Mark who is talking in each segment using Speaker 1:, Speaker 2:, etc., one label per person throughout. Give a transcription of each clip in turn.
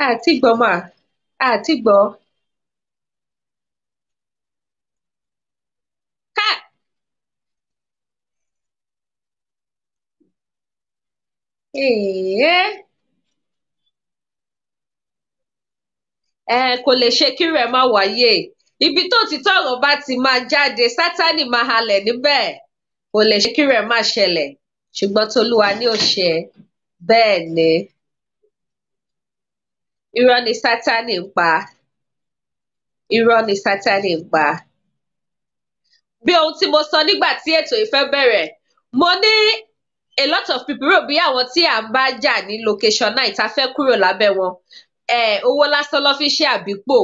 Speaker 1: Àti gbọ́ mà, àti gbọ́. Ká èèyàn ẹ kò lè ṣe kí rẹ̀ má wáyé. Ibi tó ti tọ̀rọ̀ bá ti máa jáde, Sátánì máa halẹ̀ níbẹ̀. Kò lè ṣe kí rẹ̀ má ṣẹlẹ̀, ṣùgbọ́n tolúwa ni ó ṣe. Bẹ́ẹ̀ ni, irọ́ ni Sátánì ń pa. Irọ́ ni Sátánì ń pa. Bí ohun tí mo sọ nígbà tí ètò ìfẹ́ bẹ̀rẹ̀, mo ní a lot of people rò bí àwọn tí à ń bá jà ní location 9 tá fẹ́ kúrò lábẹ́ wọn. Owó lásán ló fi ṣe àbípò.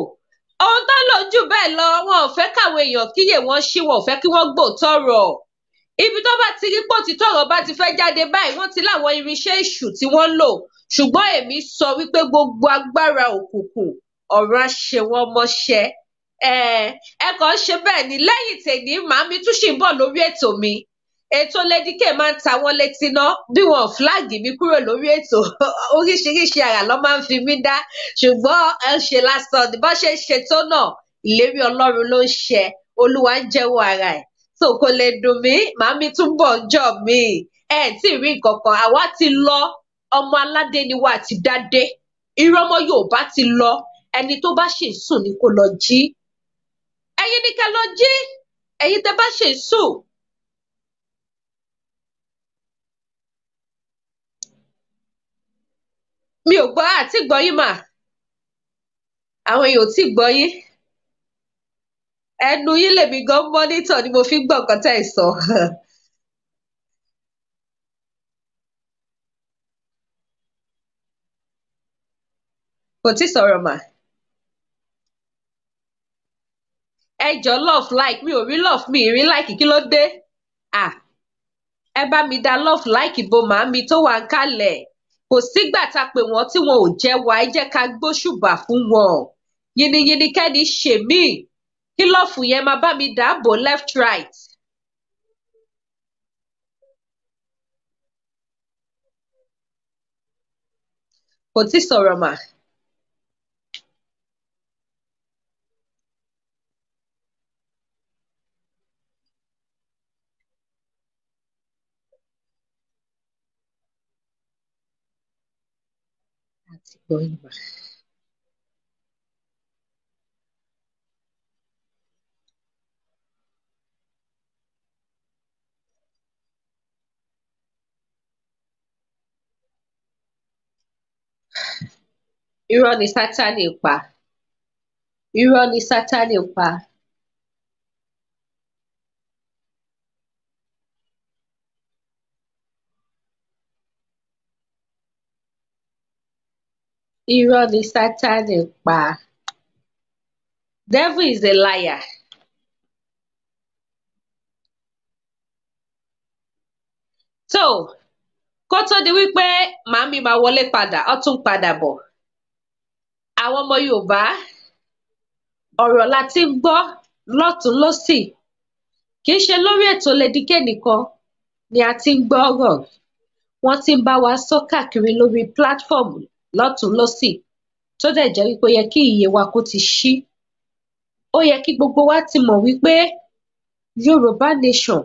Speaker 1: Ohun tó ń lò jù bẹ́ẹ̀ lọ, wọn ò fẹ́ káwọn èèyàn kíyè wọ́n ṣí, wọn ò fẹ́ kí wọ́n gbòótọ́ rọ̀. Ibi tó bá ti rí pò tí tọ̀rọ̀ bá ti fẹ́ jáde báyìí, wọ́n ti láwọn irinṣẹ́ èṣù tí wọ́n ń lò. Ṣùgbọ́n èmi sọ wípé gbogbo agbára òkùnkùn, ọ̀run á ṣe wọ́n mọ́ṣẹ́. Ẹ kàn ń ṣe bẹ́ẹ̀ ni. Lẹ́yìn tèmi, màámi tún ṣì ń bọ̀ lórí ètò mi. Ètò Lady K máa ń ta wọ́n létí ná, bí wọn ò flag mi kúrò lórí ètò. Oríṣiríṣi àrà ló máa ń fi mí dá, ṣùgbọ́n ẹ ń ṣe lásán ni. Bó ṣe ń ṣe tó náà, ìlérí Ọlọ́run ló ń ṣẹ, Olúwa ń jẹ́wọ́ ara ẹ̀. So kò lè dùn mí, màámi tún bọ̀ ńjọ́ mi. Ẹ tí ì rí nǹkan kan, àwa ti lọ, ọmọ aládé ni wa ti dádé. Irọ́ ọmọ Yorùbá ti lọ, ẹni tó bá ṣì ń sùn ni kó lọ jí. Ẹ̀yin ni ká lọ jí, ẹ̀yin tẹ́ bá ṣì ń sùn. Mi ò gbọ́, àti gbọ́ yín mà. Àwọn èèyàn ò tí gbọ́ yín. Ẹnu yín lèmi gan mọ́nítọ̀ ni mo fi ń gbọ́ nǹkan tẹ́ ẹ̀ sọ. Kò tí sọ̀rọ̀ mà. Ẹ jọ love like, mi ò rí love, mi ì rí like, kí ló dé? Ah, ẹ bá mi dá love like bo màámi tó wà ń kalẹ̀. Kò sígbà tá a pè wọ́n tí wọn ò jẹ́ wa, ẹ jẹ́ ká gbóṣùbà fún wọn. Yìnyínyìnyín kẹ́ni ṣe mí. Kí lọ́ọ̀fù yẹn máa bá mi dáàbò left right. Kò tí sọ̀rọ̀ mà. Àti gbọ́ yín mà. Irọ́ ni Sátánì pa. Irọ́ ni Sátánì pa. Irọ́ ni Sátánì pa. Devil is a liar. So, kó tó di wípé màámi máa wọlé padà, ó tún padà bọ̀. Àwọn ọmọ Yorùbá, ọ̀rọ̀ la ti ń gbọ́ lọ́tùn lósì. Kì í ṣe lórí ètò Lady K nìkan ni a ti ń gbọ́ ọ̀rọ̀. Wọ́n ti ń bá wa sọ káàkiri lórí platform lọ́tùn lósì. Tó dẹ̀ jẹ́ wípé ó yẹ kí iye wa kó ti ṣí. Ó yẹ kí gbogbo wa ti mọ̀ wípé Yorùbá nation,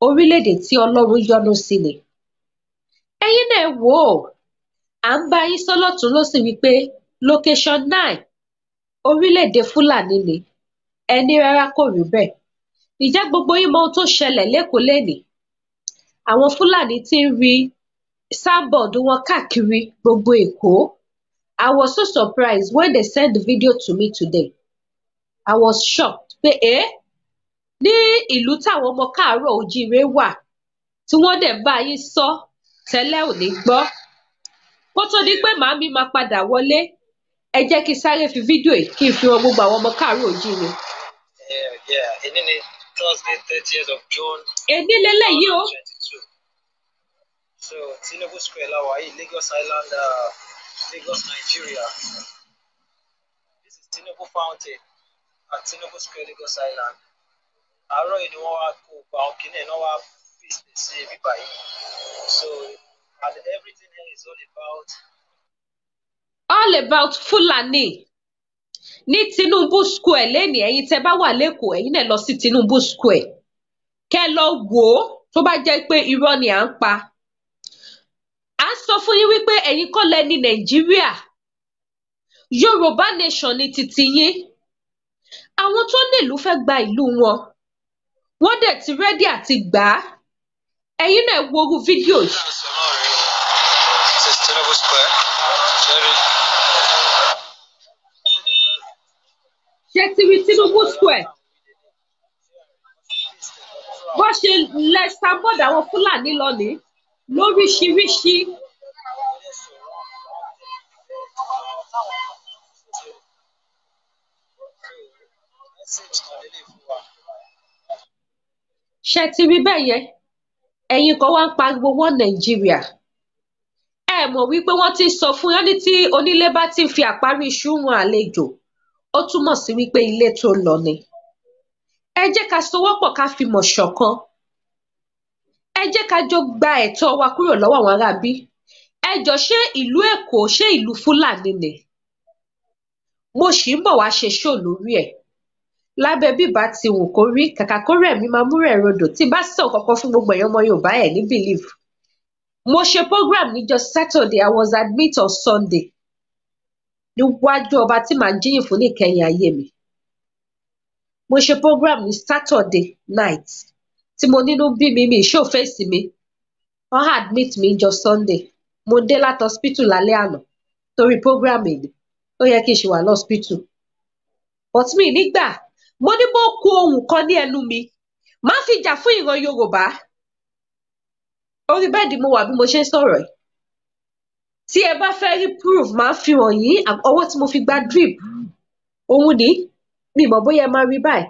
Speaker 1: orílẹ̀-èdè tí Ọlọ́run yọ́nú sí ni. Ẹ̀yin náà wò ó, à ń bá yín sọ lọ́tùn lósì wípé location 9 orílẹ̀-èdè Fúlàní ni. Ẹ ní rárá kò rí bẹ́ẹ̀. Ǹjẹ́ gbogbo yín mọ ohun tó ṣẹlẹ̀ l'Ékòó lénìí? Àwọn Fúlàní ti ń rí signboard wọn káàkiri gbogbo Èkó. I was so surprised when they sent the video to me today. I was shocked pé ní ìlú táwọn ọmọ káàárọ̀ ojíire wà tí wọ́n dẹ̀ bá yín sọ tẹ́lẹ̀ ò ní gbọ́. Kó tó di pé màámi máa padà wọlé, ẹ jẹ́ kí n sáré fi fídíò yìí kí n fi hàn gbogbo àwọn ọmọ káàárọ̀ ojíire.
Speaker 2: Yeah, èní ni Thursday, 30th of June,
Speaker 1: Èní leléyìí o.
Speaker 2: 2022. So Tinubu Square la wà yìí, Lagos Island, Lagos, Nigeria. This is Tinubu Fountain at Tinubu Square, Lagos Island. Àárọ̀ yìí ni wọ́n wá kó gba àwọn kinní ẹ̀ náà wá paste sí ibi báyìí. So, and everything here is all about
Speaker 1: All about Fulani ní Tinubu Square lẹ́nìí. Ẹ̀yin tẹ́ bá wà lẹ́kọ̀ọ́, ẹ̀yin náà lọ sí Tinubu Square kẹ́ lọ wò ó. Tó bá jẹ́ pé irọ́ ni à ń pa, à ń sọ fún yín wípé ẹ̀yin kọ́ lẹ ní Nàìjíríà. Yorùbá Nation ní titi yín. Àwọn tó nílùú fẹ́ gba ìlú wọn, wọ́n dẹ̀ ti ready àti gbà á. Ẹ̀yin náà wo irú fídíò yìí.
Speaker 2: This is Tinubu Square. Jerry.
Speaker 1: Ṣé ti rí Tinubu Square bó ṣe lẹ signboard àwọn Fúlàní lọ ní lóríṣiríṣi? Ṣé ti rí bẹ́ẹ̀ yẹn? Ẹ̀yin kan wá ń pariwo wọ́n Nàìjíríà. Ẹ mọ̀ wípé wọ́n ti sọ fún yín ní tí onílé bá ti ń fi àparí iṣu wọn àlejò, ó túmọ̀ sí wípé ilé tó lọ ni. Ẹ jẹ́ ká sowọ́pọ̀, ká fìmọ̀ ṣọ̀kan. Ẹ jẹ́ ká jọ gba ẹ̀tọ́ wa kúrò lọ́wọ́ àwọn aráabí. Ẹ jọ, ṣé ìlú Èkó, ṣé ìlú Fúlàní ni? Mo sì ń bọ̀ wá ṣe show lórí ẹ̀. Lábẹ́ bíbá ti wù kó rí, kàkà kó rẹ̀ mí máa mú rẹ̀ rodò. Tí bá sọ kankan fún gbogbo ẹ̀yàn ọmọ Yorùbá ẹ̀ ní believe. Mo ṣe program níjọ́ Saturday, I was admit on Sunday. Níwájú ọba tí màá jíyìn fún níkẹyìn ayé mi, mo ṣe program ní Saturday night tí mo nínú bí mi mi show face mi. Wọ́n admit mi jọ Sunday. Mo dé láti hospital lálẹ́ àná torí program èyí. Ó yẹ kí n ṣì wà lọ́spítù, but mi nígbà mo ní bó ku ohun kan ní ẹnu mi, má fi jà fún ìran Yorùbá. Orí bẹ́ẹ̀dì mo wà bí mo ṣe ń sọ̀rọ̀ yìí. Tí ẹ bá fẹ́ rí proof, máa fi hàn yín. Ọwọ́ tí mo fi gba drip òun ní, mi mọ̀ bóyá ẹ máa rí báyìí.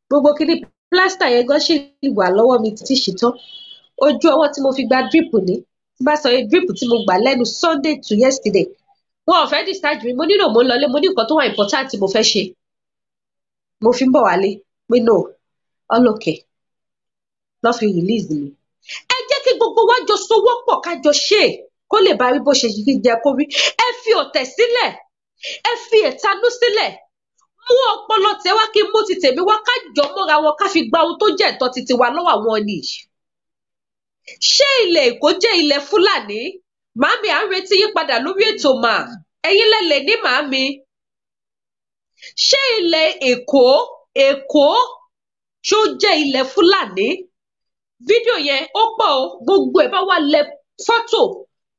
Speaker 1: Gbogbo kíní plaster yẹn gan ṣì wà lọ́wọ́ mi títí ṣìtán. Ojú ọwọ́ tí mo fi gba drip ní, tí bá sọ yẹn, drip tí mo gbà lẹ́nu Sunday to yesterday. Wọn ò fẹ́ discharge mi. Mo nílò, mo ń lọlé. Mo ní nǹkan tó wà important tí mo fẹ́ ṣe, mo fi ń bọ̀ wálé pé no, all okay, lọ́ fi release mi. Ẹ jẹ́ kí gbogbo wa jọ sowọ́pọ̀, ká jọ ṣe é kó lè bá rí bó ṣe jẹ kó rí. Ẹ fi ọ̀tẹ̀ sílẹ̀, ẹ fi ẹ̀tanú sílẹ̀. Mú ọpọlọ tẹ wá, kí n mú ti tèmi wá, ká jọ mọ́ra wọn, ká fi gba ohun tó jẹ́ ẹ̀tọ́ titi wa lọ́wọ́ àwọn ni. Ṣé ilẹ̀ Èkó jẹ́ ilẹ̀ Fúlàní? Màámi, à ń retí yín padà lórí ètò mà. Ẹ̀yin lẹ́lẹ̀ ní màámi. Ṣé ilẹ̀ Èkó, Èkó ṣó jẹ́ ilẹ̀ Fúlàní? Fídíò yẹn ó pọ̀ o. Gbogbo ẹ̀ bá wà lẹ fọ́tò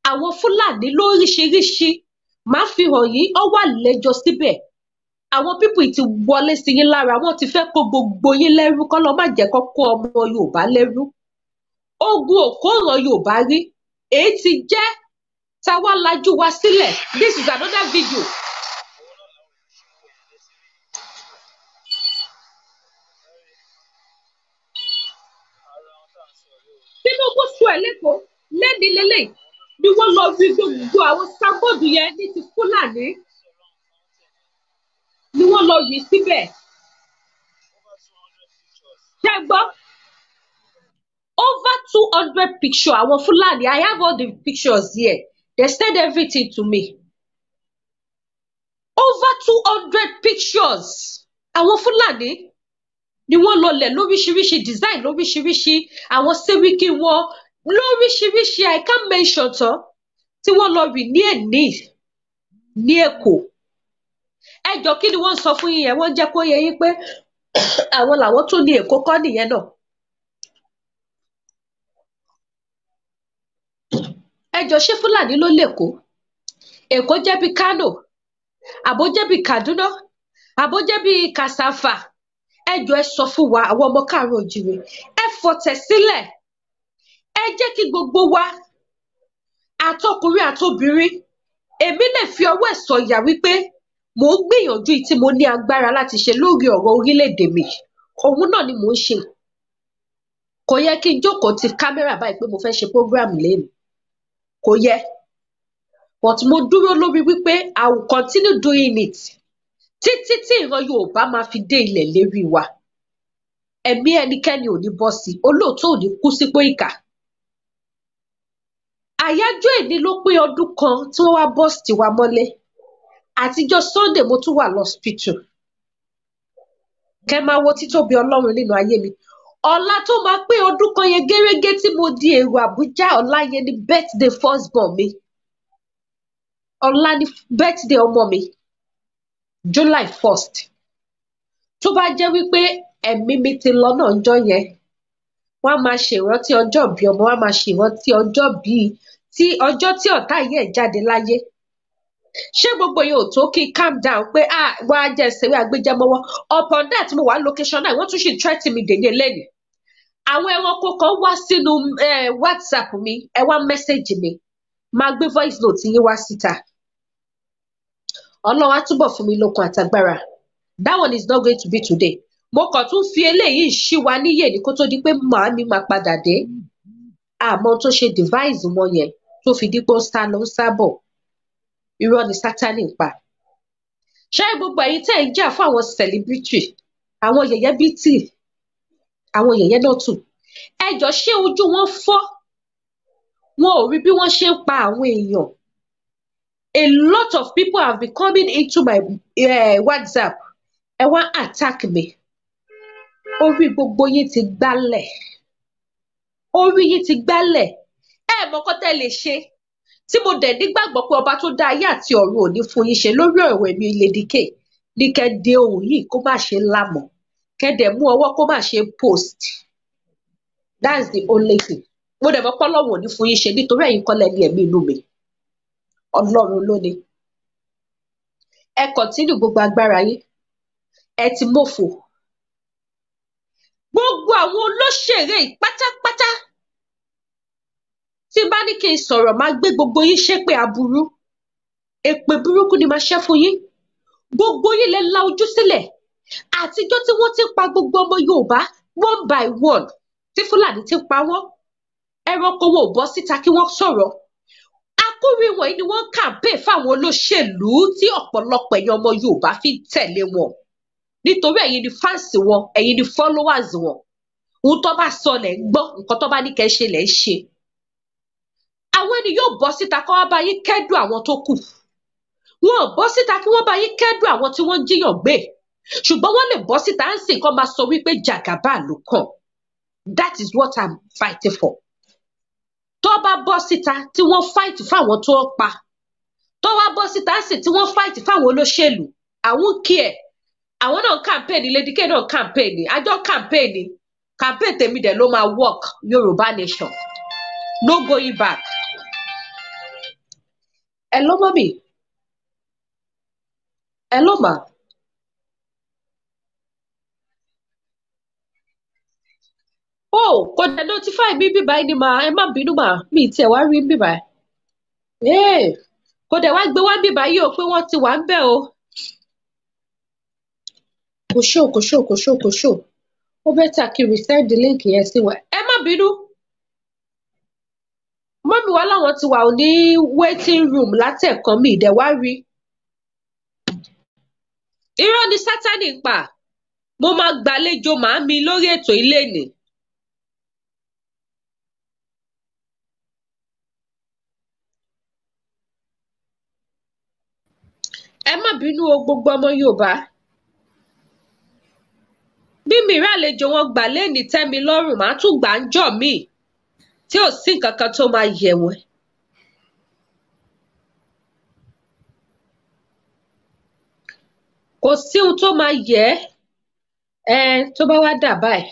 Speaker 1: àwọn Fúlàní lóríṣiríṣi, máa fi hàn yín. Ó wà lẹ́jọ́ síbẹ̀. Àwọn people ti wọlé sí yín lára, wọ́n ti fẹ́ kó gbogbo yín lẹ́rú. Kọ́ lọ́ má jẹ́ kó kó ọmọ Yorùbá lẹ́rú. Ogun òkóòràn Yorùbá rí èyí ti jẹ́ táwa lajú wa sílẹ̀. This is another video.
Speaker 2: Òun náà làwọn èèyàn ṣe ń wò yẹn létí rí. Ara wọn tá à ń sọ rèé o.
Speaker 1: Tinubu Square lẹ́kọ̀ọ́ lẹ́ni lélẹ̀ ni wọ́n lọ rí gbogbo àwọn signboard yẹn ní ti Fúlàní ni wọ́n lọ rí síbẹ̀.
Speaker 2: Over 200 pictures.
Speaker 1: Ṣé ẹ gbọ́? Over 200 picture àwọn Fúlàní. I have all the pictures here. They send everything to me. Over 200 pictures àwọn Fúlàní ni wọ́n lọ lẹ̀ lóríṣiríṣi design, lóríṣiríṣi, àwọn sẹ́ríkì wọn lóríṣiríṣi, I can't mention tán, tí wọ́n lọ rí ní èní ní Èkó. Ẹ jọ, kí ni wọ́n ń sọ fún yín yẹn? Wọ́n jẹ́ kó yé yín pé àwọn làwọn tó ní Èkó kọ́ nìyẹn náà. Ẹ jọ, ṣé Fúlàní ló lÈkó? Èkó jẹ́ bí Kánò, àbó jẹ́ bí Kaduna, àbó jẹ́ bí Kàsáfà? Ẹ jọ, ẹ sọ fún wa. Àwọn ọmọ káàárọ̀ oòjíire, ẹ fọ̀tẹ̀ sílẹ̀. Ẹ jẹ́ kí gbogbo wa, àtọkùnrin àtobìnrin, èmi lè fi ọwọ́ ẹ̀ sọ̀yà wípé mò ń gbìyànjú tí mo ní agbára láti ṣe lórí ọ̀rọ̀ orílẹ̀-èdè mi, òun náà ni mò ń ṣe. Kò yẹ kí n jókòó ti kámẹ́rà báyìí pé mo fẹ́ ṣe program lẹ́nu, kò yẹ, but mo dúró lórí wípé I will continue doing it títí tí ìran Yorùbá máa fi dé ilẹ̀ lérí wa. Ẹ̀mí ẹnikẹ́ni ò ní bọ́ sí, olóòótọ́ ò ní kú sípò ìkà. Àyájọ́ èní ló pé ọdún kan tí wọ́n wá bọ́ọ̀sì wa mọ́lé. Àtijọ́ Sunday mo tún wà lọ́spítù. Kẹ́ máa wo títóbi Ọlọ́run nínú ayé mi. Ọ̀la tó máa pé ọdún kan yẹn gẹ́rẹ́gẹ́ tí mo di èrò Àbújá, ọ̀la yẹn ni birthday first born mi. Ọ̀la ni birthday ọmọ mi, July 1st. Tó bá jẹ́ wípé ẹ̀mí mi ti lọ náà ńjọ́ yẹn, wọ́n á máa ṣèrántí ọjọ́ ìbí ọmọ, wọ́n á máa ṣèrántí ọjọ́ bíi tí ọjọ́ tí ọ̀tá yìí ẹ̀ jáde láyé. Ṣé gbogbo yẹn ò tó kí n calm down pé ah, wá jẹ́ ìṣeré agbẹjẹmọ́wọ́? Upon that, mo wà location náà, wọ́n tún ṣì threaten mi dèní eléyìí. Àwọn ẹranko kan wá sínú WhatsApp mi, ẹ wá message mi, máa gbé voice note yín wá síta. Ọlọ́run á túbọ̀ fún mi lókun àtagbára. That one is not going to be today. Mo kàn tún fi eléyìí ṣí wa níyè ní kó tó di pé màámi máa padà dé. Àmọ́ tó ṣe device wọn yẹn tó fi dípò ń sá lọ ń sá bọ̀, irọ́ ni Sátánì ń pa. Ṣé gbogbo ẹ̀yin tẹ́ ń jà fún àwọn celebrity, àwọn yẹ̀yẹ́ bíi tì, àwọn yẹ̀yẹ́ náà tù, ẹ jọ, ṣé ojú wọn fọ́? Wọn ò rí bí wọ́n ṣe ń pa àwọn èèyàn? A lot of people have been coming into my WhatsApp, ẹ wá attack mi. Orí gbogbo yín ti gbálẹ̀, orí yín ti gbálẹ̀. Ẹ mọ̀ kọ́ tẹ́ lè ṣe tí mo dẹ̀ nígbàgbọ́ pé ọba tó dá ayé àti ọ̀run ò ní fún yín ṣe lórí ọ̀rọ̀ èmi Lady K ní kẹ́ de ohun yìí kó má ṣe lámọ̀, kẹ́ dẹ̀ mú ọwọ́ kó má ṣe post. That's the only thing. Mo dẹ̀ mọ̀ pé Ọlọ́run ò ní fún yín ṣe, nítorí ẹ̀yin kọ́ lẹ́ni ẹ̀mí inú mi, Ọlọ́run ló ní. Ẹ continue gbogbo agbára yín, ẹ ti mọ́fò. Gbogbo àwọn olóṣèré yìí pátápátá, tí n bá ní kí n sọ̀rọ̀, máa gbé gbogbo yín ṣépè aburú, èpè burúkú ni máa ṣẹ́ fún yín. Gbogbo yín lẹ la ojú sílẹ̀. Àtijọ́ tí wọ́n ti ń pa gbogbo ọmọ Yorùbá one by one, tí Fúlàní ti ń pa wọ́n, ẹranko wọn ò bọ́ síta kí wọ́n sọ̀rọ̀. Akúrí wọ̀nyí ni wọ́n ń campaign fáwọn olóṣèlú tí ọ̀pọ̀lọpọ̀ ẹ̀yin ọmọ Yorùbá fi ń tẹ̀lé wọn, nítorí ẹ̀yin ni fans wọn, ẹ̀yin ni followers wọn. Ohun tó bá sọ lẹ̀ ń gbọ́, nǹkan tó bá ní kẹ́ ṣe lẹ̀ ń ṣe. Àwọn ẹni yóò bọ́ síta kó wá bá yín kẹ́dùn àwọn tó kù? Wọn ò bọ́ síta kí wọ́n bá yín kẹ́dùn àwọn tí wọ́n ń jíyàn gbé, ṣùgbọ́n wọ́n lè bọ́ síta ń sìn kó máa sọ wípé Jàgàbá ló kàn. That is what I'm fighting for. Tó bá bọ́ síta tí wọ́n fight fáwọn tó ń pa, tó wá bọ́ síta ń sìn tí wọ́n fight fáwọn olóṣèlú, àwọn kí ẹ̀ àwọn náà campaign, Lady K náà campaign, àjọ campaign. Campaign tèmi dẹ̀ ló máa work. Yorùbá nation, no going back. Hello, mummy. Hello, ma. Oh, kò dẹ̀ notify mi bí báyìí ni mà. Ẹ má bínú mà, mi ì tiẹ̀ wá rí bí báyìí. Ee, kò dẹ̀ wá gbé wá bí báyìí o pé wọ́n ti wà ń bẹ̀ o. Kò show, kò show, kò show, kò show. Ó better kí n resend link yẹn sí wọn. Ẹ má bínú. Mummy wa láwọn ti wà ní waiting room látẹ̀kan, mi ì dẹ̀ wá rí. Irọ́ ni Sátánì ń pa. Mo máa gbàlejò màámi lórí ètò ilé nì. Ẹ má bínú o, gbogbo ọmọ Yorùbá. Bí mi rí àlejò wọn gbà lénìí tẹ́ mi lọ́rùn, màá tún gbà ń jọ̀ míì tí ò sí nǹkan kan tó máa yẹ̀ wọ́n. Kò sí ohun tó máa yẹ̀ ẹ́ tó bá wá dà báyìí.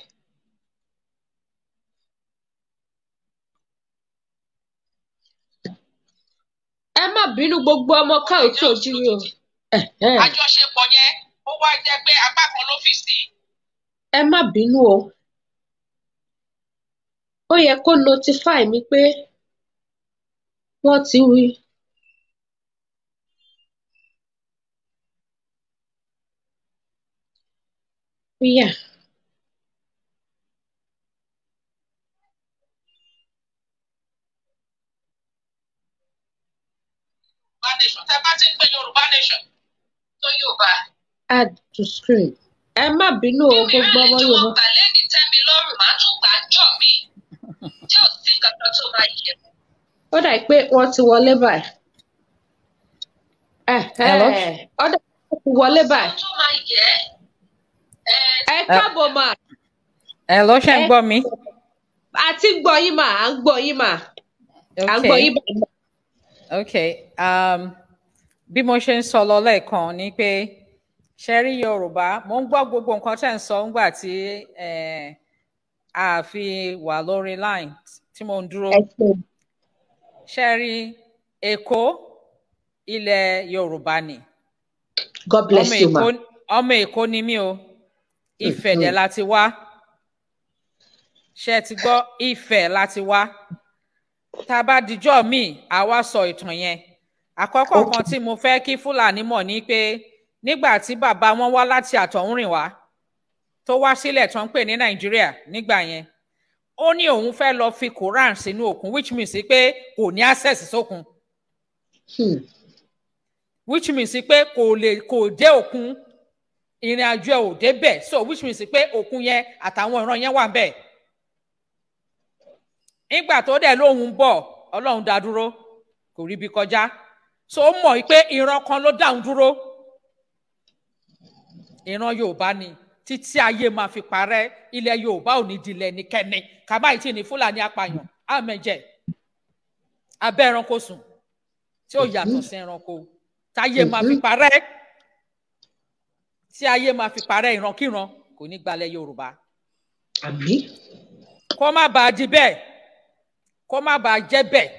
Speaker 1: Ẹ má bínú, gbogbo ọmọ káàtó ojíire o. Ẹ̀hẹ́n.
Speaker 3: Àjọṣepọ̀ yẹn, ó wá jẹ́ pé apá kan ló fì sí.
Speaker 1: Ẹ má bínú o. Ó yẹ kó notify mi pé wọ́n ti wí. Yeah.
Speaker 3: Yorùbá nation, tẹ́ bá ti ń pè Yorùbá nation tó Yorùbá.
Speaker 1: Add to screen. Ẹ má bínú o,
Speaker 3: Bí
Speaker 1: gbogbo
Speaker 3: mìíràn
Speaker 1: ọmọ
Speaker 3: tí wọ́n
Speaker 1: Yorùbá.
Speaker 3: gbà lẹ́ni tẹ́ mi lọ́rùn, màá tún gbà á jọ mí tí ò sí nǹkan kan tó máa yẹ.
Speaker 1: Ó dà pé wọ́n ti wọlé báyìí.
Speaker 4: Hello?
Speaker 1: Ó dà pé wọ́n ti wọlé báyìí.
Speaker 3: Tó máa yẹ
Speaker 1: Ẹ káàbọ̀ mà.
Speaker 4: Hello, ṣé ń gbọ́ mi?
Speaker 1: A ti ń gbọ́ yín mà, à ń gbọ́ yín mà. À ń gbọ́
Speaker 4: Okay.
Speaker 1: yín báyìí.
Speaker 4: Okay. Bí mo ṣe ń sọ lọ lẹ́ẹ̀kan ni pé ṣe rí Yorùbá, mo ń gbọ́ gbogbo nǹkan tẹ́ ń sọ ńgbà tí a fi wà lórí line tí mo ń dúró.
Speaker 1: Ẹ ṣeun.
Speaker 4: Ṣe rí Èkó, ilẹ̀ Yorùbá ni.
Speaker 1: God bless
Speaker 4: Ọmọ
Speaker 1: you ma.
Speaker 4: Èkó, ọmọ Èkó ni mí o. Ifẹ̀ dẹ̀ láti wá. Ṣé ti gbọ́? Ifẹ̀ láti wá. Tá a bá dijọ́ míì, àwa sọ ìtàn yẹn. Àkọ́kọ́ kan tí mo fẹ́ kí Fúlàní mọ̀ ni pé nígbà tí bàbá wọn wá láti àtọ̀húnrìn wá, tó wá sílẹ̀ tó ń pè ní Nàìjíríà nígbà yẹn, ó ní òun fẹ́ lọ fi Quran sínú òkun, which means pé kò ní access sókun. Which means pé kò lè kò dé òkun, ìrìn àjò ẹ̀ ò débẹ̀, so which means pé òkun yẹn àtàwọn ìran yẹn wà ńbẹ̀. Nígbà tó dẹ̀ lóhun bọ̀, Ọlọ́run dá dúró, kò ríbi kọjá, so ó mọ̀ pé ìran kan ló dáhùn dúró, ìran Yorùbá ni. Títí ayé máa fi parẹ́, ilẹ̀ Yorùbá ò ní dilẹ̀ nìkẹ́ni kàmáì tí ní Fúlàní apààyàn àmẹjẹ abẹ́ ẹranko sùn tí ó yàtọ̀ sí ẹranko. Táyé máa fi parẹ́, tí ayé máa fi parẹ́, ìrankíran kò ní gbalẹ̀ Yorùbá.
Speaker 1: Àmín.
Speaker 4: Kó má bàa di bẹ́ẹ̀, kó má bàa jẹ́ bẹ́ẹ̀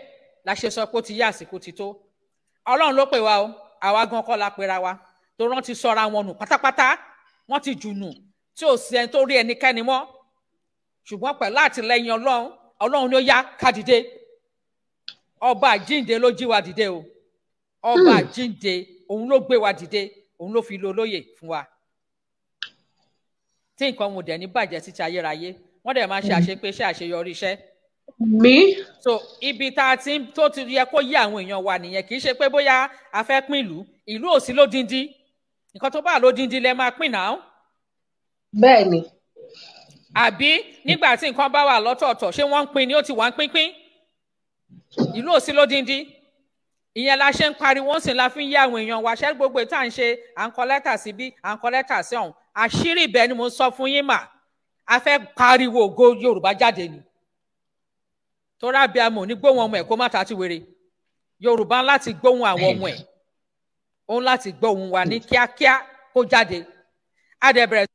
Speaker 4: la ṣe sọ pé ó ti yá, àsìkò ti tó. Ọlọ́run ló pè wá o, àwa gan kọ́ la pera wa, tó rántí sọra wọn nù pátápátá, wọ́n ti jù nù tí ò sí ẹni tó rí ẹnikẹ́ni mọ́. Ṣùgbọ́n pẹ̀lú àtìlẹ́yìn Ọlọ́run, Ọlọ́run ló yá ká dìde. Ọba àjíǹde ló jí wa dìde o. Ọba àjíǹde, òun ló gbé wa dìde, òun ló fi lo olóyè fún wa, tí nǹkan wọn ò dẹ̀ ní bàjẹ́ títí ayérayé. Wọ́n dẹ̀ máa ṣe àṣepé iṣẹ́, àṣeyọrí iṣẹ́.
Speaker 1: Àmín.
Speaker 4: So ibi tá a ti ń tó ti yẹ kó yí àwọn èèyàn wa nìyẹn. Kì í ṣe pé bóyá a fẹ́ pín ìlú. Ìlú ò sí lódindi. Nǹkan tó bá lódindi lẹ máa pín náà.
Speaker 1: Bẹ́ẹ̀ ni.
Speaker 4: Àbí nígbà tí nǹkan bá wà lọ́tọ̀ọ̀tọ̀, ṣé wọ́n ń pín ni? Ó ti wà ń pínpín. Ìlú ò sí lódindi. Ìyẹn la ṣe ń pariwo ń sìn, la fi ń yé àwọn èèyàn wa. Ṣé gbogbo ìta ń ṣe, à ń kọ lẹ́tà síbí, à ń kọ lẹ́tà sí ọ̀hún, àṣírí ibẹ̀ ni mo ń sọ fún yín mà. A fẹ́ pariwo ògo Yorùbá jáde ni, torí abiyamọ ò ní gbóhùn ọmọ ẹ̀ kó má ta ti wèrè. Yorùbá láti gbóhùn àwọn ọmọ ẹ̀, òun láti gbóhùn wa ní kíákíá kó jáde. Á dẹ̀ bẹ̀rẹ̀.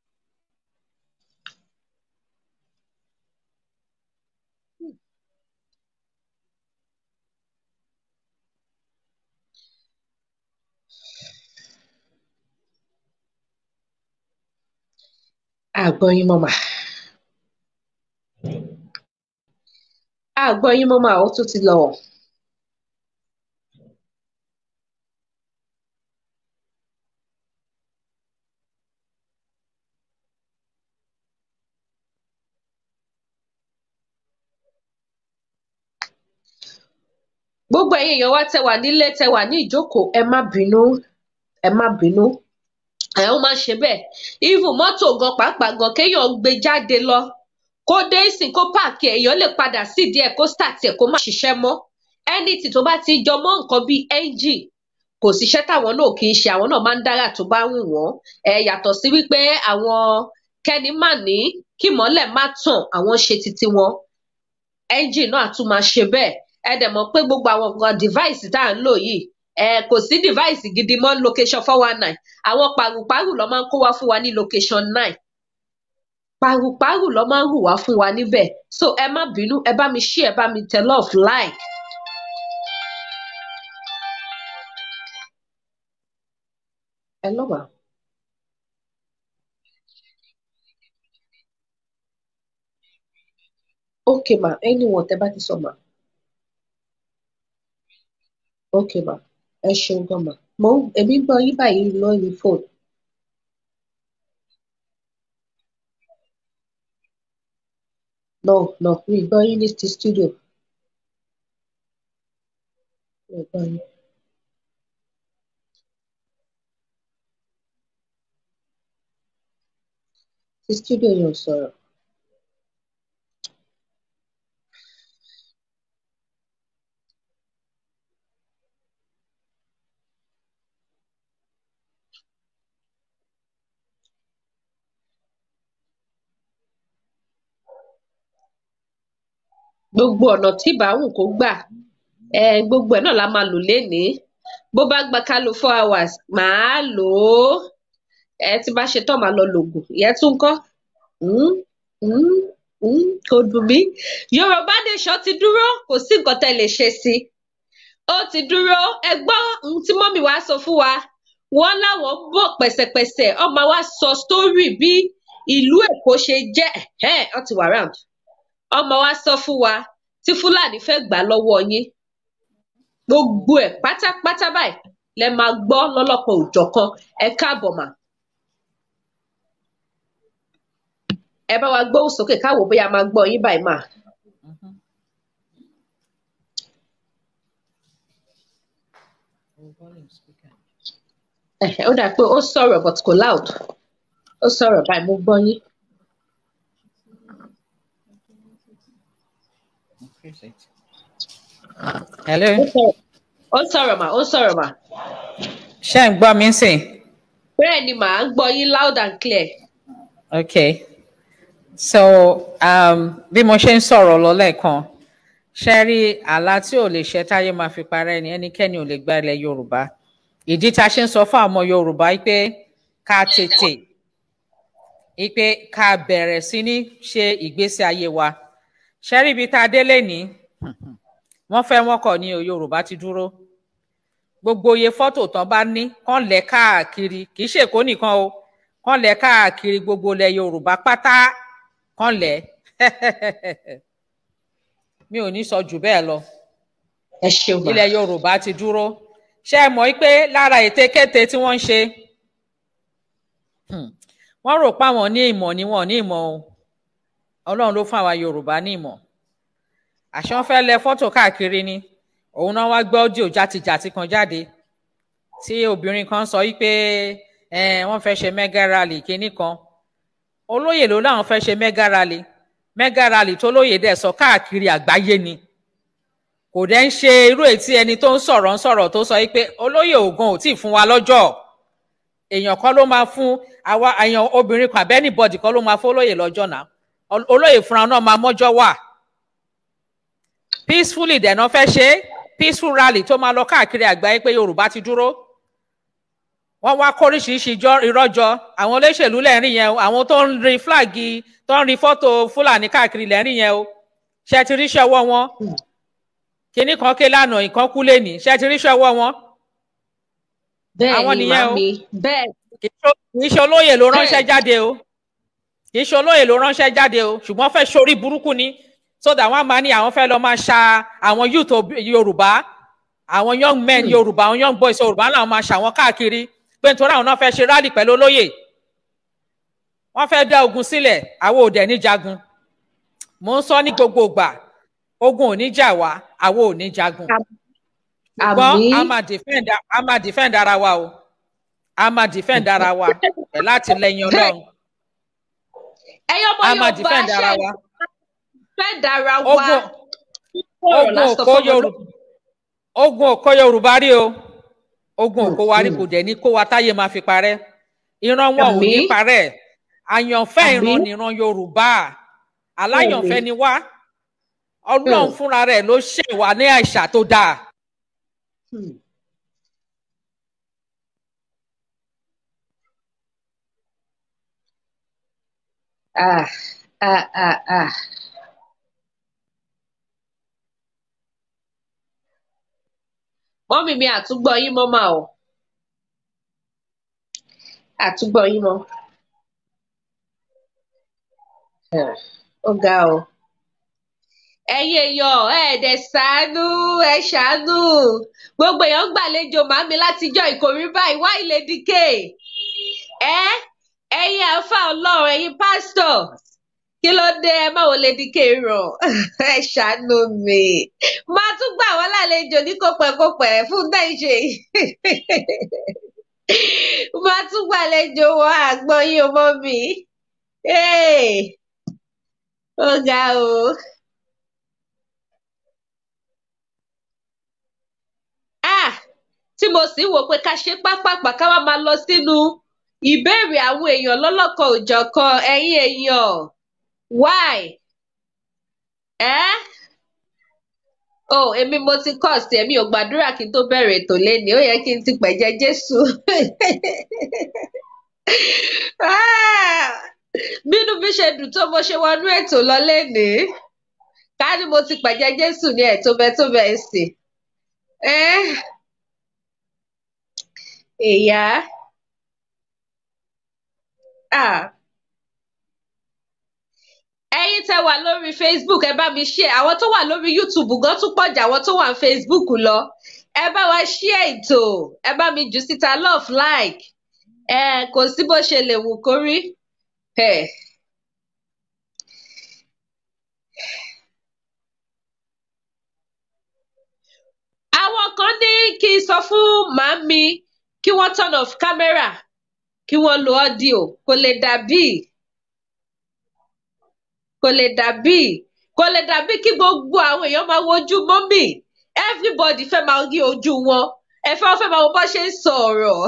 Speaker 1: A gbọ́ yín mọ́ mà. A gbọ́ yín mọ́ mà, ó tún ti lọ. Gbogbo ẹ̀yin èèyàn wa tẹ́ wà nílé, tẹ́ wà ní ìjókòó, ẹ má bínú, ẹ má bínú. Ẹ ó máa ń ṣe bẹ́ẹ̀. Even mọ́tò gan pàápàá gan, kéèyàn gbé jáde lọ, kó dé ìsìn, kó park ẹ̀, èèyàn lè padà sídìí ẹ̀, kó start ẹ̀, kó má ṣiṣẹ́ mọ́. Anything tó bá ti jọ mọ́ nǹkan bíi engine, kò síṣẹ́ táwọn náà kì í ṣe. Àwọn náà máa ń dára tó bá wù wọ́n. Ẹ yàtọ̀ sí wípé àwọn kẹ́ni má ní kí mọ́lẹ̀ má tàn, àwọn ṣe titi wọn. Engine náà tún máa ṣe bẹ́ẹ̀. Ẹ dẹ̀ mọ̀ pé gbogbo àwọn nǹkan device tá à ń lò yìí, ẹ kò sí device gidi mọ́ location 419. Àwọn pàrùpàrù ló máa ń kó wá fún wa ní location 9. Pàrùpàrù ló máa ń hù wá fún wa níbẹ̀. So ẹ má bínú, ẹ bá mi share, ẹ bá mi tẹ love, like. Ẹ lọ́wọ́. Okay ma, anyone tẹ bá ti sọ ma. Okay ma, ẹ ṣeun gan ma. Mo èmi ń gbọ́ yín báyìí lórí phone. No, no, mi ì gbọ́ yín ní ti studio. Mi ò gbọ́ yín. Ti studio yẹn ò sọ̀rọ̀. Gbogbo ọ̀nà tí ìbáwù kó gbà, gbogbo ẹ̀ náà la máa lò lénìí. Bó bá gba ká lo 4 hours, màá lò ó. Tí bá ṣe tán, màá lọ lògùn. Ìyẹn tún kọ́. Kò dùn mí. Yorùbá Nation ti dúró, kò sí nǹkan tẹ́ lè ṣe sí i. Ó ti dúró. Ẹ gbọ́ ohun tí mummy wa sọ fún wa. Wọ́n láwọn ń bọ̀ pẹ̀sẹ̀pẹ̀sẹ̀, wọ́n máa wá sọ story bí ìlú Èkó ṣe jẹ́. Wọ́n ti wà round. Wọ́n máa wá sọ fún wa tí Fúlàní fẹ́ gbà lọ́wọ́ yín. Gbogbo ẹ̀ pátápátá báyìí lẹ máa gbọ́ lọ́lọ́kan òjọ̀kan. Ẹ káàbọ̀ mà. Ẹ bá wa gbóhùn sókè ká wò bóyá a máa gbọ́ yín báyìí mà. Ó dà pé ó sọ̀rọ̀ but kò loud. Ó sọ̀rọ̀ báyìí, mo gbọ́ yín.
Speaker 4: Hello.
Speaker 1: Ó sọ̀rọ̀ mà, ó sọ̀rọ̀ mà.
Speaker 4: Ṣé ń gbọ́ mi sìn?
Speaker 1: Bẹ́ẹ̀ ni, màá ń gbọ́ yín loud and clear.
Speaker 4: Okay. So bí mo ṣe ń sọ̀rọ̀ lọ lẹ́ẹ̀kan, ṣe rí àlá tí ò lè ṣẹ táyé máa fi parẹ́ ni ẹnikẹ́ni ò lè gba ilẹ̀ Yorùbá. Ìdí tá a ṣe ń sọ fún àwọn ọmọ Yorùbá pé ká tètè pé ká bẹ̀rẹ̀ sí ní ṣe ìgbésí ayé wa. Ṣe rí ibi tá a dé lénìí, wọ́n fẹ́ wọ́n kọ̀ ní o, Yorùbá ti dúró. Gbogbo iye fọ́tò tán bá ní kán lẹ̀ káàkiri, kì í ṣe Èkó nìkan o, kán lẹ̀ káàkiri gbogbo ilẹ̀ Yorùbá pátá, kán lẹ̀. Mi ò ní sọ jù bẹ́ẹ̀ lọ.
Speaker 1: Ẹ ṣeun ma.
Speaker 4: Ilẹ̀ Yorùbá ti dúró. Ṣé ẹ mọ̀ pé lára ètekéte tí wọ́n ń ṣe, wọ́n rò pé àwọn ní ìmọ̀ ni, wọ́n ní ìmọ̀ o. Ọlọ́run ló fún àwa Yorùbá ní ìmọ̀. Àṣé wọ́n fẹ́ lẹ fọ́tò káàkiri ni. Òun náà wá gbọ́ audio játijàti kan jáde tí obìnrin kan sọ wípé wọ́n fẹ́ ṣe mega rally kínní kan. Olóyè ló láwọn fẹ́ ṣe mega rally. Mega rally tó lóye dẹ̀ sọ káàkiri àgbáyé ni. Kò dẹ̀ ń ṣe irú ètí ẹni tó ń sọ̀rọ̀ ń sọ̀rọ̀ tó sọ wípé olóyè ògan ò tí ì fún wa lọ́jọ́. Èèyàn kan ló máa fún àwa, èèyàn obìnrin kan àbẹ́ anybody kan ló máa fún olóyè lọ́jọ́ náà. Olóyè fúnra náà máa mọ́jọ́ wà. Peacefully dẹ̀ náà fẹ́ ṣe peaceful rally tó máa lọ káàkiri àgbáyé pé Yorùbá ti dúró. Wọ́n wá kóríṣiríṣi irọ́ jọ. Àwọn olóṣèlú lẹ́rìn yẹn o, àwọn tó ń rí flag, tó ń rí fọ́tò Fúlàní káàkiri lẹ́rìn yẹn o. Ṣé ti ríṣẹ́ ọwọ́ wọn? Kinní kan ké lánàá, ìkan kú lénìí. Ṣé ti ríṣẹ́ ọwọ́ wọn?
Speaker 1: Bẹ́ẹ̀ ni màmí, bẹ́ẹ̀.
Speaker 4: Kì í ṣe olóyè ló ránṣẹ́ jáde o. Kì í ṣe olóyè ló ránṣẹ́ jáde o. Ṣùgbọ́n fẹ́ ṣorí burúkú ni. So that wọ́n máa ní àwọn fẹ́ lọ máa ṣa àwọn youth Yorùbá, àwọn young men Yorùbá, àwọn young boys Yorùbá làwọn máa ṣà wọ́n káàkiri pé nítorí àwọn náà fẹ́ ṣe rally pẹ̀lú olóyè. Wọ́n fẹ́ dá ogun sílẹ̀, àwọn ò dẹ̀ ní jagun. Mò ń sọ ní gbogbo ìgbà, ogun ò ní jà wá, àwọn ò ní jagun. Ṣùgbọ́n a máa defend ara wa o. A máa defend ara wa pẹ̀lú àtìlẹ́yìn Ọlọ́run.
Speaker 1: Ẹ̀yin ọmọ
Speaker 4: A máa
Speaker 1: Yorùbá,
Speaker 4: defend ara
Speaker 1: ṣe
Speaker 4: wa.
Speaker 1: defend ara wa.
Speaker 4: Ogun ò kó Yorùbá rí o. Ogun ò kó wa rí, kò dẹ̀ ní kó wa táyé máa fi parẹ́. Ìran wọn ò ní parẹ́. Àyànfẹ́ ìran nìran Yorùbá. Aláyànfẹ́ ni wá. Ọlọ́run fúnra rẹ̀ ló ṣe wá ní àṣà tó dáa.
Speaker 1: Ah, ah, ah, ah. Mummy mi, àtúgbọ́ yín mọ́ mà o. Àtúgbọ́ yín mọ́. Ó ga o. Ẹ̀yin èèyàn, ẹ dẹ̀ ṣàánú, ẹ ṣàánú. Gbogbo èèyàn gbàlejò màmí látijọ́ ìkórí báyìí, wá ilé díkè. Ẹ̀yin àáfàá Ọlọ́run, ẹ̀yin pásítọ̀, kí ló dé ẹ má wo Lady K ràn? Ẹ ṣàánú mi. Máa tún gbà wọ́n lálejò ní kópẹ́kópẹ́ fún tẹ̀sẹ̀. Máa tún gbàlejò wọn, àgbọ̀ yín o mọ́ mi. Hey, ó ga o. Ah, tí mo sì ń wò pé ká ṣe pápápá ká wá máa lọ sínú ìbéèrè àwọn èèyàn lọ́lọ́kan òjọ̀kan. Ẹ̀yin èèyàn, why? Eh? Oh, èmi mo ti kọ̀ sí, èmi ò gbàdúrà kí n tó bẹ̀rẹ̀ ètò lénìí, ó yẹ kí n ti pẹ̀jẹ́ Jésù. Ah! Bínú mi ṣe dùn tó mo ṣe wọnú ètò lọ lénìí. Ká ní mo ti pẹ̀jẹ́ Jésù ní ẹ̀ tó bẹ tó bẹ sí. Eh? Ìyá. Ah. Ẹ̀yin tẹ́ wà lórí Facebook, ẹ bá mi share. Àwọn tó wà lórí YouTube gan tún pọ̀ jù àwọn tó wà ní Facebook lọ. Ẹ bá wa share ètò, ẹ bá mi jù síta, love, like. Ẹ kò sí bó ṣe lè wù kó rí. Ẹ. Àwọn kan ní kí n sọ fún màámi kí wọ́n turn off camera, kí wọ́n lo audio, kò lè dàbí, kò lè dàbí, kò lè dàbí kí gbogbo àwọn èèyàn máa wojú mọ́mì. Everybody fẹ́ máa rí ojú wọn, ẹ fẹ́ wọ́n fẹ́ máa wo bó ṣe ń sọ ọ̀rọ̀.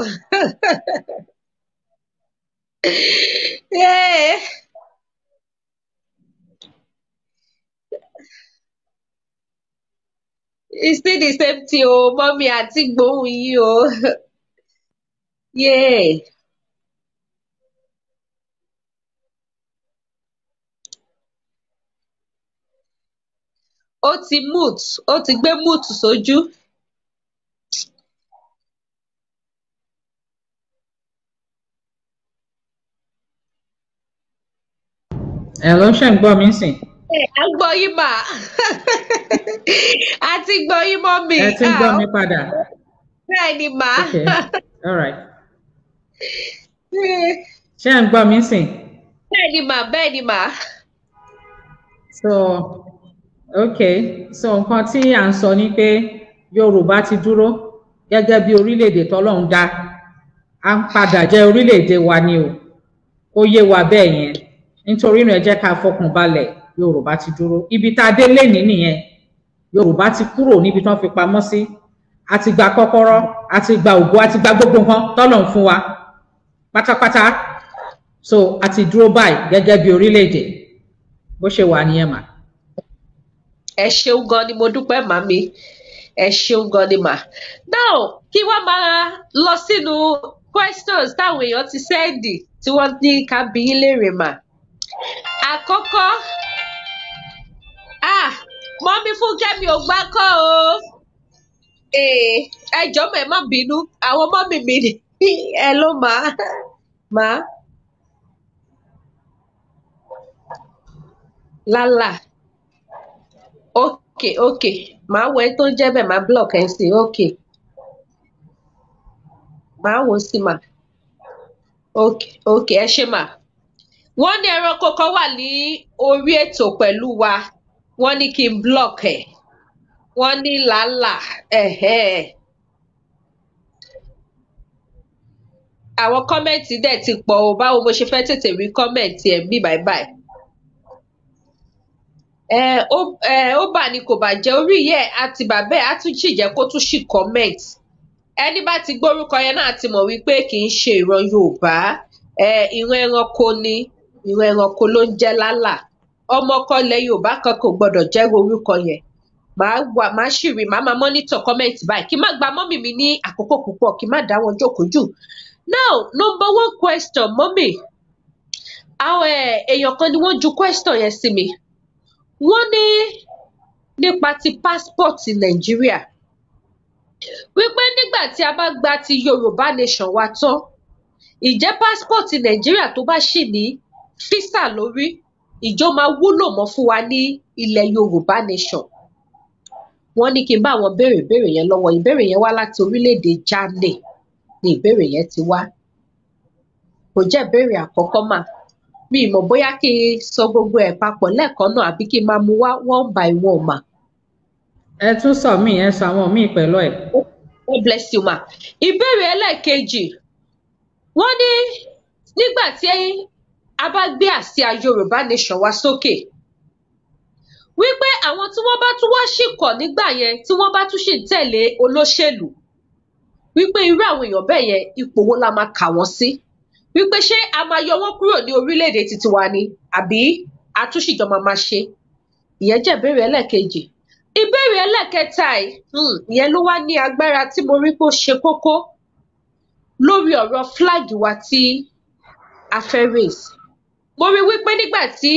Speaker 1: Yeah. It's still the same thing o, mọ́mì àti gbóhùn yín o. Yeah. Ó ti mute, ó ti gbé mute sójú.
Speaker 4: Ẹ ló ṣe ń gbọ́ mi sìn.
Speaker 1: Ẹ à ń gbọ́ yín mà. A ti gbọ́ yín mọ́mì.
Speaker 4: Ẹ ti ń gbọ́ mi padà.
Speaker 1: Bẹ́ẹ̀ ni mà.
Speaker 4: Okay, all right. Ṣé ẹ ń gbọ́ mi sìn?
Speaker 1: Bẹ́ẹ̀ ni mà, bẹ́ẹ̀ ni mà.
Speaker 4: So, okay, so nǹkan tí à ń sọ ni pé Yorùbá ti dúró gẹ́gẹ́ bí orílẹ̀-èdè tọ́lọ́run dá. À ń padà jẹ́ orílẹ̀-èdè wa ni o. Kó yé wa bẹ́ẹ̀ yẹn. Nítorí náà ẹ jẹ́ ká fọkàn balẹ̀, Yorùbá ti dúró. Ibi tá a dé lénìí nìyẹn. Yorùbá ti kúrò níbi tí wọ́n fi pamọ́ sí. A ti gba kọ́kọ́rọ́, a ti gba ògo, a ti gba gbogbo nǹkan tọ́lọ́run fún wa pátápátá. So a ti dúró báyìí gẹ́gẹ́ bí orílẹ̀-èdè. Bó ṣe wà nìyẹn mà.
Speaker 1: Ẹ ṣeun gan ni, mo dúpẹ́ màmí. Ẹ ṣeun gan ni mà. Now, kí wọ́n máa lọ sínú questions táwọn èèyàn ti send tí wọ́n ní ká bi yín léèrè mà. Àkọ́kọ́, ah, mọ́mí Fúnkẹ́ mi ò gbá kọ́ o. Ẹ jọ̀ọ́ mà, ẹ má bínú, àwọn mọ́mí mi ni ẹ ló máa máa. Lálà. Okay, okay. Màá wo ẹni tó ń jẹ́ bẹ́ẹ̀, màá block ẹ̀ sí. Okay. Màá wò ó sí mà. Okay, okay, ẹ ṣé mà. Wọ́n ní ẹranko kan wà ní orí ètò pẹ̀lú wa. Wọ́n ní kí n block ẹ̀. Wọ́n ní làálà. Ẹ̀hẹ́. Àwọn comment dẹ̀ ti pọ̀ o. Báwo mo ṣe fẹ́ tètè rí comment ẹ̀ bí bye bye. Ẹ ó ẹ ó bà ní kò bàjẹ́ orí yẹ àti bàbá ẹ̀ á tún sì jẹ́ kó tún sì comment. Ẹni bá ti gbórúkọ yẹn náà ti mọ̀ wípé kì í ṣe ìran Yorùbá. Ẹ ìran ẹranko ni, ìran ẹranko ló ń jẹ́ lálà. Ọmọ ọkọ ilẹ̀ Yorùbá kan kò gbọdọ̀ jẹ́ orúkọ yẹn. Màá wà, màá sì rí, màá máa monitor comment báyìí. Kí má gba mọ́mì mi ní àkókò púpọ̀, kí má dá wọn jókòó jù. Now, number one question, mọ́mì. Àwọn èèyàn kan ni wọ́n ju question yẹn sí mi. Wọ́n ní nípa ti passport Nàìjíríà. Wípé nígbà tí a bá gba ti Yorùbá nation wa tán, ìjẹ́ passport Nàìjíríà tó bá ṣì ní visa lórí, ìjọ máa wúlò mọ́ fún wa ní ilẹ̀ Yorùbá nation. Wọ́n ní kí n bá wọn béèrè ìbéèrè yẹn lọ́wọ́. Ìbéèrè yẹn wá láti orílẹ̀-èdè Germany ni ìbéèrè yẹn ti wá. Kò jẹ́ ìbéèrè àkọ́kọ́ mà. Mi ì mọ̀ bóyá kí n sọ gbogbo ẹ̀ papọ̀ lẹ́ẹ̀kan náà àbí kí n máa mú wá one by one mà.
Speaker 4: Ẹ tún sọ míì, ẹ sọ àwọn míì pẹ̀lú ẹ̀.
Speaker 1: God bless you ma. Ìbéèrè ẹlẹ́ẹ̀kejì, wọ́n ní nígbà tí a bá gbé àsíá Yorùbá Nation wá sókè, wípé àwọn tí wọ́n bá tún wá ṣìkọ̀ nígbà yẹn, tí wọ́n bá tún ṣì ń tẹ̀lé olóṣèlú, wípé irú àwọn èèyàn bẹ́ẹ̀ yẹn, ipò wo la máa kà wọ́n sí? Wípé ṣé a máa yọ wọ́n kúrò ní orílẹ̀-èdè titi wa ni, àbí àtúnṣìjọ máa ṣe? Ìyẹn jẹ́ ìbéèrè ẹlẹ́ẹ̀kejì. Ìbéèrè ẹlẹ́ẹ̀kẹta yìí, ìyẹn ló wá ní agbára tí mo rí pé ó ṣe kókó lórí ọ̀rọ̀ flag wa tí a fẹ́ raise. Mo rí wípé nígbà tí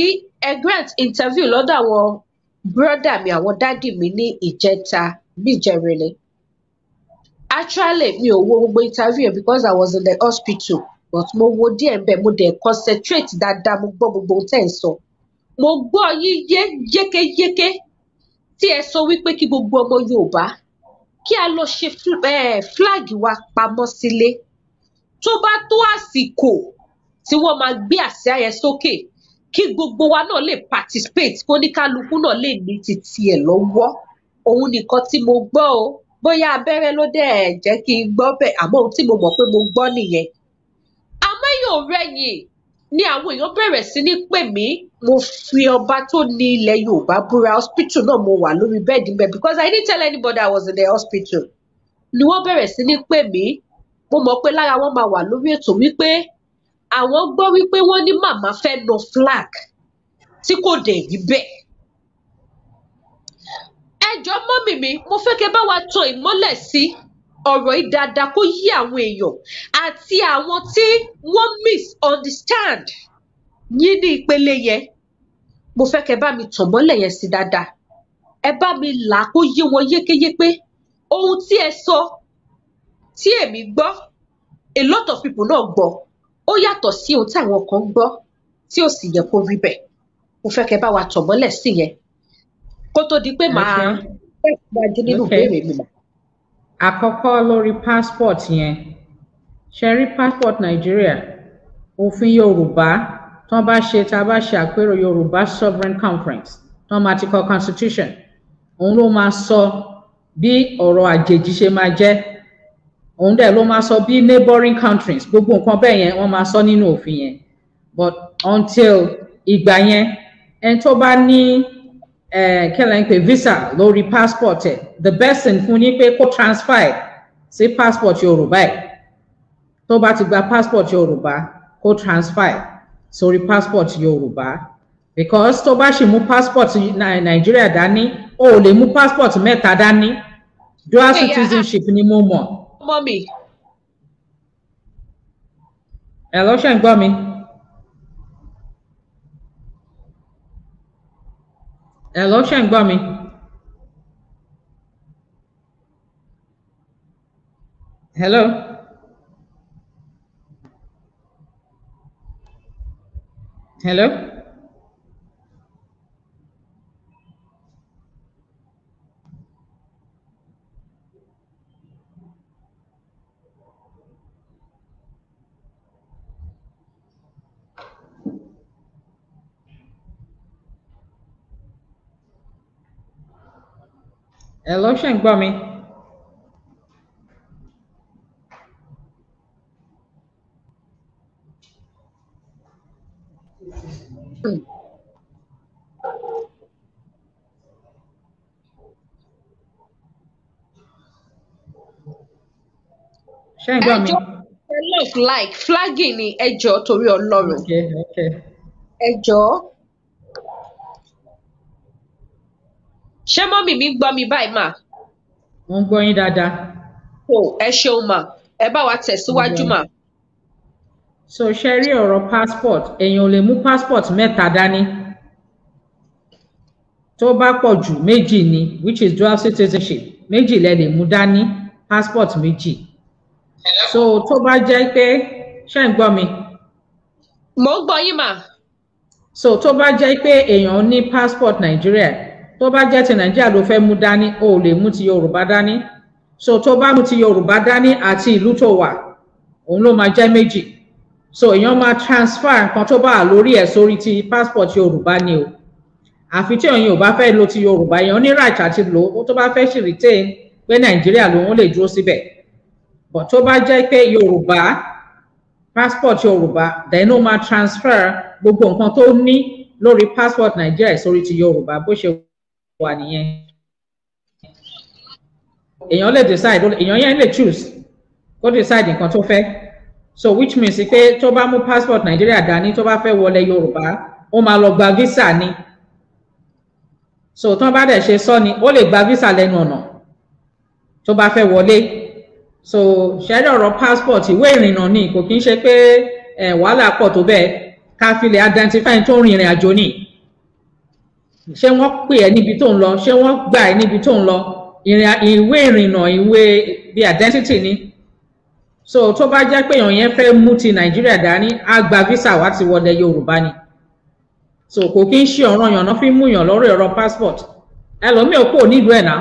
Speaker 1: ẹ grant interview lọ́dọ̀ àwọn brother mi, àwọn daddy mi ní ìjẹta bí ìjẹrin ni. Actually, mi ò wo gbogbo interview yẹn because I was in the hospital, but mo wo díẹ̀ ńbẹ̀, mo dẹ̀ concentrate dáadáa, mo gbọ́ gbogbo ohun tẹ́ ẹ̀ ń sọ. Mo gbọ́ yín yé yékéyéké tí ẹ sọ wípé kí gbogbo ọmọ Yorùbá kí a lọ ṣe flag wa pamọ́ sílé, tó bá tó àsìkò tí wọ́n máa gbé àsíá yẹn sókè, kí gbogbo wa náà lè participate, kó ní kálukú náà lè ní titi ẹ̀ lọ́wọ́. Òun nìkan tí mo gbọ́ o. Bóyá abẹ́rẹ́ ló dẹ̀ jẹ́ kí n gbọ́ bẹ́ẹ̀, àmọ́ ohun tí mo mọ̀ pé mo gbọ́ nìyẹn. Àmọ́ èèyàn rẹ̀yìn ni àwọn èèyàn bẹ̀rẹ̀ sí ní pè mí. Mo fi ọba tó ní ilẹ̀ Yorùbá búra, hospital náà mo wà lórí bed ńbẹ̀, because I didn't tell anybody I was in the hospital, ni wọ́n bẹ̀rẹ̀ sí ní pè mí. Mo mọ̀ pé lára wọn máa wà lórí ètò, wípé àwọn gbọ́ wípé wọ́n ní màmá fẹ́ na flag, tí kò dẹ̀ rí bẹ́ẹ̀. Ẹ jọ̀ọ́, mummy mi, mo fẹ́ kẹ́ bá wa tan ìmọ́lẹ̀ sí ọ̀rọ̀ yìí dáadáa, kó yé àwọn èèyàn àti àwọn tí wọ́n misunderstand yín ní ìpele yẹn. Mo fẹ́ kẹ́ bá mi tàn mọ́lẹ̀ yẹn sí dáadáa, ẹ bá mi là á kó yé wọn yékéyéké. Ohun tí ẹ sọ tí èmi gbọ́, a lot of people náà gbọ́, ó yàtọ̀ sí ohun tí àwọn kan gbọ́, tí ò sì yẹ kó rí bẹ́ẹ̀. Mo fẹ́ kẹ́ bá wa tàn mọ́lẹ̀ sí yẹn kó tó di pé màá tẹ̀síwájú nínú ìbéèrè mi mà.
Speaker 4: Àkọ́kọ́, lórí passport yẹn, ṣe rí passport Nàìjíríà, òfin Yorùbá tán bá ṣe, tá a bá ṣe àpérò Yorùbá Sovereign Conference tán máa ti kọ constitution, òun ló máa sọ bí ọ̀rọ̀ àjèjì ṣe máa jẹ́. Òun dẹ̀ ló máa sọ bí neighboring countries, gbogbo nǹkan bẹ́ẹ̀ yẹn, wọ́n máa sọ nínú òfin yẹn. But until ìgbà yẹn, ẹni tó bá ní kí lẹ́ ń pè, visa lórí passport ẹ̀, the best thing fún ni pé kó transfer ẹ̀ sí passport Yorùbá ẹ̀. Tó bá ti gba passport Yorùbá, kó transfer ẹ̀ sórí passport Yorùbá, because tó bá sì mú passport Nàìjíríà dání, o ò lè mú passport mẹ́ta dání. Dual citizenship ni mo mọ̀.
Speaker 1: Mummy.
Speaker 4: Ẹ lọ, ṣe ń gbọ́ mi? Ẹ lọ, ṣe ń gbọ́ mi? Hello? Hello? Hello, ṣé ń gbọ́ mi? Ṣé ń gbọ́ mi?
Speaker 1: Ẹ jọ̀ọ́, love, like flagging ni, ẹ jọ̀ọ́, torí Ọlọ́run.
Speaker 4: Okay.
Speaker 1: Ẹ jọ̀ọ́. Ṣé mummy mi gbọ́ mi báyìí mà?
Speaker 4: Mo ń gbọ́ yín dáadáa.
Speaker 1: O ẹ ṣeun mà, ẹ bá wa tẹ̀síwájú mà.
Speaker 4: So ṣe rí ọ̀rọ̀ passport, èèyàn ò lè mú passport mẹ́ta dání. Tó bá pọ̀ jù, méjì ni, which is dual citizenship. Méjì lẹ lè mú dání, passport méjì. So tó bá jẹ́ pé, ṣé ń gbọ́ mi?
Speaker 1: Mo ń gbọ́ yín mà.
Speaker 4: So tó bá jẹ́ pé èèyàn ní passport Nàìjíríà, tó bá jẹ́ ti Nàìjíríà ló fẹ́ mú dání, o ò lè mú ti Yorùbá dání. So tó bá mú ti Yorùbá dání àti ìlú tó wà, òun ló máa jẹ́ méjì. So èèyàn máa transfer nǹkan tó bá wà lórí ẹ̀ sórí ti passport Yorùbá ni o, àfi tí èèyàn ò bá fẹ́ lo ti Yorùbá. Èèyàn ní right àti lò ó, tó bá fẹ́ ṣì retain pé Nàìjíríà lòun lè dúró síbẹ̀. But tó bá jẹ́ pé Yorùbá, passport Yorùbá, then ó máa transfer gbogbo nǹkan tó ní lórí passport Nàìjíríà sórí ti Yorùbá. Bó ṣe wà nìyẹn. Èèyàn lè decide, èèyàn yẹn lè choose kó decide nǹkan tó fẹ́. So which means pé tó bá mú passport Nàìjíríà dání, tó bá fẹ́ wọlé Yorùbá, ó máa lọ gba visa ni. So tán bá dẹ̀ ṣe sọ ni, ó lè gba visa lẹ́nu ọ̀nà tó bá fẹ́ wọlé. So ṣẹ́rí, ọ̀rọ̀ passport, ìwé ìrìnnà ni, kò kí ń ṣe pé wàhálà pọ̀ tó bẹ́ẹ̀. Ká fi lè identify tó ń rin ìrìn àjò ni. Ṣé wọ́n pè ẹ́ níbi tó ń lọ? Ṣé wọ́n gbà ẹ́ níbi tó ń lọ? Ìwé ìrìnnà, ìwé bí identity ni. So tó bá jẹ́ pé èèyàn yẹn fẹ́ mú ti Nàìjíríà dání, á gba visa wá ti wọlé Yorùbá ni. So kò kí ń ṣe ọ̀ràn yànnà fi mú yàn lórí ọ̀rọ̀ passport. Ẹlòmíì ò kúrò nílùú ẹ̀ náà,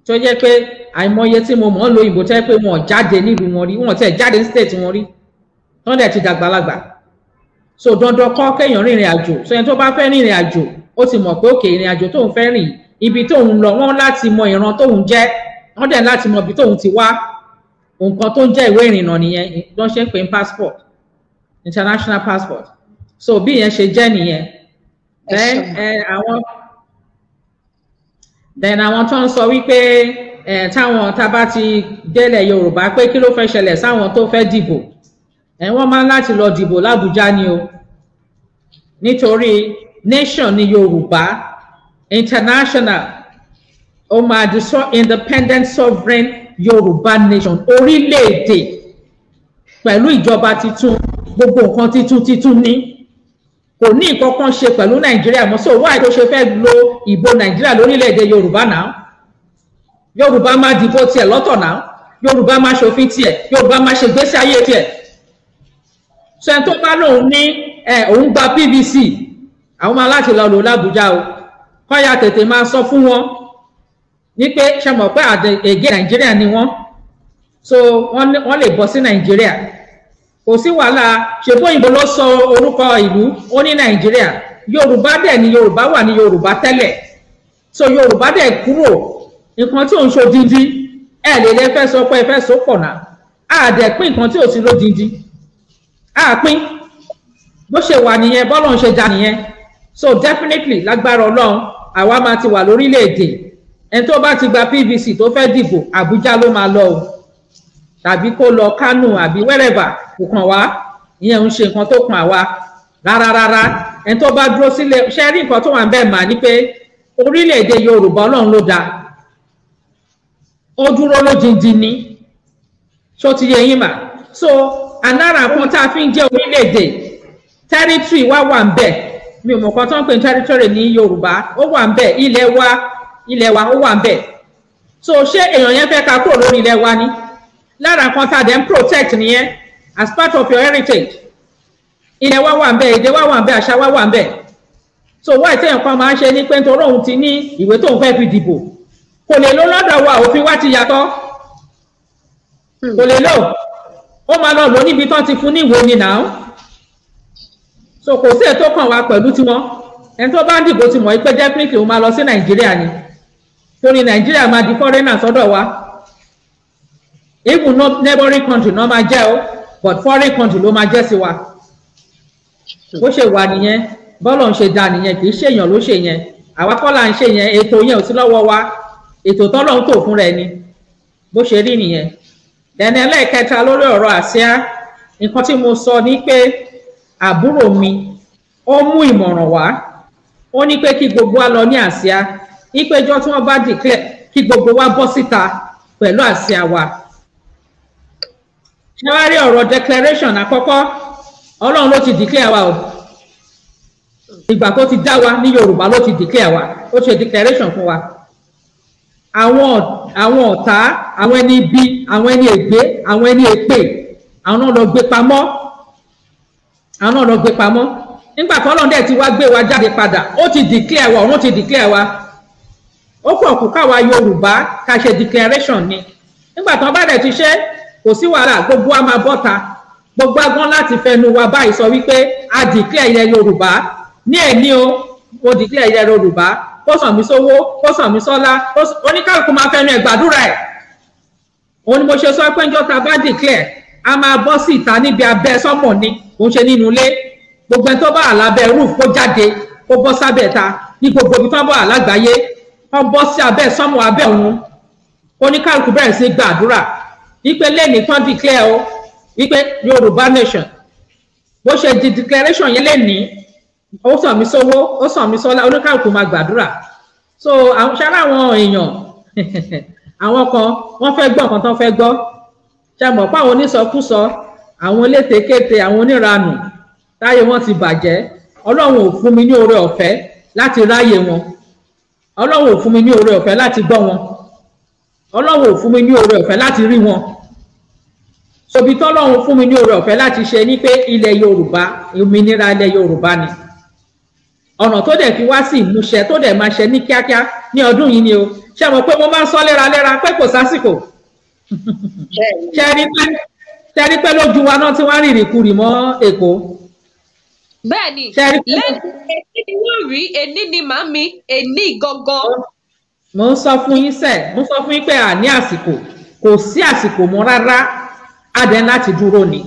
Speaker 4: tó jẹ́ pé àìmọye tí mo mọ̀ ń lo òyìnbó tẹ́ pé wọn ò jáde nílùú wọn rí, wọn ò tẹ̀ jáde ní state wọn rí, tán dẹ̀ ti dàgbàlagbà. So dandan kọ́ kéèyàn rìnrìn àjò. So ẹni tó bá fẹ́ rìnrìn àjò, ó ti mọ̀ pé òkè ìrìn àjò tóun fẹ́ rìn, ibi tóun lọ, wọ́n láti mọ ìran tóun jẹ́, wọ́n dẹ̀ láti mọ ibi tóun ti wá. Nǹkan tó ń jẹ́ ìwé ìrìnnà nìyẹn ló ń ṣe ń pè ní passport, international passport. So bí ìyẹn ṣe jẹ́ nìyẹn. Then àwọn tó ń sọ wípé táwọn tá a bá ti délẹ̀ Yorùbá, pé kí ló fẹ́ ṣẹlẹ̀ sáwọn tó fẹ́ dìbò, wọ́n máa ń láti lọ dìbò l'Ábùjá ni o, nítorí nation ní Yorùbá international. Ó máa di so independent sovereign Yorùbá nation, orílẹ̀-èdè pẹ̀lú ìjọba titun, gbogbo nǹkan titun titun ní, kò ní nǹkan kan ṣe pẹ̀lú Nàìjíríà mọ́. So why tó ṣe fẹ́ lo ìbò Nàìjíríà lórílẹ̀-èdè Yorùbá náà? Yorùbá máa dìbò tiẹ̀ lọ́tọ̀ náà, Yorùbá máa ṣòfin tiẹ̀, Yorùbá máa ṣègbésí ayé tiẹ̀. So ẹni tó bá lóun ní òun gba PVC, àwọn máa láti lọ lò l'Ábùjá o. Kọ́ya tètè máa sọ fún wọn ní pé ṣe mọ̀ pé ègé Nàìjíríà ni wọ́n. So wọ́n lè bọ́ sí Nàìjíríà, kò sí wàhálà. Ṣèbó òyìnbó ló sọ orúkọ ìlú, ó ní Nàìjíríà. Yorùbá dẹ̀ ni, Yorùbá wà ní Yorùbá tẹ́lẹ̀. So Yorùbá dẹ̀ kúrò, nǹkan tí ò ń ṣodindi, ẹ lè lè fẹ́ sọ pé ẹ fẹ́ so pọ̀ náà. Á dẹ̀ pín nǹkan tí ò sí lódindi, á pín. Bó ṣe wà nìyẹn, bọ́lọ̀ ń ṣe dá nìyẹn. So definitely, lágbára Ọlọ́run, àwa máa ti wà lórílẹ̀‐èdè. Ẹni tó bá ti gba PVC tó fẹ́ dìbò, Àbújá ló máa lọ o, tàbí kó lọ Kánò àbí wherever, kò kàn wá. Ìyẹn ń ṣe nǹkan tó kàn wá rárá rárá. Ẹni tó bá dúró sílẹ̀, ṣe rí nǹkan tó wà ń bẹ́ẹ̀ mà ní pé orílẹ̀-èdè Yorùbá, Ọlọ́run ló dáa, ó dúró lójijì ni. Ṣó ti yé yín mà? So anára kan tá a fi ń jẹ́ orílẹ̀-èdè, territory wa wà ń bẹ̀. Mi ò mọ̀ kan tó ń pè ní territory ní Yorùbá. Ó wà ń bẹ̀, ilẹ̀ wa, ilẹ̀ wa ó wà ń bẹ̀. So ṣé èèyàn yẹn fẹ́ ká kúrò lórí ilẹ̀ wa ni? Lára nǹkan tá a dẹ̀ ń protect nìyẹn as part of your heritage. Ilẹ̀ wa wà ń bẹ̀, èdè wa wà ń bẹ̀, àṣà wa wà ń bẹ̀. So wáyé téèyàn kan máa ń ṣe ní pé nítorí òun ti ní ìwé tóun fẹ́ fi dìbò, kò lè lọ lọ́dọ̀ wa, òfin wa ti yàtọ̀, kò lè lò. Ó máa lọ lò níbi tán ti fún ní ìwé ni náà. So kò sí ètò kan wa pẹ̀lú tiwọn. Ẹni tó bá ń dìbò ti mọ̀ pé definitely ó máa lọ sí Nàìjíríà ni, torí Nàìjíríà máa di foreigner sọ́dọ̀ wa. Even no neighboring country náà máa jẹ́ o, but foreign country ló máa jẹ́ sí wa. Bó ṣe wà nìyẹn, bọ́lọ̀ ń ṣe dá nìyẹn. Kì í ṣèyàn ló ṣe yẹn, àwa kọ́ là ń ṣe yẹn. Ètò yẹn ò sí lọ́wọ́ wa, ètò tọ́lọ́run tó fún rẹ̀ ni. Bó ṣe rí nìyẹn. Ẹni ẹlẹ́ẹ̀kẹta lórí ọ̀rọ̀ àsíá, nǹkan tí mo sọ ni pé àbúrò mi ó mú ìmọ̀ràn wá, ó ní pé kí gbogbo wa lọ ní àsíá, ìpéjọ tí wọ́n bá declare, kí gbogbo wa bọ́ síta pẹ̀lú àsíá wa. Ṣé wàá rí ọ̀rọ̀ declaration àkọ́kọ́, Ọlọ́run ló ti declare wa o. Ìgbà tó ti dá wa ní Yorùbá ló ti declare wa, ó ṣe declaration fún wa. Àwọn ọ̀tá, àwọn ẹni ibi, àwọn ẹni ègbé, àwọn ẹni èpè, àwọn náà lọ gbé pamọ́, àwọn náà lọ gbé pamọ́. Nígbà tó Ọlọ́run dẹ̀ ti wá gbé wa jáde padà, ó ti declare wa, òun ti declare wa. Ó kàn kú káwa Yorùbá ká ṣe declaration ni. Nígbà tó bá dẹ̀ ti ṣe, kò sí wàhálà, gbogbo wa máa bọ́ta, gbogbo agbọ́n láti fẹnu wa báyìí sọ wípé a declare ilẹ̀ Yorùbá ní ẹ̀ní o. Mo declare ilẹ̀ Yorùbá, kó sàn mí sówó, kó sàn mí sọ́lá. Oníkálukú máa fẹnu ẹ̀ gbàdúrà ẹ̀. Òun ni mo ṣe sọ pé njọ́ ta bá declare, a máa bọ́ sí ìta níbi abẹ́ sọ́mọ̀ ni, òun ṣe nínú ilé. Gbogbo ẹni tó bá wà lábẹ́ roof kó jáde, kó bọ́ sábẹ́ ta ní gbogbo ibi tó bá wà lágbàáyé, kó bọ́ sí abẹ́ sánmọ̀ abẹ́ òun, oníkálukú bẹ̀rẹ̀ sí gbàdúrà wípé lẹ́ni tán declare o wípé Yorùbá nation. Bó ṣe di declaration yẹn lẹ́ni, ó sàn mí sówó, ó sàn mí sọ́lá, oníkálukú máa gbàdúrà. So ṣáná àwọn èèyàn àwọn kan wọ́n fẹ́ gbọ́ nǹkan tán fẹ́ gbọ́. Ṣe mọ̀ pé àwọn onísọkúsọ, àwọn elétekéte, àwọn oníranù táyé wọn ti bàjẹ́. Ọlọ́run ò fún mi ní oore ọ̀fẹ́ láti ráyè wọn, Ọlọ́run ò fún mi ní oore ọ̀fẹ́ láti gbọ́ wọn, Ọlọ́run ò fún mi ní oore ọ̀fẹ́ láti rí wọn. Sobi tọ́lọ́run fún mi ní oore ọ̀fẹ́ láti ṣe ni pé ilẹ̀ Yorùbá, òmìnira ilẹ̀ Yorùbá ni ọ̀nà tó dẹ̀ fi wá sí ìmúṣẹ, tó dẹ̀ máa ṣe ní kíákíá ní ọdún yìí ni o. Ṣé mọ̀ pé mo máa ń sọ léraléra pé kò sásìkò? Ṣe rí pé lójú wa náà tí wọ́n rìnrìn kurì mọ́ Èkó.
Speaker 1: Bẹ́ẹ̀ni, lẹ́yìn èyí ni wọ́n rí, èní ni màmí, èní gangan.
Speaker 4: Mo ń sọ fún yín sẹ́, mo sọ fún yín pé àní àsìkò, kò sí àsìkò mọ́ rárá. Adẹ̀ láti dúró ni,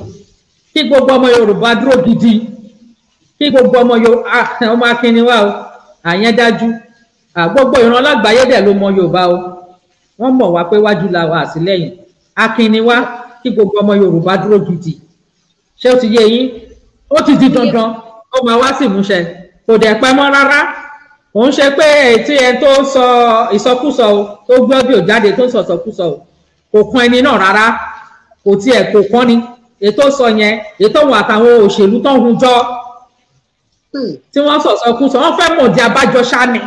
Speaker 4: kí gbogbo ọmọ Yorùbá dúró gidi, kí gbogbo ọmọ Yorùbá, ọmọ akínni wa o, àyẹn dájú. Gbogbo ìran lágbàáyé dẹ̀ ló mọ Yorùbá o, wọ́n mọ̀ wá pé wájú la wà àtìlẹ́yìn akínni wa. Kí gbogbo ọmọ Yorùbá dúró gidi. Ṣé ó ti yé yín? Ó ti di dandan, ó máa wá sí ìmúṣẹ, kò dẹ̀ pẹ́ mọ́ rárá. Kò ń ṣe pé tí ẹni tó ń sọ ìsọkúsọ o, tó gbé ọ́díò jáde tó ń sọ ìsọkúsọ o, kò kan ẹni náà rárá, kò tiẹ̀ kò kán ni. Ètò sọ yẹn, ètò òun àtàwọn òṣèlú tó ń hun jọ tí wọ́n sọ ìsọkúsọ, wọ́n fẹ́ mọ̀ di abájọ ṣá ni.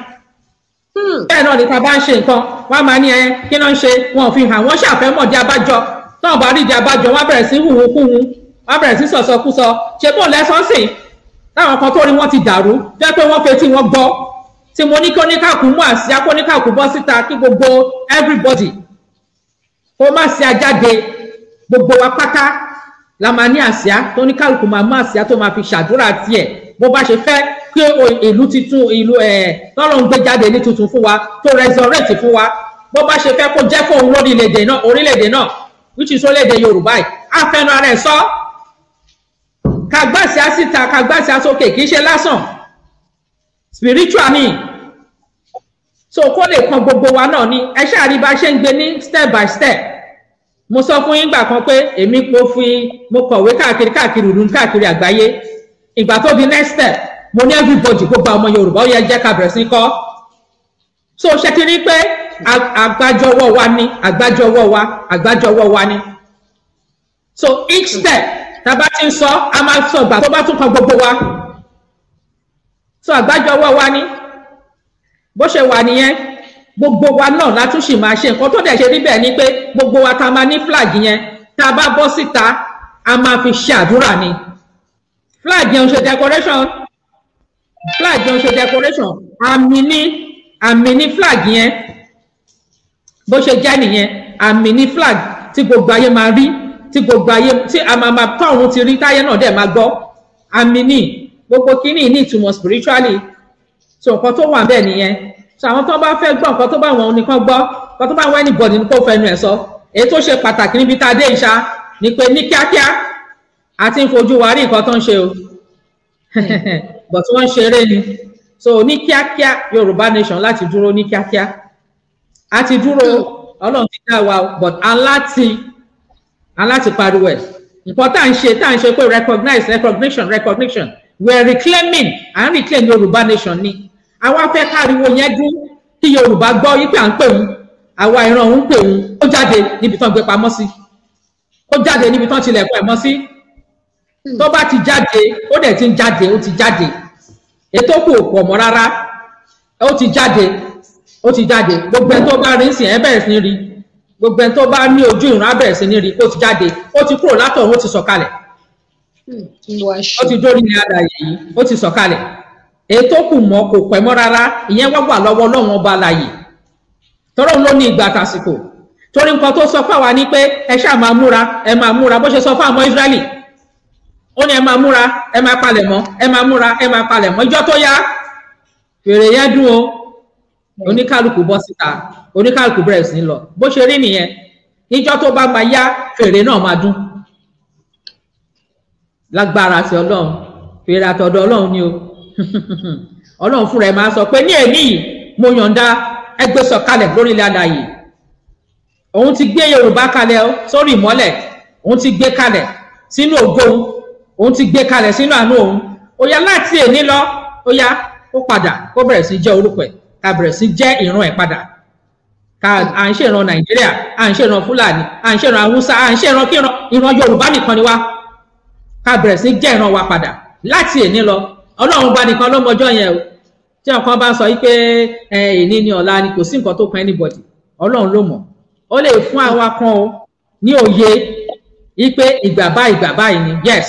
Speaker 4: Bẹ́ẹ̀ náà ni ta bá ń ṣe nǹkan, wọ́n á máa ní ẹ kí náà ń ṣe, wọn ò fi hàn, wọ́n ṣàfẹ́ mọ̀ di abájọ. Táwọn bá rí di abájọ, wọ́n á bẹ̀rẹ̀ sí hùhùnkúhun, wọ́n á bẹ̀rẹ̀ sí sọ̀sọkúsọ. Ṣe bó lẹ́sán sìn táwọn kan tó rí wọn ti dàrú, jẹ́ pé wọ́n fetí wọn gbọ́. Tí mo ní kí oníkàkú mú àsíá, kó oníkàkú bọ́ síta, kí gbogbo everybody kó má sí ajáde, gbogbo wa pátá la máa ní àsíá, tó oníkàkú máa mú àsíá tó máa fi ṣàdúrà tiẹ̀ bó bá ṣe fẹ́ kí ìlú titun, ìlú tọ́lọ́ ń gbé jáde ní tuntun fún wa, tó resurrect fún wa, bó bá ṣe fẹ́ kó jẹ́ fóun lórílẹ̀-èdè náà, orílẹ̀-èdè náà which is orílẹ̀-èdè Yorùbá yìí, á fẹnu ara ẹ̀ sọ. Kàgbàsíá síta, kàgbàsíá sókè, kì í ṣe lásán, spiritual ni. So kó lè kan gbogbo wa náà ni. Ẹ ṣáà rí bá ṣe ń gbé ní step by step. Mo sọ fún yín gbà kan pé èmi mo fi mo kọ̀wé káàkiri káàkiri ìlú káàkiri àgbáyé. Ìgbà tó di next step, mo ní everybody gbogbo ọmọ Yorùbá ó yẹ jẹ́ ká bẹ̀rẹ̀ sí kọ́. So ṣe ti rí pé àgbájọwọ́ wa ni, àgbájọwọ́ wa, àgbájọwọ́ wa ni. So each step tá a bá ti ń sọ, a máa sọ ìgbà tó bá tún kan gbogbo wa. So àgbájọwọ́ wa ni, bó ṣe wà nìyẹn. Gbogbo wa náà látún sì máa ṣe nǹkan tó dẹ̀ ṣe rí bẹ́ẹ̀ ni pé gbogbo wa ta máa ní flag yẹn, tá a bá bọ́ síta a máa fi ṣe àdúrà ni. Flag yẹn ń ṣe decoration, flag yẹn ń ṣe decoration, àmì ní, àmì ní flag yẹn, bó ṣe jẹ́ nìyẹn. Àmì ní flag tí gbogbo ayé máa rí, tí gbogbo ayé tí a máa máa tọ̀run ti rí, táyé náà dẹ̀ máa gbọ́. Àmì ní gbogbo kínní ní ìtumọ̀ spiritually. So nǹkan tó wà bẹ́ẹ̀ nìyẹn. So àwọn tó bá fẹ́ gbọ́ nǹkan tó bá wọn nìkan gbọ́, nǹkan tó bá wọn anybody ní kó fẹnu ẹ̀ sọ. Èyí tó ṣe pàtàkì níbi tá a dé ìṣá ni pé ní kíákíá a ti ń fojú wa rí nǹkan tó ń ṣe o, but wọ́n ń ṣeré ni. So ní kíákíá Yorùbá nation láti dúró ní kíákíá. A ti dúró, Ọlọ́run ti dá wa, but aláti pariwo ẹ̀. Nǹkan tá à ń ṣe, tá à ń ṣe pé recognize, recognition, recognition, we are reclaiming and reclaim Yorùbá nation ni. Àwa fẹ́ káriwo yẹn dún kí Yorùbá gbọ́ wípé à ń pè wọ́n, àwa ìran òun pè wọ́n, ó jáde níbi tán gbé pamọ́ sí, ó jáde níbi tán tilẹ̀kùn ẹ̀ mọ́ sí. Tó bá ti jáde, ó dẹ̀ ti ń jáde, ó ti jáde. Ètò kù pọ̀ mọ́ rárá, ó ti jáde, ó ti jáde. Gbogbo ẹni tó bá rí sìn ẹ bẹ̀rẹ̀ sí ní rí, gbogbo ẹni tó bá ní ojú ìran á bẹ̀rẹ̀ sí ní rí, ó ti jáde, ó ti kúrò látọ̀run, ó ti sọ̀kalẹ̀, ó ti dórí ní alààyè yìí, ó ti sọ̀kalẹ̀. Ètò kù mọ́ kò pẹ́ mọ́ rárá, ìyẹn wá wà lọ́wọ́ Ọlọ́run ọba alààyè, tọ́rọ̀ ló ní ìgbà tàsìkò. Torí nǹkan tó sọ fáwa ni pé ẹ ṣáà máa múra, ẹ máa múra, bó ṣe sọ fún àwọn Ísírẹ́lì, ó ní ẹ máa múra, ẹ máa palẹ̀ mọ́, ẹ máa múra, ẹ máa palẹ̀ mọ́. Ìjọ́ tó yá fèrè yẹn dún o, oníkálukú bọ́ síta, oníkálukú bẹ̀rẹ̀ sí lọ. Bó ṣe rí nìyẹn. Ìjọ́ tó bá máa yá fèrè náà máa dún lágbára ti Ọlọ́run. Fèrè àtọ̀dọ̀ Ọlọ́run ni o. Ọlọ́run fúnra ẹ̀ máa sọ pé ní èní yìí mo yọ̀ǹda ẹgbẹ́ sọ̀kalẹ̀ lórí ilẹ̀ alààyè. Òun ti gbé Yorùbá kalẹ̀ sórí ìmọ́lẹ̀, òun ti gbé kalẹ̀ sínú ògo òun, òun ti gbé kalẹ̀ sínú àánú òun. Ó yá láti èní lọ, ó yá ó padà kó bẹ̀rẹ̀ sí jẹ́ orúkọ ẹ̀, ká bẹ̀rẹ̀ sí jẹ́ ìran ẹ̀ padà. Ká à ń ṣèran Nàìjíríà, à ń ṣèran Fúlàní, à ń ṣèran Haúsá, à ń ṣèran kíran, ìran Yorùbá nìkan ni wá. Ká bẹ̀rẹ̀ sí jẹ́ ìran wa padà láti èní lọ. Ọlọ́run bá nìkan ló mọjọ́ yẹn o. Tí ọ̀kan bá sọ wípé èní ni ọ̀la ni, kò sí nǹkan tó kan anybody, Ọlọ́run ló mọ̀. Ó lè fún àwa kan o ní òye wípé ìgbà báyìí ìgbà báyìí ni, yes,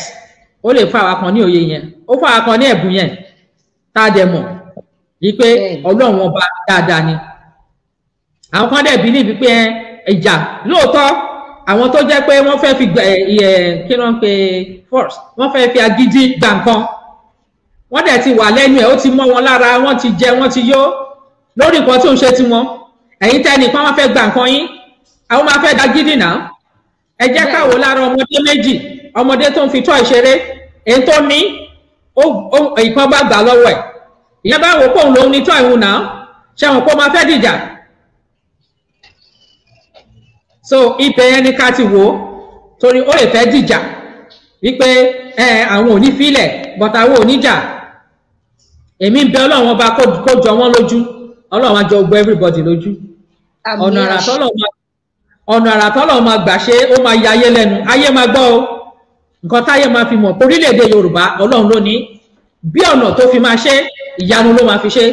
Speaker 4: ó lè fún àwa kan ní òye yẹn, ó fún àwa kan ní ẹ̀bùn yẹn tá a dẹ̀ mọ̀ wípé Ọlọ́run ọba dáadáa ni. Àwọn kan dẹ̀ believe pé ìjà lóòótọ́, àwọn tó jẹ́ pé wọ́n fẹ́ fi kí ló ń pe force, wọ́n fẹ́ fi agídí gba nǹkan, wọ́n dẹ̀ ti wà lẹ́nu ẹ̀, ó ti mọ́ wọn lára, wọ́n ti jẹ, wọ́n ti yó lórí nǹkan tó ń ṣe tiwọn. Ẹ̀yin tẹ́nìkan wọ́n fẹ́ gba nǹkan yín, àwọn máa fẹ́ dagídí náà. Ẹ jẹ́ ká wò lára ọmọdé méjì, ọmọdé tó ń fi tọ́ ìṣeré, èyí tó ní ìkan bá gbà lọ́wọ́ ẹ̀, ìyẹn bá wò pòun lòun ní tọ́ ìhun náà, ṣé wọn kó máa fẹ́ dìjà. So ibẹ̀ yẹn ni ká ti wò ó, torí ó lè fẹ́ dìjà wípé àwọn ò ní filẹ̀, but àwọn ò ní jà. Èmi ń bẹ Ọlọ́run ọba kó jọ wọ́n lójú, Ọlọ́run á jọ gbọ́ everybody lójú. Ọ̀nà àrà tọ́lọ̀ máa gbà ṣe, ó máa ya ayé lẹ́nu, ayé máa gbọ́ o. Nǹkan táyé máa fi mọ̀ orílẹ̀-èdè Yorùbá Ọlọ́run ló ní, bí ọ̀nà tó fi máa ṣe, ìyanu ló máa fi ṣe,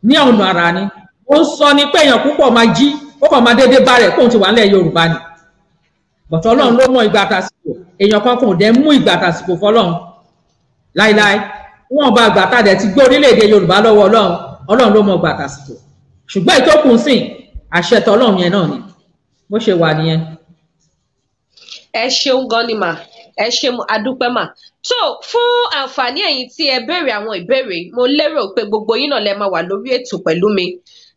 Speaker 4: ní ọ̀nà àrà ni. Ó ń sọ ni pé èèyàn púpọ̀ máa jí, ó kàn máa déédéé bá rẹ̀ kóun ti wà nílẹ̀ Yorùbá ni. Bọ̀tọ̀ Ọlọ́run ló mọ ìgbà àtàsìkò, èèyàn kan kò dẹ̀ mú ìgbà àtàsìkò fọlọ́run láíláí. Wọn bá àgbà tá a dẹ̀ ti gbé orílẹ̀-èdè Yorùbá lọ́wọ́ Ọlọ́run, Ọlọ́run ló mọ ìgbà àtàsìkò. Ṣùgbọ́n ìtókùn sìn àṣẹ tọlọ́run yẹn náà ni, bó ṣe wà nìyẹn.
Speaker 1: Ẹ ṣeun gan ni mà, ẹ ṣeun, adúpẹ́ mà. Tó fún àǹfààní ẹ̀yin tí ẹ béèrè àwọn ìbéèrè, mo lérò pé gbogbo yín náà lẹ máa wà lórí ètò pẹ̀lú mi,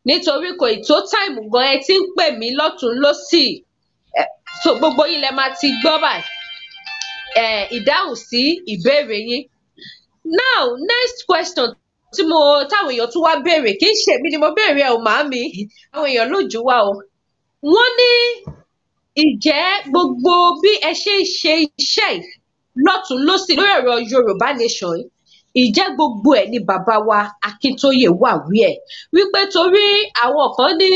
Speaker 1: nítorí kò ì tó táìmù gan, ẹ ti ń pè mí lọ́tùn lósì. So gbogbo yín lẹ máa ti gbọ́ báyìí ìdáhùn sí ìbéèrè yín. Now next question tí mo táwọn èèyàn tún wá béèrè, kì í ṣe èmi ni mo béèrè ẹ ò màámi, àwọn èèyàn lójú wa o. Wọ́n ní ìjẹ́ gbogbo bí ẹ ṣe ń ṣe iṣẹ́ yìí lọ́tùn lósì lórí ọ̀rọ̀ Yorùbá Nation yìí, ìjẹ́ gbogbo ẹ̀ ni bàbá wa Akíntóyè wà wí ẹ̀ wípé torí àwọn kan ní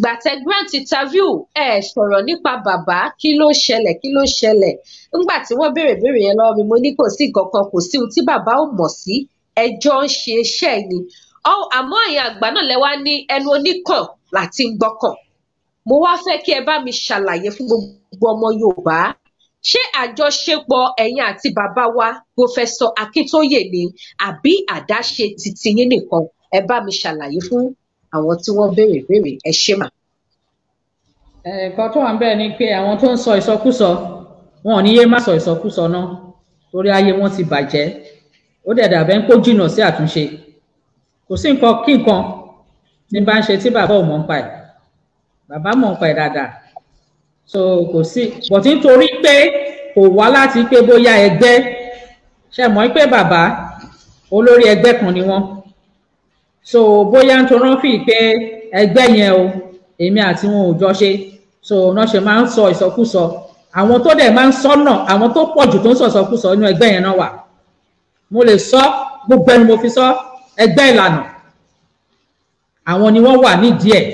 Speaker 1: gbàtẹ grant interview ẹ sọ̀rọ̀ nípa bàbá, kí ló ṣẹlẹ̀, kí ló ṣẹlẹ̀? Ńgbà tí wọ́n béèrè béèrè yẹn lọ́wọ́ mi, mo ní kò sí nǹkan kan, kò sí ohun tí bàbá ò mọ̀ sí, ẹjọ́ ń ṣe iṣẹ́ ni. Àmọ́ ẹ̀yin àgbà náà lẹ wá ní ẹnu oníkàn láti ń gbọ́kàn. Mo wá fẹ́ kí ẹ bá mi ṣàlàyé fún gbogbo ọmọ Yorùbá, ṣé àjọṣepọ̀ ẹ̀yin àti bàbá wa Professor Akíntóyè ni àbí àdáṣe titi yín nìkan? Ẹ bá mi ṣàlàyé fún àwọn tí wọ́n béèrè béèrè. Ẹ ṣé mà.
Speaker 4: Ẹ̀ẹ̀kan tó wà ń bẹ̀ ni pé àwọn tó ń sọ ìsọkúsọ wọn ò ní yé má sọ ìsọkúsọ náà, torí ayé wọn ti bàjẹ́, ó dẹ̀ dàbẹ́ ń kó jìnnà sí àtúnṣe. Kò sí nǹkan kí nǹkan ní bá ń ṣe tí bàbá ò mọ̀ ń pa ẹ̀, bàbá mọ̀ ń pa ẹ̀ dáadáa. So kò sí, but nítorí pé kò wá láti pé bóyá ẹgbẹ́, ṣe mọ̀ pé bàbá olórí ẹgbẹ́ kan ni wọ́n. So bóyá nítorí wọ́n fi pé ẹgbẹ́ yẹn o, èmi àti wọn ò jọ ṣe, so náà ṣe máa ń sọ ìsọkúsọ. Àwọn tó dẹ̀ máa ń sọ náà, àwọn tó pọ̀ jù tó ń sọ ìsọkúsọ inú ẹgbẹ́ yẹn náà wà. Mo lè sọ gbogbo ẹni mo fi sọ, ẹgbẹ́ ìlànà àwọn ni wọ́n wà nídìí ẹ̀.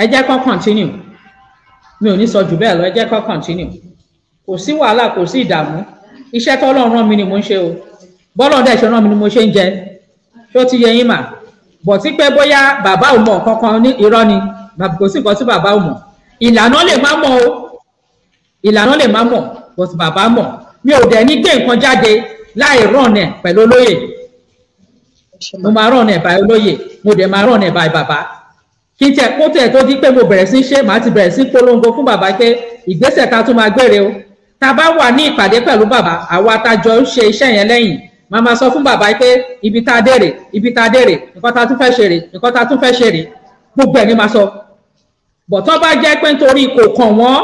Speaker 4: Ẹ jẹ́ kó continue, mi ò ní sọ jù bẹ́ẹ̀ lọ, ẹ jẹ́ kó continue. Kò sí wàhálà, kò sí ìdààmú, iṣẹ́ tọ́lọ́run rán mi ni mo ń ṣe o, bọ́lọ́run dẹ̀ ṣe rán mi ni mo ṣe ń jẹ. Ṣé ó ti yé yín mà? Bọ̀ tí pé bóyá bàbá ò mọ̀ kankan ní irọ́ ni, kò sí nǹkan tí bàbá ò mọ̀. Ìlànà lè má mọ̀ o, ìlànà lè má mọ̀, but bàbá mọ̀. Mi ò dẹ̀ ní gbé nǹkan jáde láì rán ẹ̀ pẹ̀lú olóyè. Mo máa rán ẹ̀ báyìí olóyè, mo dẹ̀ máa rán ẹ̀ báyìí bàbá. Kí tẹ kó tẹ tó di pé mo bẹ̀rẹ̀ sí ṣe, màá ti bẹ̀rẹ̀ sí polongo fún bàbá pé ìgbésẹ̀ ta tún máa gbére o. Tá bá wà ní ìpàdé pẹ̀lú bàbá, àwa tá jọ ń ṣe iṣẹ́ yẹn lẹ́yìn, màá máa sọ fún bàbá pé ibi tá a dé rè, ibi tá a dé rè, nǹkan tá tún fẹ́ ṣe rè, nǹkan tá tún fẹ́ ṣe rè, gbogbo ẹ̀ ni màá sọ. Bọ̀ tó bá jẹ́ pé nítorí kò kàn wọ́n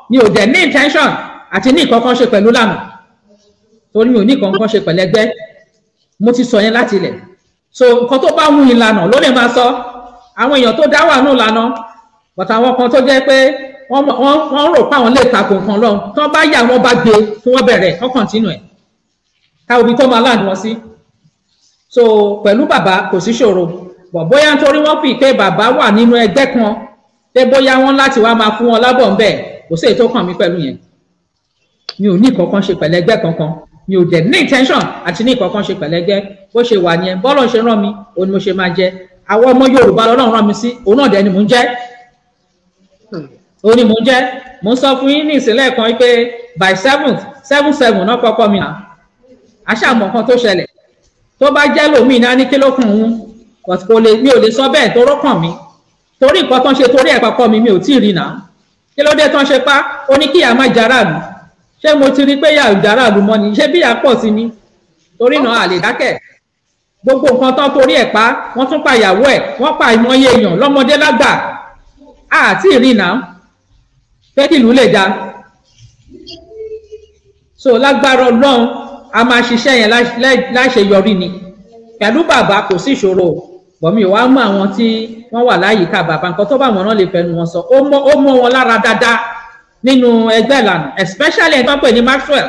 Speaker 4: ni ò dẹ̀ ní intention àti ní nǹkan kan ṣe pẹ̀lú lànà, Torí mi ò ní nǹkan kan ṣe pẹ̀lẹ́gbẹ́. Mo ti sọ yẹn láti ilẹ̀. So nǹkan tó bá wù ìlànà ló lè máa sọ. Àwọn èèyàn tó dá wà nù ìlànà, but àwọn kan tó jẹ́ pé wọ́n rò pé àwọn lè takò nǹkan lọ́hùn. Tán bá yà wọ́n bá gbé kí wọ́n bẹ̀rẹ̀ kán continue ẹ̀. Ká omi tó máa land wọn sí. So pẹ̀lú bàbá kò sí ṣòro. Bọ̀ bóyá nítorí wọ́n fi pé bàbá wà nínú ẹgbẹ́ kan, pé bóyá wọ́n láti wá máa fún wọn lábọ̀ ńbẹ̀, kò sí èyí tó kàn mí pẹ̀lú yẹn. Mi ò ní nǹkan kan ṣe pẹ̀lú ẹgbẹ́ kankan. Mi ò dẹ̀ ní intention àti ní nǹkan kan ṣe pẹ̀lú ẹgbẹ́. Bó ṣe wà nìyẹn, bọ́lọ̀ ṣe rán mi, òun ni mo ṣe máa jẹ. Àwọn ọmọ Yorùbá lọ́lọ́run rán mi sí, òun náà dẹ̀ ni mò ń jẹ́. Òun ni mò ń jẹ́. Mò ń sọ fún yín ní ìsìnlẹ̀ kan pé by 7th náà kọ́kọ́ mi nà. Àṣà mọ̀ nǹkan tó ṣẹlẹ̀. Tó bá jẹ́ lòmíì náà ní kí ló kàn òun. But kò lè, mi ò lè sọ bẹ́ẹ̀ toró kàn mí. Torí nǹkan tó ń ṣe torí ẹ̀ kọ́kọ́ mi, mi ò tíì rí nà. Kí ló dé tó ń ṣe pa? Ó ní kíyà má jaráàlú. Ṣé mo ti rí pé yà ò jaráàlú mọ́ ni? Ṣé bí yà pọ̀ sí ni? Torí náà à lè dákẹ́. Gbogbo nǹkan tán torí ẹ̀ pa, wọ́n tún pa ìyàwó ẹ̀, wọ́n pa ìmọye èèyàn lọ́mọdé lágbà. Àti ìrì náà. Pé kí ìlú lè da. So lágbára Ọlọ́run, a máa ṣiṣẹ́ yẹn láṣeyọrí ni. Pẹ̀lú bàbá kò sí ìṣòro. Bọ̀mí wàá mú àwọn tí wọ́n wà láyìíká bàbá, nǹkan tó bá wọn náà lè fẹnu wọn sọ. Ó mọ́ wọn lára dáadáa nínú ẹgbẹ́ ìlànà, especially ẹni tó ń pè ní Maxwell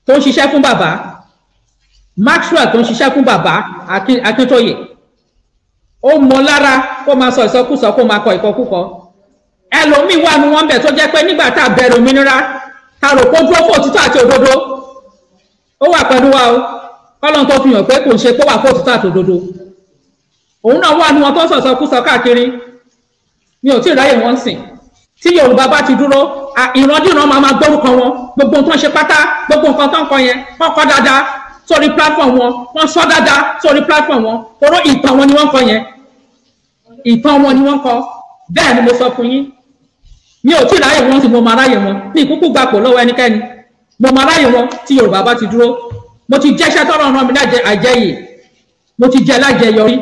Speaker 4: tó ń ṣiṣẹ́ fún bàbá. Maxwell tó ń ṣiṣẹ́ fún bàbá Akíntóyè. Ó mọ́ lára kó máa sọ ìsọkúsọ, kó máa kọ ìkọkúkọ. Ẹlòmíì wà nù wọn bẹ̀ tó jẹ́ pé nígbà tá a bẹ̀rẹ̀ òmìnira, ta rò kó dúró fún òtítọ́ àti òdodo. Ó wà pẹ̀lú wa o. Kọ́lọ́n tó fi hàn pé kò ń ṣe pé wà fún òtítọ́ àti òdodo. Òun náà wà nù wọn tó ń sọ̀sọkúsọ káàkiri. Mi ò tí ì ráyè wọn sìn. Tí Yorùbá bá ti dúró, ìrandíran máa máa gbórúkọ wọn. Gbogbo nǹkan ṣe pátá, gbogbo nǹkan tó ń kọ yẹn, wọ́n kọ dáadáa sórí platform wọn, wọ́n sọ dáadáa sórí platform wọn. Toró ìtàn wọn ni wọ́n kọ yẹn. Ìtàn wọn ni wọ́n kọ. Bẹ́ẹ̀ ni mo sọ fún yín. Mi ò tí ì ráyè wọn sì, mo máa ráyè wọn. Mi kúkú gbapò lọ́wọ́ ẹnikẹ́ni. Mo máa ráyè wọn tí Yorùbá bá ti dúró. Mo ti jẹ́ṣẹ́ tọ́rọ̀ ràn mí lájẹ àjẹyè. Mo ti jẹ lájẹyọrí.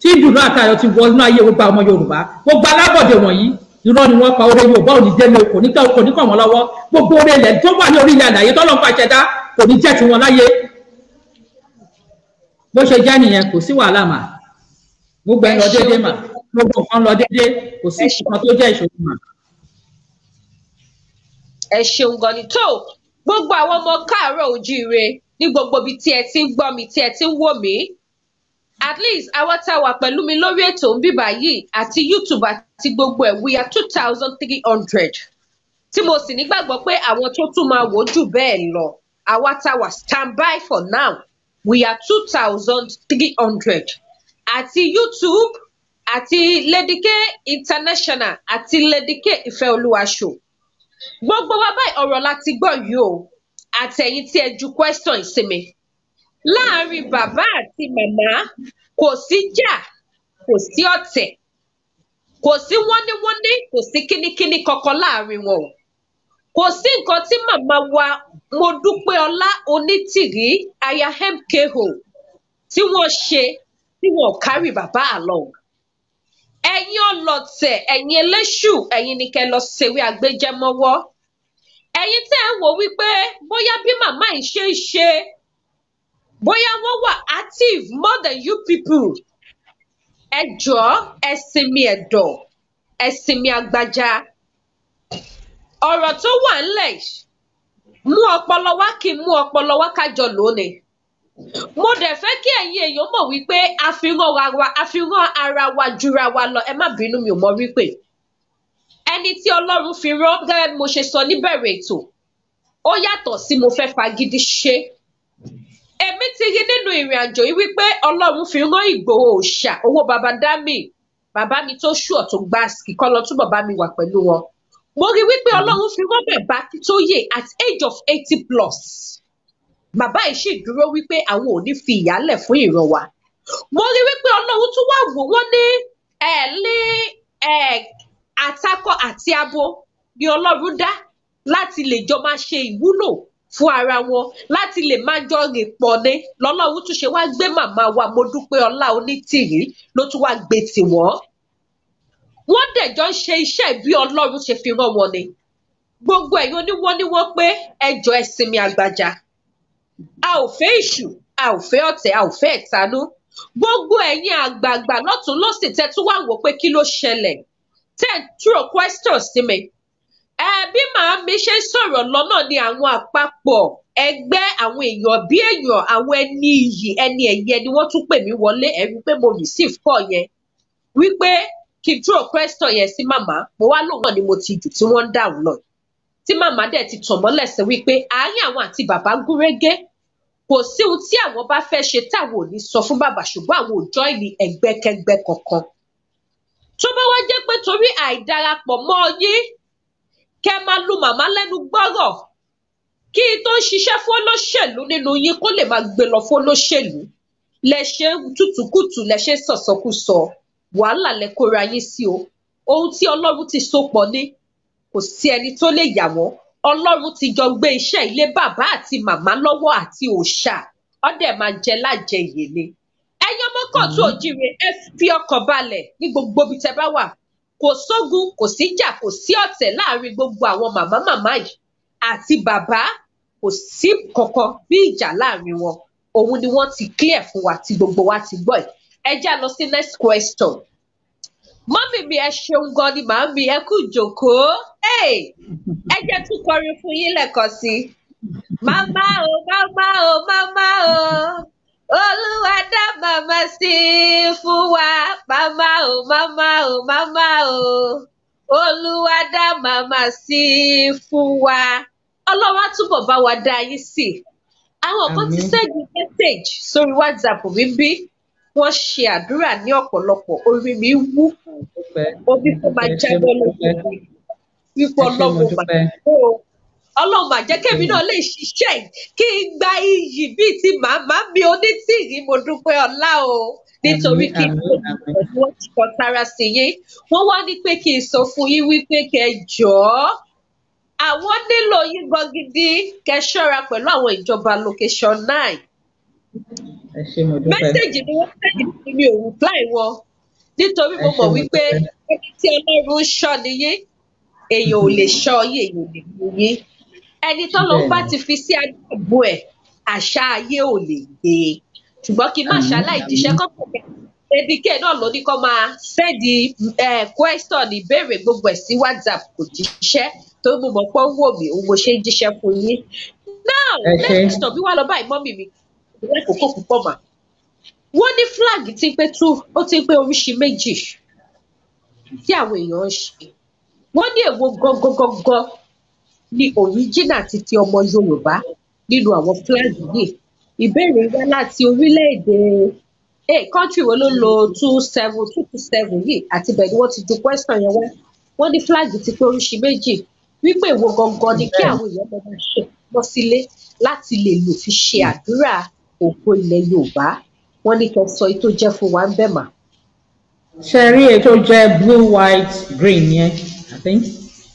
Speaker 4: Tí ìdùnnú àtayọ̀ ti wọ inú ayé gbogbo ọmọ Yorùbá. Gbogbo alábọ̀dé wọ̀nyí, irọ́ ni wọ́n pa. Oore Yorùbá ò ní délé, kò ní kàn wọ́n lọ́wọ́. Gbogbo oore ilẹ̀ tó wà ní orílẹ̀ àlàyé tọ́lọ́ ń pàṣẹ dá kò ní jẹ́ tiwọn láyé. Bó ṣe jẹ́ nìyẹn, kò sí wàhálà mà. Gbogbo ẹ̀ lọ déédéé mà. Gbogbo nǹkan lọ déédéé, kò sí nǹkan tó jẹ́ ìṣòro mà.
Speaker 1: Ẹ ṣeun gan ni. Tó gbogbo àwọn ọmọ káàárọ̀ ojíire ní gbogbo ibi tí ẹ ti ń gbọ́ mi, tí ẹ ti ń wò mí. At least àwọn tá a wà pẹ̀lú mi lórí ètò ń bíbà yìí àti YouTube àti gbogbo ẹ̀, we are 2,300. Tí mo sì nígbàgbọ́ pé àwọn tó tún máa wò jù bẹ́ẹ̀ lọ. Àwa tá a wà stand by for now, we are 2,300. Àti YouTube àti Lady K International àti Lady K Ìfẹ́olúwa Show. Gbogbo wa báyìí ọ̀rọ̀ la ti gbọ́ yìí o. Àtẹ̀yin tí ẹ ju question sí mi. Láàárín bàbá àti màmá kò sí jà, kò sí ọ̀tẹ̀, kò sí wọ́níwọ́ní, kò sí kínníkínní kankan láàárín wọn o. Kò sí nǹkan tí màmá wa Modúpẹ́ọlá Onítìrí aya MKO tí wọ́n ṣe tí wọ́n carry bàbá along. Ẹ̀yin ọlọ̀tẹ̀, ẹ̀yin eléṣù, ẹ̀yin ni kẹ́ lọ ṣèwé àgbéjẹmọ́wọ́. Ẹ̀yin tẹ́ ń wò wípé bóyá bí màmá yìí ṣe ń ṣe, bóyá wọ́n wà active more than you people. Ẹ jọ̀ọ́, ẹ sinmi ẹ̀dọ̀, ẹ sinmi agbájá. Ọ̀rọ̀ tó wà ńlẹ̀ yìí, mú ọpọlọ wá kí n mú ọpọlọ wá kájọ lónìí. Mo dẹ̀ fẹ́ kí ẹ̀yin èèyàn mọ̀ wípé àfihàn ara wa jura wa lọ. Ẹ má bínú, mi ò mọ̀ wípé ẹni tí Ọlọ́run fi rán, gẹ́gẹ́ bí mo ṣe sọ níbẹ̀rẹ̀ ètò, ó yàtọ̀ sí mo fẹ́ fagídí ṣe. Èmi ti rí nínú ìrìn àjò yìí wípé Ọlọ́run fi rán Ìgbòho Òòṣà, owó baba Dami, bàbá mi tó ṣùọ̀ tó gbá kíkọ́ lọ túbọ̀ bá mi wà pẹ̀lú wọn. Mo rí wípé Ọlọ́run fi rán bàbá Akíntóyè at age of 80+. Bàbá yìí sì dúró wípé àwọn ò ní fi ìyálẹ̀ fún ìran wa. Mo rí wípé Ọlọ́run tún wá wò wọ́n ní ẹ̀ ní ẹ̀ àtakọ àti abo ni Ọlọ́run dá láti lè jọ máa ṣe ìwúlò fún ara wọn, láti lè máa jọ rìn pọ̀ ni. Lọ́lọ́run tún ṣe wá gbé màmá wa Modúpẹ́ọlá Onítìrí ló tún wá gbé tì wọ́n. Wọ́n dẹ̀ jọ ń ṣe iṣẹ́ bí Ọlọ́run ṣe fi rán wọn ni. Gbogbo ẹ̀yin oníwọ́n ní wọ́n pé ẹ jọ̀ọ́ ẹ sinmi àgbàjà. A ò fẹ́ ìṣù, a ò fẹ́ ọ̀tẹ̀, a ò fẹ́ ẹ̀tanú. Gbogbo ẹ̀yin àgbààgbà lọ́tún lọ́sì tẹ́ tún wá wò pé kí ló ṣẹlẹ̀, tẹ́ ń throw questions sí mi. Ẹ bí màámi ṣe ń sọ̀rọ̀ lọ́nà ni àwọn àpapọ̀ ẹgbẹ́ àwọn èèyàn bí èèyàn, àwọn ẹni iyì, ẹni ẹ̀yẹ ni wọ́n tún pè mí wọlé. Ẹ rí i pé mo receive call yẹn wípé kí n throw question yẹn sí màmá. Mo wá lóun náà ni mo ti jù tí wọ́n ń dáhùn lọ, tí màmá dẹ̀ ti tàn mọ́lẹ̀ sí wípé àárín àwọn àti bàbá gúnrégé, kò sí ohun tí àwọn bá fẹ́ ṣe táwọn ò ní sọ fún bàbá, ṣùgbọ́n àwọn ò join ní ẹgbẹ́kẹ́gbẹ́ kankan. Tó bá wá jẹ́ pé torí àìdarapọ̀ mọ́ yín kẹ́ máa lu màmá lẹ́nu gbọ́rọ̀, kí n tó ń ṣiṣẹ́ fún olóṣèlú nínú yín kó lè máa gbé lọ fún olóṣèlú, lẹ ṣe ń tútùkùtù, lẹ ṣe ń sọ̀sọkúsọ, wàhálà lẹ kóra yín sí o. Ohun tí Ọlọ́run ti so pọ̀ ni, kò sí ẹni tó lè yà wọ́n. Ọlọ́run ti jọ gbé iṣẹ́ ilé bàbá àti màmá lọ́wọ́ àti òòṣà, ọdẹ máa jẹ lájẹ ìyè ni. Ẹ̀yin ọmọ kóòtù òjíire, ẹ fi ọkàn balẹ̀ ní gbogbo ibi tẹ́ bá wà. Kò sógun, kò síjà, kò sí ọ̀tẹ̀ láàrin gbogbo àwọn màmá màmá yìí àti bàbá. Kò sí kankan bí ìjà láàrin wọn. Òun ni wọ́n ti clear fún wa tí gbogbo wa ti gbọ́ ẹ̀. Ẹ já lọ sí next question. Mummy mi, ẹ ṣeun gan ni màámi, ẹ kú ìjókòó. Ẹ jẹ́ tún kọrin fún yín lẹ́ẹ̀kan sí i. Màmá o, màmá o, màmá o, Olúwa dá màmá sí fún wa. Màmá o, màmá o, màmá o, Olúwa dá màmá sí fún wa. Ọlọ́run á túbọ̀ bá wa dá yín sí. Àwọn kan ti
Speaker 5: Àmín.
Speaker 1: send message sórí WhatsApp mi bí wọ́n ṣe àdúrà ní ọ̀pọ̀lọpọ̀. Orí mi wú,
Speaker 5: Dúpẹ́.
Speaker 1: omi tó máa
Speaker 5: Ẹ ṣé,
Speaker 1: jábọ́
Speaker 5: mo
Speaker 1: lójú
Speaker 5: dúpẹ́.
Speaker 1: mi wípé
Speaker 5: Ẹ ṣé, mo
Speaker 1: Ọlọ́run mà
Speaker 5: dúpẹ́.
Speaker 1: ó, Ọlọ́run mà jẹ́ kémi náà lè ṣiṣẹ́ yìí, kí n gba iyì bíi ti màmá mi Onítìrí. Mo dúpẹ́ ọlá o, nítorí
Speaker 5: Àmín,
Speaker 1: kí n
Speaker 5: àmín, àmín.
Speaker 1: wọ́n ti kọ sára sí yín. Wọ́n wá ní pé kí n sọ fún yín wípé kẹ́ jọ̀ọ́, àwọn nílò yín gan gidi, kẹ́ ṣọ́ra pẹ̀lú àwọn ìjọba location 9.
Speaker 5: Ẹ ṣé, mo dúpẹ́.
Speaker 1: Message ni wọ́n send sí mi, ò reply wọn nítorí
Speaker 5: Ẹ
Speaker 1: mo
Speaker 5: ṣé,
Speaker 1: mọ̀
Speaker 5: mo
Speaker 1: wípé
Speaker 5: dúpẹ́.
Speaker 1: ẹni tí Ọlọ́run ń ṣọ́ ni yín, èèyàn ò lè ṣọ́ yín, èèyàn ò lè mú yín. Ẹni tọ́lọ́run bá
Speaker 5: Bẹ́ẹ̀ni.
Speaker 1: ti fi sí àdúgbò ẹ̀, àṣà ayé ò lè gbé e. Ṣùgbọ́n kí n má
Speaker 5: Àmín,
Speaker 1: ṣaláì jíṣẹ́
Speaker 5: àmín.
Speaker 1: kọ́ pọ̀ Lady K náà ló ní kó máa send question, ìbéèrè gbogbo ẹ̀ sí WhatsApp, kò jíṣẹ́ tó mú mọ̀ pé ó ń wò mí, òun mo ṣe ń jíṣẹ́ fún yín. Now,
Speaker 5: Ẹ ṣé.
Speaker 1: next question bí wàá lọ báyìí, mummy mi, ìwé àkókò púpọ̀ mà. Wọ́n ní flag ti pé two, ó ti pé oríṣi méjì tí àwọn èèyàn ń ṣe. Wọ́n ní èwo gangan gangan ni original ti ti ọmọ Yorùbá nínú àwọn flag yìí? Ìbéèrè wá láti orílẹ̀-èdè country wo ló lo 27227 yìí, àti bẹ́ẹ̀ ni wọ́n ti ju question yẹn wá. Wọ́n ní flag ti pé oríṣi méjì, wípé èwo gangan ni kí
Speaker 5: Bẹ́ẹ̀ni.
Speaker 1: àwọn èèyàn lọ máa ṣe lọ sílé láti lè lò fi ṣe àdúrà ògo ilẹ̀ Yorùbá. Wọ́n ní kẹ́ sọ èyí tó jẹ́ fún wa ń bẹ̀ mà.
Speaker 5: Ṣe rí èyí tó jẹ́ blue, white, green yẹn, I think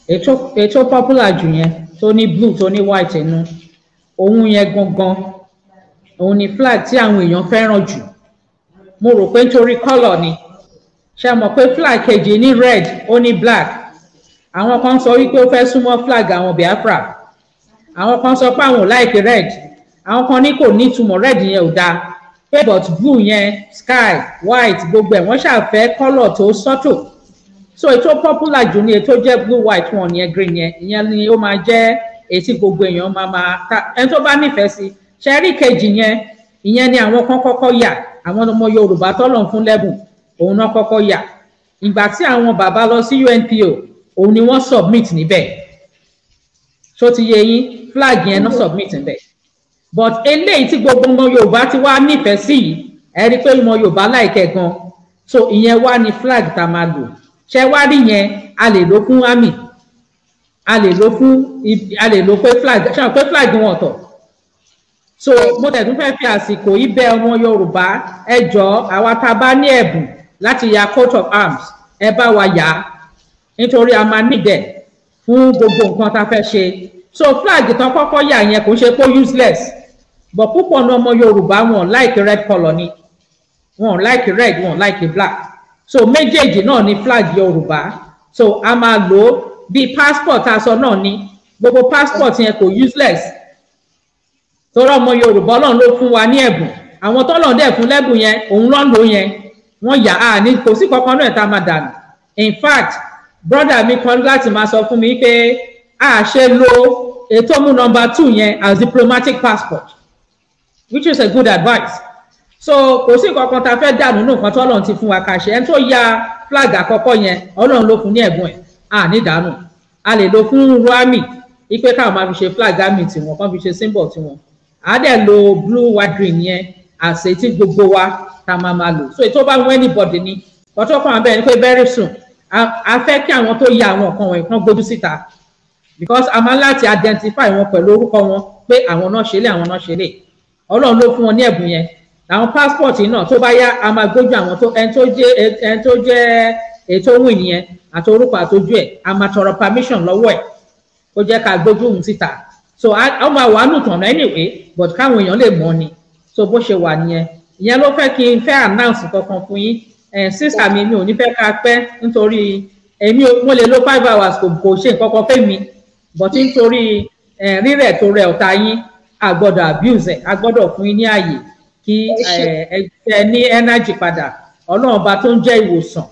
Speaker 5: èyí tó popular jù yẹn, tó ní blue, tó ní white inú, òun yẹn gangan, òun ni flag tí àwọn èèyàn fẹ́ràn jù. Mo rò pé nítorí colour ni. Ṣe mọ̀ pé flag kejì ní red, ó ní black. Àwọn kan sọ wípé ó fẹ́ súnmọ́ flag àwọn Biafra, àwọn kan sọ pé àwọn ò like red, àwọn kan ní kò ní ìtumọ̀, red yẹn ò dáa pé, but blue yẹn, sky, white, gbogbo ẹ̀, wọ́n ṣàfẹ́ colour tó sọ́tò. So èyí tó popular jù ní èyí tó jẹ́ blue, white one yẹn, green yẹn. Ìyẹn ni ó máa jẹ́ èyí tí gbogbo èèyàn máa máa ta ẹni tó bá nífẹ̀ẹ́ sí. Ṣẹ́rí kejì yẹn, ìyẹn ni àwọn kan kọ́kọ́ yà, àwọn ọmọ Yorùbá tọ́lọ̀ ń fún lẹ́bùn, òun náà kọ́kọ́ yà. Ìgbà tí àwọn bàbá lọ sí UNPO, òun ni wọ́n submit níbẹ̀. Ṣó ti yé yín? Flag yẹn náà submit níbẹ̀, but eléyìí tí gbogbo ọmọ Yorùbá ti wá nífẹ̀ẹ́ sí yìí, ẹ rí i pé ọmọ Yorùbá like ẹ̀ gan, so ìyẹn wá ní flag tá a máa lò. Ṣé wá rí yẹn, a lè lò fún army, a lè lò fún, a lè lò pé flag, ṣé wọn pé flag wọn ọ̀tọ̀. So mo tẹ̀ tún fẹ́ fi àsìkò yìí bẹ̀ ọmọ Yorùbá, ẹ jọ̀ọ́, àwa tá a bá ní ẹ̀bùn láti ya coat of arms, ẹ bá wa yà á, nítorí a máa nídẹ̀ fún gbogbo nǹkan tá a fẹ́ ṣe. So flag tán kọ́kọ́ yà yẹn, kò ṣe pé useless, but púpọ̀ ní ọmọ Yorùbá, wọn like red colour ni, wọn like red, wọn like black. So méjèèjì náà ni flag Yorùbá, so a máa lò ó bíi passport aṣọ náà ni. Gbogbo passport yẹn kò useless. Torí ọmọ Yorùbá, Ọlọ́run ló fún wa ní ẹ̀bùn. Àwọn tọ́lọ́run dẹ̀ fún lẹ́bùn yẹn, òun ló ń lò yẹn. Wọ́n yà á ní kò sí kankan náà tá a máa dànù. In fact, brother mi kan láti máa sọ fún mi pé a ṣe lo ètò mú number 2 yẹn as diplomatic passport, which is a good advice. So kò sí nǹkan kan tá a fẹ́ dànù nínú nǹkan tọ́lọ́run ti fún wa ká ṣe. Ẹni tó ya flag àkọ́kọ́ yẹn, Ọlọ́run ló fún ní ẹ̀bùn ẹ̀, à ní dànù. A lè lo fún army ipe káwọn máa fi ṣe flag army tiwọn, kán fi ṣe symbol tiwọn. À dẹ̀ lo blue, white, green yẹn àṣẹ tí gbogbo wa tá máa máa lò. So ètò bá wọn anybody ni ọtọ́ kan abẹ́ ni pé very soon a fẹ́ kí àwọn tó ya àwọn nǹkan wọ̀nyí kan gbójú síta, because a máa ń láti identify wọn pẹ̀lú orúkọ wọn pé àwọn náà ṣe lé, àwọn náà ṣe lé. Ọlọ́run ló fún wọn ní ẹ̀bùn yẹn. Àwọn passport náà, tó bá yá, a máa gbójú àwọn tó ẹni tó jẹ́ ẹni tó jẹ́ ètò win yẹn, àti orúkọ àtọjú ẹ̀. A máa tọrọ permission lọ́wọ́ ẹ̀ kó jẹ́ ká gbójú òun síta. So a máa wà nù tọ̀nà anyway, but káwọn èèyàn lè mọ̀ ni. So bó ṣe wà nìyẹn. Ìyẹn ló fẹ́ kí n fẹ́ announce kankan fún yín. Ẹ̀ sísà mi, mi ò ní fẹ́ ká pẹ́, nítorí èmi mo lè lo 5 hours, kò ṣe nǹkan kan fẹ́ mi, but nítorí rírẹ̀ tó rẹ ọ̀tá yín, a gbọ́dọ̀ abuse ẹ̀, a gbọ́dọ̀ fún yín ní ààyè kí ẹ ní energy padà. Ọlọ́run ọba tó ń jẹ́ ìwòsàn,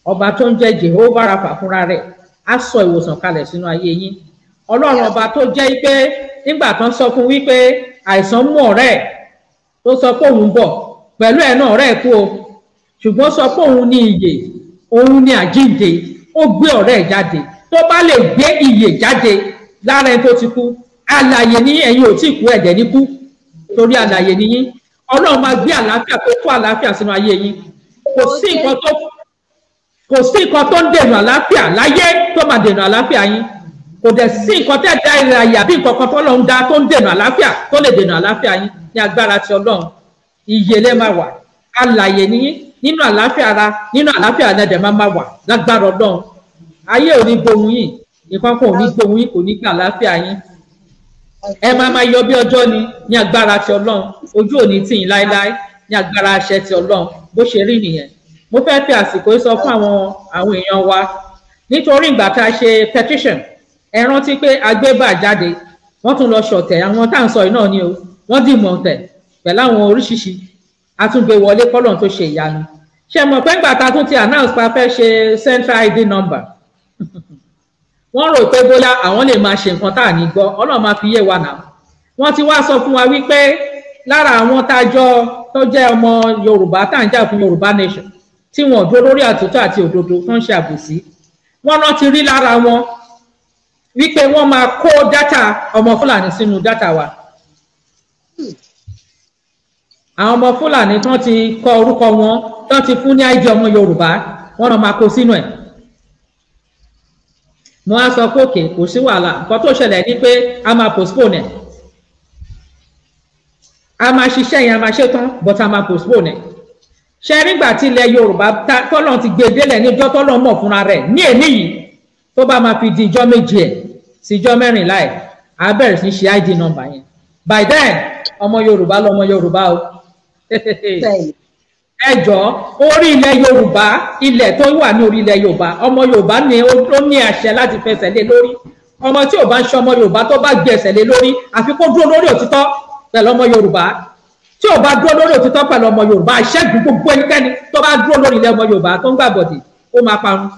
Speaker 5: ọba tó ń jẹ́ Jehovah Rapha fúnra rẹ̀, á sọ ìwòsàn kalẹ̀ sínú ayé yín. Ọlọ́run ọba tó jẹ́ pé nígbà tán sọ fún wípé àìsàn mú ọ̀rẹ́ ẹ̀, tó sọ pé òun bọ̀ pẹ̀lú ẹ̀ náà, ọ̀rẹ́ ẹ̀ kú o, ṣùgbọ́n sọ pé òun ní ìyè, òun ní àjíǹde, ó gbé ọ̀rẹ́ ẹ̀ jáde. Tó bá lè gbé ìyè jáde lára ẹni tó ti kú, alààyè ní ẹ̀yin ò tí kú, ẹ̀dẹ̀ ní kú, torí alààyè ní yín. Ọlọ́run máa gbé àlàáfíà tó tó àlàáfíà sínú ayé yín. Kò sí nǹkan tó ń dènà àlàáfíà láyé tó máa dènà àlàáfíà yín. Kò dẹ̀ sí nǹkan tẹ́ da ìrìn àyà bí nǹkan kan tó lọ́n da tó ń dènà àlàáfíà tó lè dènà àlàáfíà yín. Ní agbára ti Ọlọ́run, ìyè lẹ́ máa wà. Alààyè ní yín, nínú àlàáfíà ara, nínú àlàáfíà ẹ̀dẹ̀ máa máa wà lágbára Ọlọ́run. Ayé ò ní gbóhùn yín, nǹkan kan ò ní gbóhùn yín, kò ní gbà àlàáfíà yín. Ẹ máa máa yọ bí ọjọ́ ni ní agbára ti Ọlọ́run. Ojú ò ní tì yín láéláé ní agbára àṣẹ ti Ọlọ́run. Bó ṣe rí nìyẹn. Mo fẹ́ fi àsìkò yìí sọ fún àwọn èèyàn wa, nítorí ìgbà tá a ṣe petition, ẹ rántí pé agbébà jáde, wọ́n tún lọ ṣọ̀tẹ̀. Àwọn tá à ń sọ yìí náà ni o, wọ́n dìmọ̀ ọ̀tẹ̀ pẹ̀lú àwọn oríṣiríṣi àtúngbé wọlé kọ́lọ́n tó ṣe ìyanu. Ṣe mọ̀ pé ìgbà tá a tún ti announce pa fẹ́ ṣe central ID number, wọ́n rò pé bóyá àwọn lè máa ṣe nǹkan tá à ní gbọ́. Ọlọ́run máa fi yé wa nà. Wọ́n ti wá sọ fún wa wípé lára àwọn tájọ tó jẹ́ ọmọ Yorùbá tá à ń jà fún Yorùbá nation, tí wọn dúró lórí àtúntò àti òdodo, tó ń ṣe àbòsí, wọ́n náà ti rí lára wọn wípé wọ́n máa kó data ọmọ Fúlàní sínú data wa. Àwọn ọmọ Fúlàní tán ti kọ orúkọ wọn, tán ti fún ní ID ọmọ Yorùbá, wọ́n náà máa kó sínú ẹ̀. Mo á sọ pé okay, kò sí wàhálà. Nǹkan tó ṣẹlẹ̀ ni pé a máa postpone ẹ̀. A máa ṣiṣẹ́ yẹn, a máa ṣe tán, but a máa postpone ẹ̀. Ṣe nígbà tí ilẹ̀ Yorùbá tọ́lọ́n ti gbé délẹ̀ níjọ́ tọ́lọ́n mọ̀ fúnra rẹ̀ ní èní yìí, tó bá máa fi di ijọ́ 7 ẹ̀ sí ijọ́ 14 ẹ̀, á bẹ̀rẹ̀ sí ṣe ID number yẹn. By then, ọmọ Yorùbá lọmọ Yorùbá o. Ẹ jọ, orí ilẹ̀ Yorùbá, ilẹ̀ tó wà ní orí ilẹ̀ Yorùbá, ọmọ Yorùbá ni ó ní àṣẹ láti fẹsẹ̀ lé lórí. Ọmọ tí ò bá ń ṣe ọmọ Yorùbá tó bá gbé ẹsẹ̀ lé lórí, àfi kó dúró lórí òtítọ́ pẹ̀lú ọmọ Yorùbá. Tí ò bá dúró lórí òtítọ́ pẹ̀lú ọmọ Yorùbá, ìṣẹ́gun gbogbo ẹnikẹ́ni tó bá dúró lórí ilẹ̀ ọmọ Yorùbá tó ń gbàbọ̀dì, ó máa parun.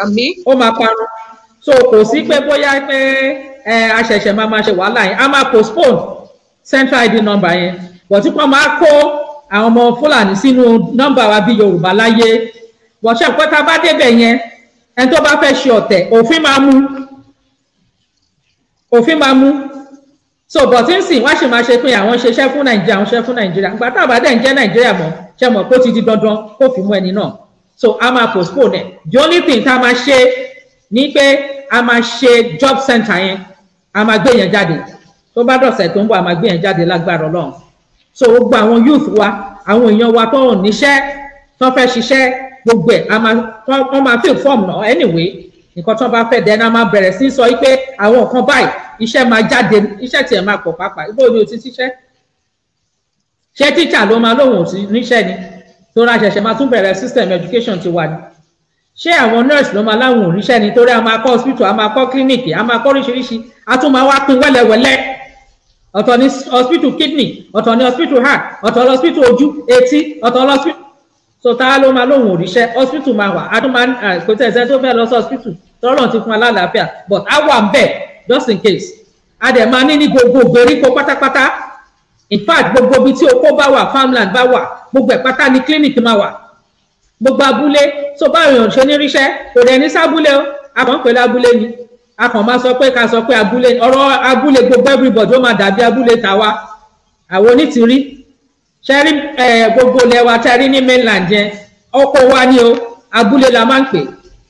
Speaker 1: Àmín.
Speaker 5: Ó máa parun. So kò sí pé bóyá pé ẹ a ṣẹ̀ṣẹ̀ máa máa ṣe wàhálà yẹn. A máa postpone central ID number yẹn, but tí wọ́n máa kó àwọn ọmọ Fúlàní sínú nọ́mbà wa bí Yorùbá láyé bọ̀ ṣe pé tá a bá débẹ̀ yẹn, ẹni tó bá fẹ́ ṣe ọ̀tẹ̀, òfin máa mú, òfin máa mú. So but ń sìn wá ṣe máa ṣe pé àwọn ṣiṣẹ́ fún Nàìjíríà, àwọn ṣiṣẹ́ fún Nàìjíríà. Ìgbà tá a bá dẹ̀ ń jẹ́ Nàìjíríà mọ́, ṣe mọ̀ pé ó ti di dandan kó fi mú ẹni náà? So a máa postpone ẹ̀. The only thing tá a máa ṣe ni pé a máa ṣe job center yẹn, a máa gbé yẹn jáde. Tó bá dọ̀sẹ̀ tó ń bọ̀, a máa gbé yẹn jáde lágbára Ọlọ́run. So gbogbo àwọn youth wa, àwọn èèyàn wa tó ń níṣẹ́, tó fẹ́ ṣiṣẹ́, gbogbo ẹ̀, a máa wọ́n máa fill form náà anyway, nǹkan tó bá fẹ́. Then a máa bẹ̀rẹ̀ sí sọ pé àwọn nǹkan báyìí, iṣẹ́ máa jáde, iṣẹ́ tiẹ̀ máa pọ̀ pàápàá. Ibo ni o ti ṣiṣẹ́? Ṣé tíṣà ló máa lóhùn sí níṣẹ́ ni tó ra ṣẹ̀ṣẹ̀ máa tún bẹ̀rẹ̀ system education ti wà ní? Ṣé àwọn nurse ló máa láwọn ò ríṣẹ́ ni? Torí a máa kọ́ hospital, a máa kọ́ clinic, a máa kọ́ oríṣiríṣi, a tún máa wá pín wẹ́lẹ́wẹ́lẹ́. Ọ̀tọ̀ ní hospital kidney, ọ̀tọ̀ ní hospital heart, ọ̀tọ̀ ní hospital ojú, etí, ọ̀tọ̀ ní hospital. So tá ló máa lóhùn òrìṣẹ́? Hospital máa wà. A tún máa kò tẹ̀ ẹ̀sẹ̀ tó fẹ́ lọ sí hospital tọ́lọ́run ti fún wa lálàáfíà, but á wà ń bẹ̀ just in case. A dẹ̀ máa ní ní gbogbo ìgbèríko pátápátá. In fact, gbogbo ibi tí oko bá wà, farmland bá wà, gbogbo ẹ̀ pátá ní clinic máa wà, gbogbo abúlé. So báwo èèyàn ṣe ní ríṣẹ́? Kò dẹ̀ ní sábúlé o. A kàn ń pè lábúlé ni, a kàn máa sọ pé ká sọ pé abúlé, ọ̀rọ̀ abúlé gbogbo everybody ó máa dàbí abúlé tàwa àwọn onítìrí ṣẹ́rí. Gbogbo ilẹ̀ wa tẹ́rí ní mainland yẹn, oko wa ni o, abúlé la máa ń pè.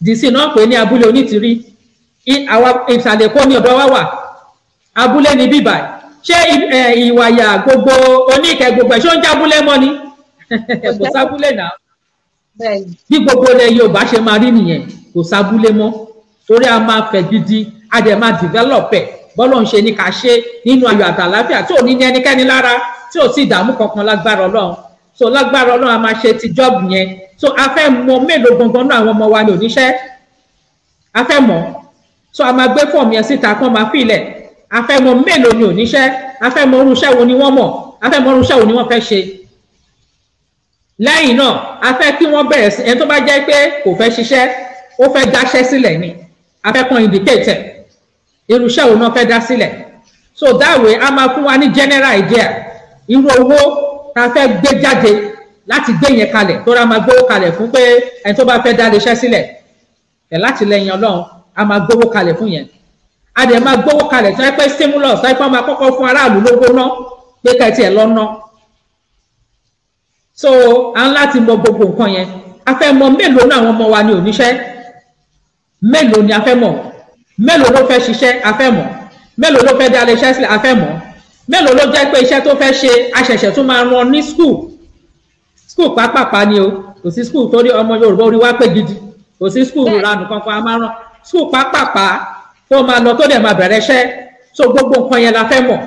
Speaker 5: Dc náà pè ní abúlé onítìrí. Àwa ìsàlẹ̀ Èkó ní ọ̀dọ̀ wa wà, abúlé ní bíbà. Ṣé Ìwàyà, gbogbo Oníkẹ́, gbogbo ẹ̀, ṣé ó ń jábúlé mọ́ ni? Kò sábúlé náà. Bí gbogbo ilẹ̀ Yorùbá ṣe máa rí nìyẹn, kò sábúlé mọ́, torí a máa fẹ̀ gidi, a dẹ̀ máa develop ẹ̀ bọ́lọ̀ ń ṣe ní ká ṣe nínú ayọ̀ àtàláfíà tí ò ní ní ẹnikẹ́ni lára, tí ò sí ìdààmú kankan, lágbára Ọlọ́run. So lágbára Ọlọ́run, a máa ṣe ti job yẹn. So a fẹ́ mọ mélòó gangan náà àwọn ọmọ wa ní oníṣẹ́, a fẹ́ mọ̀. So a máa gbé fọ́ọ̀mù yẹn síta kán máa fi ilẹ̀. A fẹ́ mọ mélòó ni oníṣẹ́, a fẹ́ mọ irú iṣẹ́ wo ni wọ́n mọ̀, a fẹ́ mọ irú iṣẹ́ wo ni wọ́n fẹ́ ṣe. Lẹ́yìn náà, a fẹ́ kí wọ́n bẹ̀rẹ̀ sí, ẹni tó bá jẹ́ pé kò fẹ́ ṣiṣẹ́, ó fẹ́ dáṣẹ́ sílẹ̀ ni, a fẹ́ kàn indicate ẹ̀, irú iṣẹ́ wo náà fẹ́ dá sílẹ̀. So that way, a máa fún wa ní general idea irú owó tá a fẹ́ gbé jáde láti gbé yẹn kalẹ̀, tó ra máa gbówó kalẹ̀ fún pé ẹni tó bá fẹ́ dá iṣẹ́ sílẹ̀ ẹ̀. Láti lẹ́yìn Ọlọ́run, a máa gbówó kalẹ̀ fún yẹn. A dẹ̀ máa gbówó kalẹ̀ tó yẹ pé stimulus, tó yẹ pé wọ́n máa kọ́kọ́ fún aráàlú lówó ná pé kẹ́tì ẹ̀ lọ́nà. So a ń láti mọ gbogbo nǹkan yẹn. A fẹ́ mọ mélòó náà àwọn ọmọ wa ní oníṣẹ́, mélòó ni a fẹ́ mọ̀, mélòó ló fẹ́ ṣiṣẹ́, a fẹ́ mọ̀ mélòó ló fẹ́ dá iṣẹ́ sílẹ̀, a fẹ́ mọ̀ mélòó ló jẹ́ pé iṣẹ́ tó fẹ́ ṣe, a ṣẹ̀ṣẹ̀ tún máa rán ní school. School pápápá ni o, kò sí school, torí ọmọ Yorùbá orí wa pé gidi, kò sí school ìranù kankan. A máa rán school pápápá tó máa lọ, tó dẹ̀ máa bẹ̀rẹ̀ iṣẹ́. So gbogbo nǹkan yẹn la fẹ́ mọ̀.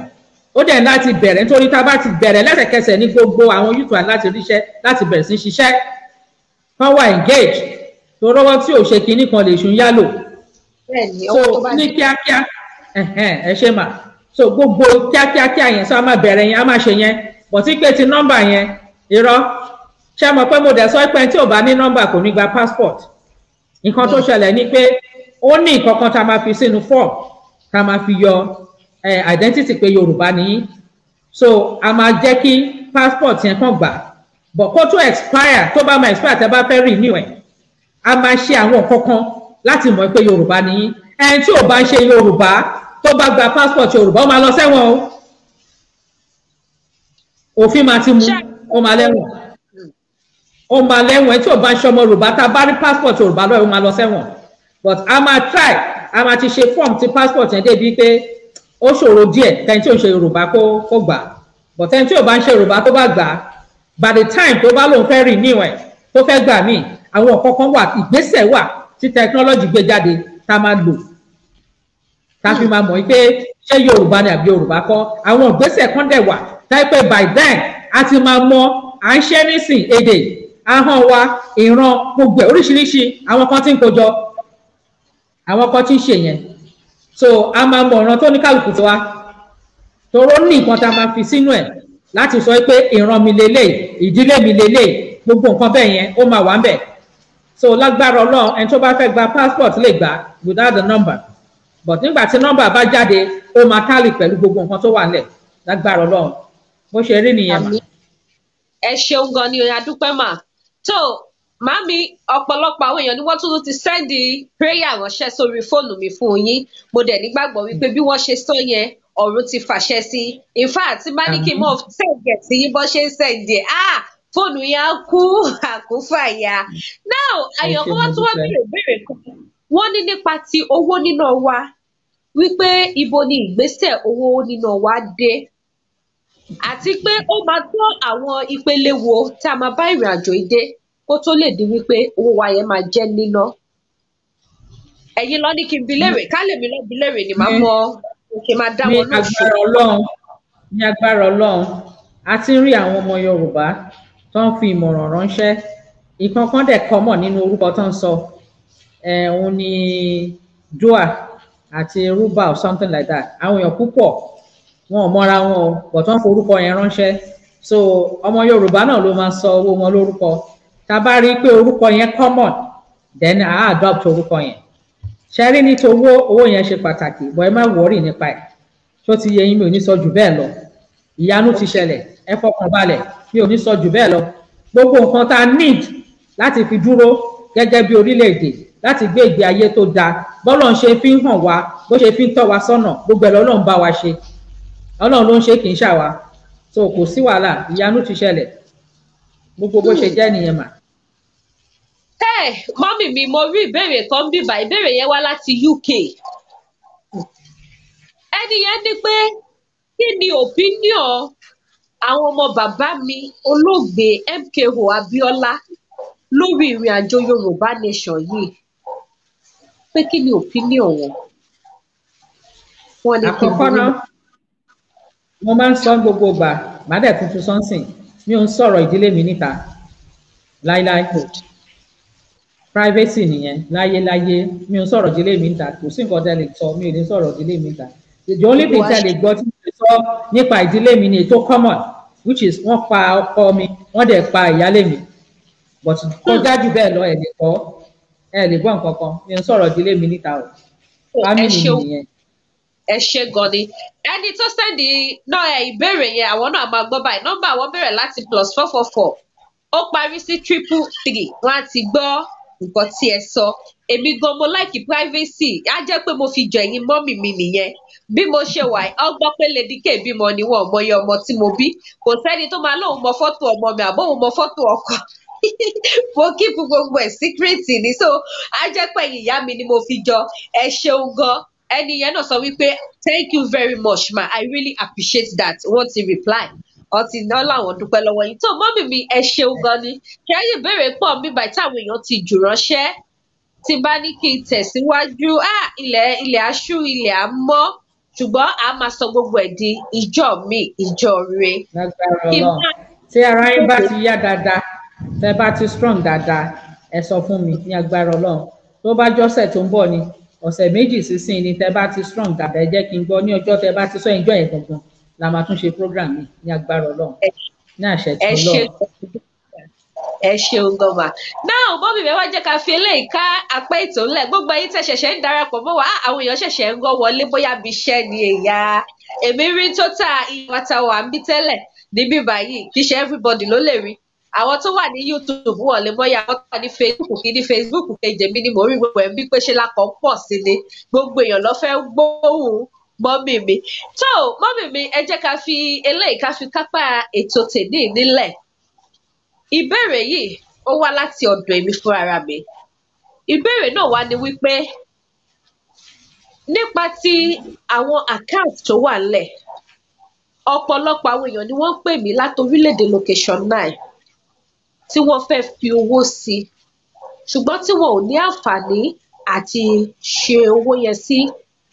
Speaker 5: Ó dẹ̀ láti bẹ̀rẹ̀, nítorí tá a bá ti bẹ̀rẹ̀ lẹ́sẹ̀kẹsẹ̀ ní gbogbo àwọn youth wa láti ríṣẹ́, láti bẹ̀rẹ̀ sí ṣiṣẹ́, kán wà engage, tó rọ́wọ́ tí ò ṣe kinní kan lè ṣùn yálò. So ní kíákíá, ẹ ṣe mà. So gbogbo kíákíákíá yẹn, so a máa bẹ̀rẹ̀ yẹn, a máa ṣe yẹn. But tí pé ti nọ́mbà yẹn, irọ́. Ṣé mọ̀ pé mo dẹ̀ sọ pé tí ò bá ní nọ́mbà kò ní gba passport? Nǹkan tó ṣẹlẹ̀ ni pé ó ní nǹkan kan tá a máa fi sínú form, tá a máa fi yọ identity pé Yorùbá ni yín. So a máa jẹ́ kí passport yẹn kàn gbà, but kó tó expire, tó bá máa expire, tẹ́ bá fẹ́ renew ẹ̀, a máa ṣe àwọn nǹkan kan láti mọ̀ pé Yorùbá ni yín. Ẹni tí ò bá ń ṣe Yorùbá tó bá gba passport Yorùbá, ó máa lọ sẹ́wọ̀n o. Òfin máa ti mú, ó máa lẹ́wọ̀n, ó máa lẹ́wọ̀n. Ẹni tí ò bá ń ṣọmọ Yorùbá, tá a bá rí passport Yorùbá lọ́wọ́, ó máa lọ sẹ́wọ̀n. But a máa try, a máa ti ṣe form ti passport yẹn débi pé ó ṣòro díẹ̀ kẹ́ni tí ò ń ṣe Yorùbá kó gbà. But ẹni tí ò bá ń ṣe Yorùbá tó bá gbà, by the time tó bá lóun fẹ́ renew ẹ̀, tó fẹ́ gbà míì, àwọn nǹkan kan wà, ìgbésẹ̀ wà tí technology gbé jáde tá a máa lò, tá a fi máa mọ̀ pé ṣé Yorùbá ni àbí Yorùbá kọ́. Àwọn ìgbésẹ̀ kan dẹ̀ wà táyé pé by then a ti máa mọ. À ń ṣe nísìn, èdè, ahọ́n wa, ìran, gbogbo ẹ̀ oríṣiríṣi, àwọn kan tí ń kójọ, àwọn kan tí ń ṣe yẹn. So a máa mọ ọ̀ràn tó ní kálukú tó wa, toró ní nǹkan tá a máa fi sínú ẹ̀ láti sọ pé ìran mi lélẹ̀, ìdílé mi lélẹ̀, gbogbo nǹkan bẹ́ẹ̀ yẹn, ó máa wà ń bẹ̀. So lágbára Ọlọ́run, ẹni tó bá fẹ́ gba passport lè gbà without the number, but nígbà tí number bá jáde, ó máa tally pẹ̀lú gbogbo nǹkan tó wà nílẹ̀, lágbára Ọlọ́run. Bó ṣe rí nìyẹn mà.
Speaker 1: Ẹ ṣeun gan ni, adúpẹ́ mà. Tó màmí, ọ̀pọ̀lọpọ̀ àwọn èèyàn ni wọ́n tún ti send prayer ránṣẹ́ sórí fóònù mi fún yín. Mo dẹ̀ nígbàgbọ́ wípé bí wọ́n ṣe sọ yẹn, ọ̀run ti fàṣẹ sí. In fact, tí bá ní kí n mọ̀ send ẹ̀ sí yín bọ́ ṣe ń send ẹ̀, ah, fóònù yẹn á kú àkúfàyà. Now, àyàn kan wọ́n tún wá béèrè béèrè kan. Wọ́n ní nípa ti owó níná wa, wípé ibo ni ìgbésẹ̀ owó níná wa dé, àti pé ó máa tó àwọn ìpele wo tá a máa bá ìrìn àjò yìí dé kó tó lè di wípé owó wa yẹn máa jẹ́ níná. Ẹ̀yin lọ ní kí n bi léèrè, ká lèmi lọ bi léèrè ni màá mọ ṣe máa dá
Speaker 5: Ní
Speaker 1: wọn lóṣù.
Speaker 5: agbára Ọlọ́run, ní agbára Ọlọ́run, a ti ń rí àwọn ọmọ Yorùbá tó ń fi ìmọ̀ràn ránṣẹ́. Ìkankan dẹ̀ kọ́mọ̀ nínú orúkọ tó ń sọ ẹ̀, òun ni Dua àti Ruba or something like that. Àwọn èèyàn púpọ̀ Wọn ò mọra wọn o, but wọ́n forúkọ yẹn ránṣẹ́. So ọmọ Yorùbá náà ló máa sọ owó wọn lórúkọ. Tá a bá rí i pé orúkọ yẹn common, then a adopt orúkọ yẹn. Ṣe rí ní towó, owó yẹn ṣe pàtàkì, but ẹ má worry nípa ẹ̀. Tó ti yẹ yín, mi ò ní sọ jù bẹ́ẹ̀ lọ. Ìyanu ti ṣẹlẹ̀, ẹ fọkàn balẹ̀, mi ò ní sọ jù bẹ́ẹ̀ lọ. Gbogbo nǹkan tá a need láti fi dúró gẹ́gẹ́ bí orílẹ̀-èdè, láti gbé ìgbé ayé tó dáa, bọ́lọ̀ ń ṣe fi ń hàn wá, bó ṣe fi ń tọ́ wa sọ́nà, gbogbo ẹ̀ lọ́lọ́run bá wa ṣe. Ọlọ́run ló ń ṣe, kì í ṣàwa. So kò sí wàhálà, ìyanu ti ṣẹlẹ̀. Gbogbo bó ṣe jẹ́ nìyẹn mà.
Speaker 1: Ẹ mummy mi, mo rí ìbéèrè kan bíbà. Ìbéèrè yẹn wá láti UK. Ẹni yẹn ní pé kí ni opinion àwọn ọmọ bàbá mi olóògbé MKO Abiola lórí ìrìn àjò Yorùbá Nation yìí, pé kí ni opinion wọn? Wọ́n ní kí n
Speaker 5: Àkọ́kọ́ náà, mo máa ń sọ gbogbo ìgbà, màá dẹ̀ tuntun sọ́nsìn, mi ò ń sọ̀rọ̀ ìdílé mi níta láíláí. Privacy nìyẹn. Láyéláyé, mi ò ń sọ̀rọ̀ ìdílé mi níta. Kò sí nǹkan tẹ́ lè sọ, mi ò ní sọ̀rọ̀ ìdílé mi níta. The only thing tẹ́ lè gbọ́ tí mo lè sọ nípa ìdílé mi ni ètò common, which is wọ́n pa ọkọ mi, wọ́n dẹ̀ pa ìyálé mi, but kọjá jù bẹ́ẹ̀ lọ, ẹ̀ lè kọ́, ẹ lè gbọ́ nǹkan kan. Mi ò ń sọ̀rọ̀ ìdílé mi níta o. Family mi nìyẹn.
Speaker 1: Ẹ ṣe gan ni. Ẹni tó send náà ẹ ìbéèrè yẹn, àwọn náà máa gbọ́ báyìí. Nọ́mbà àwọn bẹ̀rẹ̀ láti +444, ó parí sí 333. Wọ́n á ti gbọ́ nǹkan tí ẹ sọ. Èmi gan, mo like privacy. Á jẹ́ pé mo fi jọ ẹ̀yin mummy mi nìyẹn. Bí mo ṣe wà, ọ gbọ́ pé Lady K bímọ ni, wọn ò mọyì ọmọ tí mo bí. Kò sẹ́ni tó máa lóun mọ fọ́tò ọmọ mi àbóun mọ fọ́tò ọkọ. Mo keep gbogbo ẹ̀ secret ni. So á jẹ́ pé ẹ̀yin ìyá mi ni mo fi jọ. Ẹ ṣeun gan. Ẹni yẹn náà sọ wípé, "Thank you very much, ma, I really appreciate that." Wọ́n ti reply, ọtí náà làwọn dúpẹ́ lọ́wọ́ yín. Tó mummy mi, ẹ ṣeun gan ni. Kẹ́yìn ìbéèrè pọ̀ mí báyìí táwọn èèyàn ti jù ránṣẹ́. Tí bá ní kí n tẹ̀síwájú, ilẹ̀ aṣú, ilẹ̀ á mọ́, ṣùgbọ́n a máa sọ gbogbo ẹ̀ di ìjọ mi, ìjọ re.
Speaker 5: Lágbára Ọlọ́run, tí ara yín bá ti yá dáadáa, tẹ́ bá ti strong dáadáa, ẹ sọ fún mi. Ní agbára Ọlọ́run, tó bá jọ́sẹ̀ tó ń bọ̀ ni, ọ̀sẹ̀ 2 sísìn ni, tẹ́ bá ti strong dáadáa, ẹ jẹ́ kí n gbọ́. Ní ọjọ́ tẹ́ bá ti sọ, ìjọ yẹn gangan la máa tún ṣe program mi, ní agbára Ọlọ́run, ní àṣẹ tí Ọlọ́run.
Speaker 1: Ẹ ṣeun gan ma. Náà mummy mi, wá jẹ́ ká fi eléyìí ká apẹ́ ètò ńlẹ̀. Gbogbo ẹ̀yin tẹ́ ṣẹ̀ṣẹ̀ ń darapọ̀ mọ́ wa, àwọn èèyàn ṣẹ̀ṣẹ̀ ń gọ́ wọlé, bóyá bí iṣẹ́ ni èyà. Èmi rí tótà ìwà táwa ń bí tẹ́lẹ̀ níbí báyìí. Kì í ṣe everybody ló lè rí. Àwọn tó wà ní YouTube, wọn lè mọyà. Àwọn tó wà ní Facebook, kí ní Facebook kejì mi ni mò ń rí gbogbo ẹ̀ ń bí pé ṣe lakọ̀ ń pọ̀ sí ni. Gbogbo èèyàn ló fẹ́ gbóhùn mummy mi. Tó mummy mi, ẹ jẹ́ ká fi eléyìí ká fi kápá ètò tèmi nílẹ̀. Ìbéèrè yìí, ó wá láti ọ̀dọ̀ èmi fúnra mi. Ìbéèrè náà wá ní wípé nípa ti àwọn account tó wà ńlẹ̀, ọ̀pọ̀lọpọ̀ àwọn èèyàn ni wọ́n ń pè mí láti orílẹ̀-èdè location nine tí wọ́n fẹ́ fi owó sí, ṣùgbọ́n tí wọn ò ní àǹfààní àti ṣe owó yẹn sí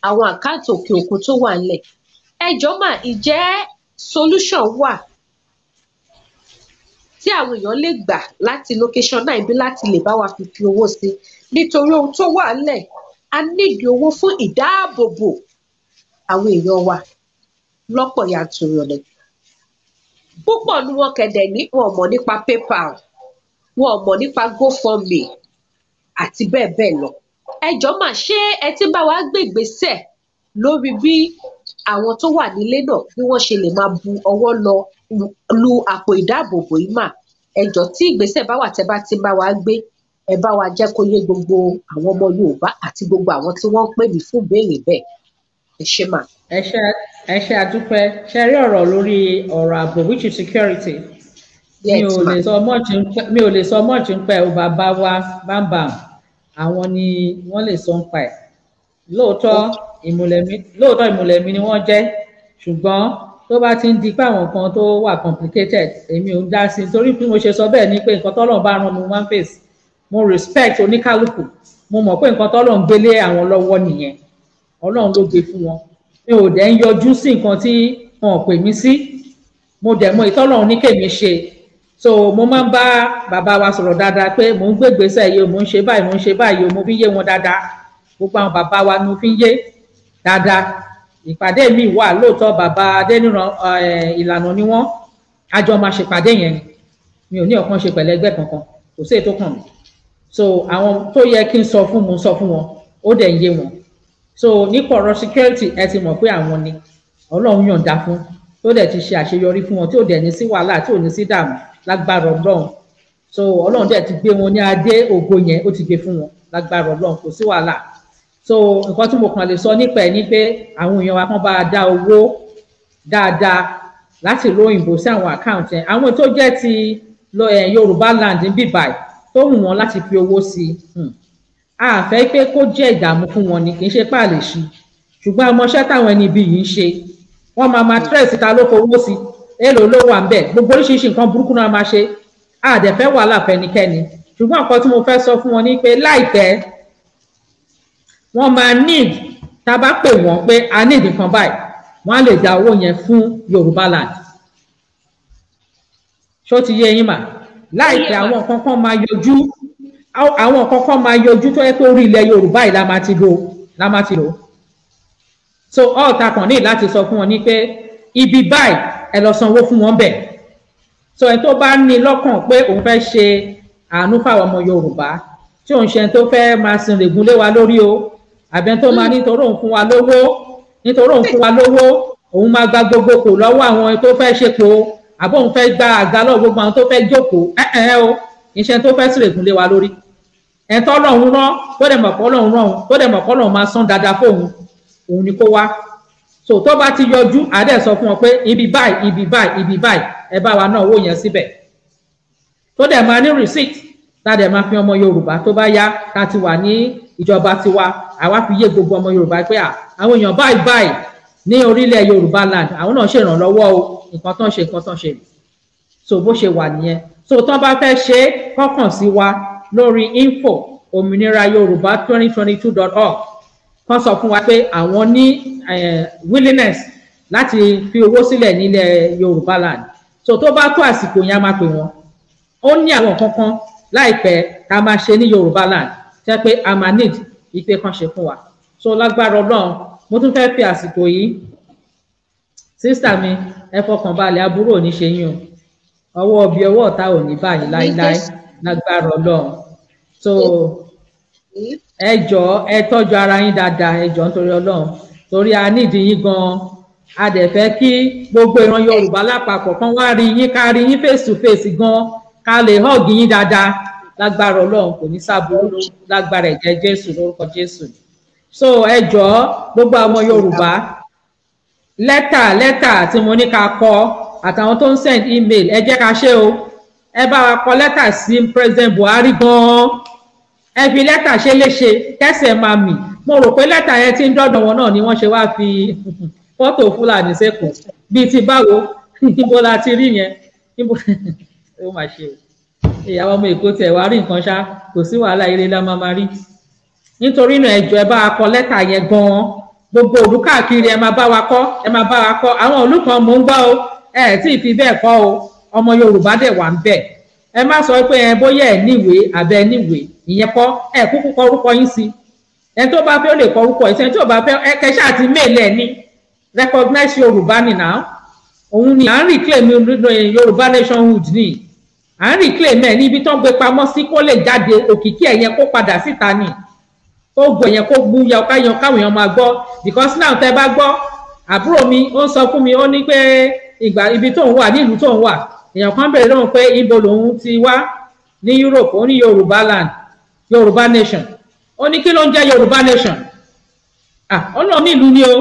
Speaker 1: àwọn account òkè òkun tó wà ńlẹ̀. Ẹ jọ̀ọ́ mà, ìjẹ́ solution wà tí àwọn èèyàn lè gbà láti location nine bí láti lè bá wa fi owó sí? Nítorí ohun tó wà ńlẹ̀, a nídìí owó fún ìdáàbòbò àwọn èèyàn wa lọ́pọ̀ yanturu ni. Púpọ̀ nu wọn kẹ̀dẹ̀ ní wọn ò mọ̀ nípa PayPal, wọn ò mọ̀ nípa GoFundMe àti bẹ́ẹ̀ bẹ́ẹ̀ lọ. Ẹ jọ̀ọ́ mà, ṣé ẹ ti ń bá wa gbé ìgbésẹ̀ lórí bí àwọn tó wà nílé náà, bí wọ́n ṣe lè máa bu ọwọ́ lọ lu àpò ìdáàbòbò yìí mà? Ẹ jọ̀ọ́, tí ìgbésẹ̀ bá wà tẹ́ bá ti ń bá wa gbé, ẹ bá wa jẹ́ kó yé gbogbo àwọn ọmọ Yorùbá àti gbogbo àwọn tí wọ́n ń pè mí fún ìbéèrè bẹ́ẹ̀. Ẹ ṣé mà.
Speaker 5: Ẹ ṣé, ẹ ṣé, àdúpẹ́. Ṣe rí ọ̀rọ̀ lórí ọ̀rọ̀ ààbò, which is security, mi ò lè sọ much, mi ò lè sọ much ń pẹ́ o. Bàbá wa bámbàm, àwọn ni wọ́n lè sọ ń pa ẹ̀. Lóòótọ́ ìmùlẹ̀ mi, lóòótọ́ ìmùlẹ̀ mi ni wọ́n jẹ́, ṣùgbọ́n tó bá ti ń di pé àwọn kan tó wà complicated, èmi ò ń dá sí i, torí bí mo ṣe sọ bẹ́ẹ̀ ni pé nǹkan tọ́lọ́run bá rán mi, mo máa ń fèsì. Mo respect oníkálukú. Mo mọ̀ pé nǹkan tọ́lọ́run gbélé àwọn lọ́wọ́ nìyẹn, Ọlọ́run ló gbé fún wọn. Mi ò dẹ̀ ń yọjú sí nǹkan tí wọn ò pè mí sí. Mo dẹ̀ mọ ìtọ́lọ́run ní kèmí ṣe. So mo máa ń bá bàbá wa sọ̀rọ̀ dáadáa pé mò ń gbé ìgbésẹ̀ yìí o, mò ń ṣe báyìí, mò ń ṣe báyìí o. Mo fi ń yé wọn dáadáa. Gbogbo àwọn bàbá wa ni mo fi ń yé dáadáa. Ìpàdé mi wà lóòótọ́, bàbá Adéníran ìlànà ni wọ́n, a jọ máa ṣèpàdé yẹn ni. Mi ò ní ọ̀kan ṣe pẹ̀lú ẹgbẹ́ kankan, kò sí èyí tó kàn mí. So àwọn tó yẹ kí n sọ fún, mo sọ fún wọn, ó dẹ̀ ń yé wọn. So nípa ọ̀rọ̀ security, ẹ ti mọ̀ pé àwọn ni Ọlọ́run yọ̀ǹda fún, tó dẹ̀ ti ṣe àṣeyọrí fún wọn, tí ò dẹ̀ ní sí wàhálà, tí ò ní sí dààmú lágbára Ọlọ́run. So Ọlọ́run dẹ̀ ti gbé wọn ní adé ògo yẹn, ó ti gbé fún wọn lágbára Ọlọ́run, kò sí wàhálà. So nǹkan tí mo kàn lè sọ nípa ẹ̀ ni pé àwọn èèyàn wa kan bá a dá owó dáadáa láti ìlú òyìnbó sí àwọn account yẹn. Àwọn tó jẹ́ ti Yorùbá land ń bì báyìí tó wù wọ́n láti fi owó sí i, a fẹ́ pé kó jẹ́ ìdààmú fún wọn ni, kì í ṣe pé a lè ṣí, ṣùgbọ́n ọmọọṣẹ́ táwọn ẹni ibi yìí ń ṣe, wọ́n máa máa stress ta ló fowó sí, èèlò ló wà ń bẹ̀, gbogbo oríṣiríṣi nǹkan burúkú náà máa ṣe. A dẹ̀ fẹ́ wàhálà fẹ́nikẹ́ni, ṣùgbọ́n nǹkan tí mo fẹ́ sọ fún wọn ni pé láìpẹ́ wọ́n máa need, tá a bá pè wọ́n pé a need nǹkan báyìí, wọ́n á lè dá owó yẹn fún Yorùbá land. Ṣó ti yé yín mà? Láìpẹ́ àwọn nǹkan kan máa yọjú, àwọn nǹkan kan máa yọjú tó yẹ pé orí ilẹ̀ Yorùbá yìí la máa ti lò. So ọ̀ọ́ta kan ní láti sọ fún wọn ní pé ibi báyìí, ẹ lọ sanwó fún wọn bẹ̀. So ẹni tó bá ní lọ́kàn pé òun fẹ́ ṣe àánú fáwọn ọmọ Yorùbá, tí òun ṣe ẹni tó fẹ́ máa sin règùn lé wa lórí o, àbí ẹni tó máa nítorí òun fún wa lówó, nítorí òun fún wa lówó, òun máa gba gbogbo kò lọ́wọ́ àwọn tó fẹ́ ṣepò, àbí òun fẹ́ gba àga lọ́wọ́ gbogbo àwọn tó fẹ́ jókòó, ẹ ẹ o, kì í ṣe ẹni tó fẹ́ sí règùn lé wa lórí. Ẹni tó Ọlọ́run rán, tó dẹ̀ mọ̀ pé Ọlọ́run rán òun, tó dẹ̀ mọ̀ pé Ọlọ́run máa san dáadáa fóun, òun ni kó wá. So tó bá ti yọjú, àdẹ sọ fún wọn pé ibi báyìí, ibi báyìí, ibi báyìí, ẹ bá wa ná owó yẹn síbẹ̀, tó dẹ̀ máa ní receipt, tá dẹ̀ máa fi ọmọ Yorùbá. Tó bá yá, ká ti wà ní ìjọba tiwa, àwa fi yé gbogbo ọmọ Yorùbá pé àwọn èèyàn báyìí báyìí ní orílẹ̀ Yorùbá land, àwọn náà ṣèrànlọ́wọ́ o, nǹkan tó ń ṣe, nǹkan tó ń ṣe. So bó ṣe wà nìyẹn. So tán bá fẹ́ ṣe é, kọ́kàn sí wa lórí info òmìnira yorùbá 2022.org, kán sọ fún wa pé àwọn ní willingness láti fi owó sílẹ̀ nílẹ̀ Yorùbá land. So tó bá tó àsìkò yẹn, a máa pè wọ́n. Ó ní àwọn kankan láìpẹ́ tá a máa ṣe ní Yorùbá land, jẹ́ pé a máa need ìpè kan ṣe fún wa. So lágbára Ọlọ́run, mo tún fẹ́ fi àsìkò yìí, sister mi, ẹ fọkàn balẹ̀, aburú ò ní ṣe yín o, ọwọ́ ọbí ọwọ́ ọ̀tá ò ní báyìí láíláí lágbára Ọlọ́run. So ẹ jọ̀ọ́, ẹ tọ́jú ara yín dáadáa, ẹ jọ̀ọ́, nítorí Ọlọ́run, torí a nídìí yín gan-an. A dẹ̀ fẹ́ kí gbogbo ìran Yorùbá lápapọ̀ kan wá rí yín, ká rí yín face to face gan, ká lè hug yín dáadáa. Lágbára Ọlọ́run, kò ní sábúrú, lágbára ẹ̀jẹ̀ Jésù, lórúkọ Jésù. So ẹ jọ̀ọ́, gbogbo àwọn Yorùbá, lẹ́tà lẹ́tà tí mo ní ká kọ, àtàwọn tó ń send email, ẹ jẹ́ ká ṣe o. Ẹ bá wa kọ lẹ́tà sí President Buhari gan-an, ẹ fi lẹ́tà ṣe léṣe kẹsẹ̀ máa mì. Mo rò pé lẹ́tà yẹn ti ń dọ́dọ̀ wọn náà ni wọ́n ṣe wá fi fọ́tò Fúlàní sẹ́kọ̀ọ́ bíi ti báwo. Níbo la ti rí yẹn? Níbo ó mà ṣe o? Ìyàwó ọmọ Èkó tiẹ̀ wá rí nǹkan ṣá, kò sí wàhálà, eré la máa máa rí. Nítorí náà, ẹ jọ̀ọ́, ẹ bá wa kọ lẹ́tà yẹn gan-an. Gbogbo ìlú káàkiri, ẹ máa bá wa kọ, ẹ máa bá wa kọ. Àwọn ìlú kan mò ń gbọ́ o, ẹ tí ì fi bẹ́ẹ̀ kọ́ o, ọmọ Yorùbá dẹ̀ wà ń bẹ̀. Ẹ má sọ pé ẹ bóyá ẹ níwèé àbẹ níwèé, ìyẹn kọ́. Ẹ kúkú kọ orúkọ yín sí. Ẹ tó bá fẹ́, ó lè kọ orúkọ yín sí. Ẹ tó bá fẹ́, ẹ kẹ ṣáà ti mail ẹ ní recognize Yorùbá ni now. Òun ni à ń reclaim Yorùbá nationhood ni à ń reclaim ẹ níbi tó ń gbé pamọ́ sí, kó lè jáde, òkìkí ẹ̀ yẹn kó padà síta ni, kó gbọ́ yẹn, kó gbú yẹ káyọ̀, káwọn èèyàn máa gbọ́. Because now, tẹ́ bá gbọ́, àbúrò mi ó ń sọ fún mi, ó ní pé ìgbà ibi tóun wà, ní ìlú tóun wà, èèyàn kan bèrè lóhùn pé ibo lòun ti wá ní Europe. Ó ní Yorùbá land, Yorùbá nation. Ó ní kí ló ń jẹ́ Yorùbá nation? Ah, ó lọ ní ìlú ni o,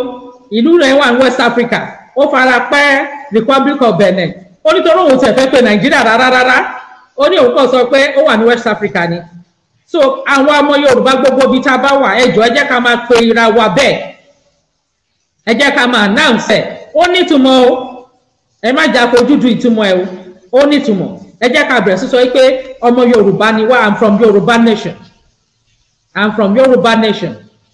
Speaker 5: ìlú rẹ̀ wà ní West Africa, ó fara pẹ́ Republic of Benin. Ó ní torí òun tẹ̀ fẹ́ pé Nàìjíríà rárá rárá, ó ní òun kàn sọ pé ó wà ní West Africa ni. So àwọn ọmọ Yorùbá, gbogbo ibi tá a bá wà, ẹ jọ̀ọ́, ẹ jẹ́ ká máa pe ra wa bẹ́ẹ̀, ẹ jẹ́ ká máa announce ẹ̀. Ó nítumọ̀ o, ẹ má jà fojú du ìtumọ̀ ẹ o, ó nítumọ̀. Ẹ jẹ́ ká bẹ̀rẹ̀ sí sọ pé ọmọ Yorùbá ni wá, I'm from Yorùbá nation, I'm from Yorùbá nation.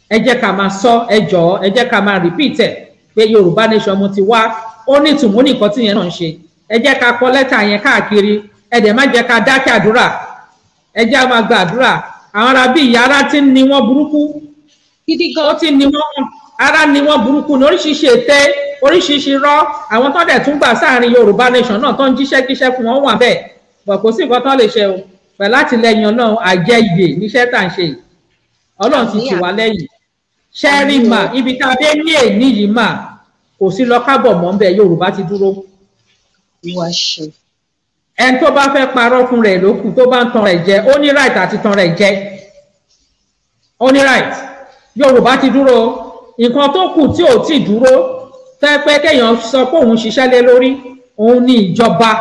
Speaker 5: Ẹ jẹ́ ká máa sọ, ẹ jọ̀ọ́, ẹ jẹ́ ká máa repeat ẹ̀ pé Yorùbá nation mo ti wá. Ó nítumọ̀, ó ní nǹkan tí yẹn náà ń ṣe. Ẹ jẹ́ ká kọ lẹ́tà yẹn káàkiri. Ẹ dẹ̀ má jẹ́ ká dákẹ́ àdúrà, ẹ jẹ́ á máa gba àdúrà. Àwọn ará bí ìyá ara ti ń ni wọ́n burúkú
Speaker 1: Gidi
Speaker 5: ó
Speaker 1: gan.
Speaker 5: Ti ń ni wọ́n. Ara ni wọ́n burúkú ní oríṣiríṣi ète, oríṣiríṣi rọ́. Àwọn tó dẹ̀ tún gbà sáàrin Yorùbá nation náà tó ń jíṣẹ́ kíṣẹ́ fún wọn wà bẹ́ẹ̀, bọ̀ kò sí nǹkan tó lè ṣe o. Pẹ̀lú àtìlẹ́yìn Ọlọ́run, àjẹyè níṣẹ́ tá à ń ṣe yìí, Ọlọ́run ti tì wá lẹ́yìn. Ṣẹ́rí mà, ibi tá a dé ní èní yìí mà, kò sí lọ kábọ̀ mọ́ ń bẹ. Yorùbá ti dúró. Ẹni tó bá fẹ́ parọ́ fún rẹ̀ ló kù, tó bá ń tan rẹ̀ jẹ, ó ní right àti tan rẹ̀ jẹ, ó ní right. Yorùbá ti dúró. Nǹkan tó kù tí ò tí dúró tẹ́ pé kéèyàn sọ pé òun ṣiṣẹ́ lé lórí, òun ní ìjọba.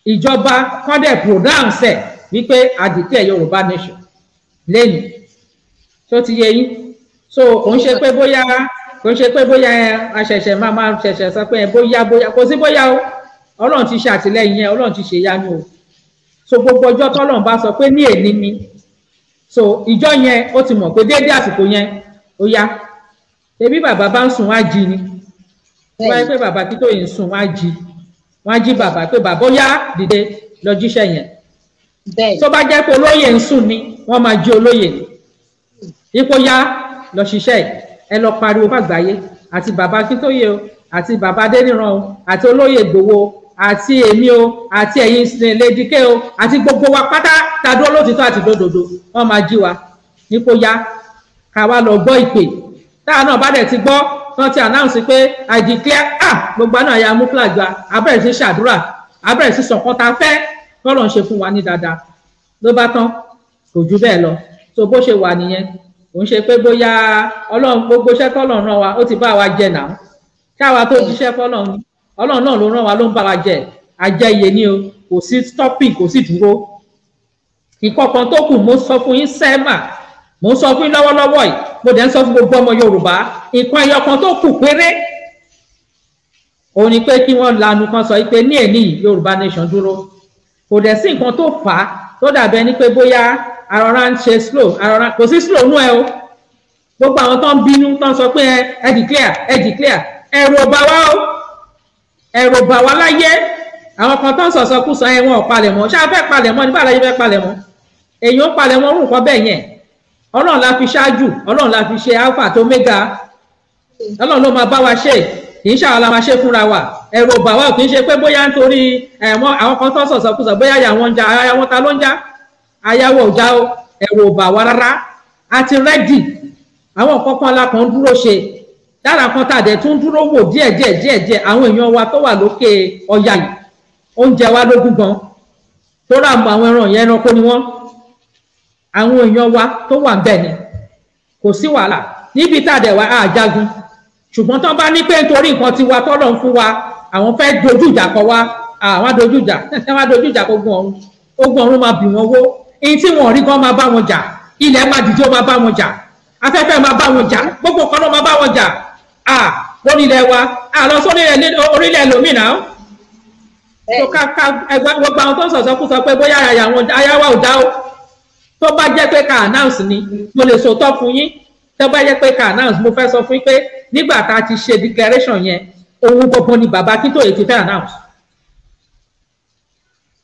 Speaker 5: Ìjọba kọ́ dẹ̀ pronounce ẹ̀ wípé a declare Yorùbá nation lẹ́nu. Tó ti yé yín? So kò ń ṣe pé bóyá, kò ń ṣe pé bóyá a ṣẹ̀ṣẹ̀ máa ṣẹ̀ṣẹ̀ sọ pé bóyá bóyá, kò sí bóyá o. Ọlọ́run ti ṣe àtìlẹ́yìn yẹn, Ọlọ́run ti ṣe ìyanu o. So gbogbo ọjọ́ tọ́lọ́run bá sọ pé ní èní ni, so ìjọ yẹn ó ti mọ̀ pé déédéé àsìkò yẹn ó yá. Ebi bàbá bá ń sùn, wá jí ni. Wáyé pé bàbá Akíntóyè ń sùn, wá jí, wá jí bàbá pé bàbá ó yá, dìde lọ jíṣẹ́ yẹn. Tó bá jẹ́ pé olóyè ń sùn ni, wọ́n máa jí olóyè ni, ipò yá, lọ ṣiṣẹ́. Ẹ lọ pariwo fàgbáyé, àti bàbá Akíntóyè o, àti bàbá Adéníran o, àti olóyè Ìgbòho, àti èmi o, àti ẹ̀yin Lady K o, àti gbogbo wa pátá ta dúró lótìtọ́ àti lódodo, wọ́n máa jí wa nípò yá, ká wá lọ gbọ́ ìpè. Táwa náà bá dẹ̀ ti gbọ́ tán ti announce pé I declare, ah, gbogbo àná ya mú flag wa, a bẹ̀rẹ̀ sí ṣàdúrà, a bẹ̀rẹ̀ sí sọ̀kan ta fẹ́ kọ́lọ̀ ń ṣe fún wa ní dáadáa. Ló bá tán, kò ju bẹ́ẹ̀ lọ. So bó ṣe wà nìyẹn. Kò ń ṣe pé bóyá. Ọlọ́run, gbogbo iṣẹ́ tọ́lọ́run rán wa, ó ti bá wa jẹ náà. Káwa tó jíṣẹ́ fọ́lọ́run ni, Ọlọ́run náà ló rán wa, ló ń bá wa jẹ. Àjẹyè ni o, kò sí stopping, kò sí dúró. Ìkọ̀kan tó kù, mo sọ fún yín sẹ́mà, mo sọ fún yín lọ́wọ́lọ́wọ́ yìí, mo dẹ̀ ń sọ fún gbogbo ọmọ Yorùbá, nǹkan ẹyọ kan tó kù péré òun ni pé kí wọ́n lanu kan sọ pé ní èní yìí, Yorùbá nation dúró. Kò dẹ̀ sí nǹkan tó fà á tó dàbí ẹni pé bóyá arọra ń ṣe slow, arọra kò sí slow nú ẹ o. Gbogbo àwọn tó ń bínú, tó ń sọ pé ẹ declare, ẹ declare, ẹ̀rù ò bà wá o, ẹ̀rù ò bà wá láyé. Àwọn kan tó ń sọ̀sọkúsọ ẹ, wọn ò palẹ̀mọ́. Ṣáà fẹ́ palẹ̀mọ́ ní báyìí, láyé fẹ́ palẹ̀mọ́, èèyàn ń palẹ̀mọ́ orú nǹkan bẹ́ẹ̀ yẹn. Ọlọ́run la fi ṣáájú, Ọlọ́run la fi ṣe alpha àti omega. Ọlọ́run ló máa bá wa ṣe, kì í ṣàwọn la máa ṣe fúnra wa. Ẹ̀rù ò bà wá. Kì í ṣe pé bóyá nítorí ẹ̀wọ̀n àwọn kan tó ń sọ̀sọkúsọ bóyá àyà wọn ń já. Àyà wọn ta ló ń já? Àyàwó ò já o. Ẹ̀rù ò bà wá rárá, a ti ready. Àwọn nǹkan kan la kàn ń dúró ṣe dára kan tá a dẹ̀ tún dúró wò díẹ̀ díẹ̀ díẹ̀ díẹ̀. Àwọn èèyàn wa tó wà lókè ọya yìí, oúnjẹ wa lógún gan tó rà mọ àwọn ẹran yẹn, ẹranko ni wọ́n. Àwọn èèyàn wa tó wà bẹ́ẹ̀ ni, kò sí wàhálà níbi tá a dẹ̀ wá àjagun. Ṣùgbọ́n tán bá ní pé nítorí nǹkan tiwa tọ́lọ̀ ń fún wa, àwọn fẹ́ dojú ìjà kọ wa, àwọn dojú ìjà, wọ́n á dojú ìjà kọ ogun ọ̀run. Ogun ọ̀run máa bì wọ́n wó. Èyí tí wọ́n rí gan máa bá wọn jà, ilẹ̀ máa dìde, ó máa bá wọn jà, afẹ́fẹ́ máa bá wọn jà, gbogbo nǹkan ló máa bá wọn jà à lórí ilẹ̀ wa, à lọ sórí orílẹ̀ lómìnà. Tó ká ká ẹgbẹ́ gbogbo àwọn tó ń sọ̀sọ́ kú sọ pé bóyá àyà wọn, àyà wa ò dá o. Tó bá jẹ́ pé ká announce ni, mo lè sòótọ́ fún yín. Tó bá jẹ́ pé ká announce, mo fẹ́ sọ fún yín pé nígbà tá a ti ṣe declaration yẹn, òun gbogbo ni bàbá Akíntóyè ti fẹ́ announce.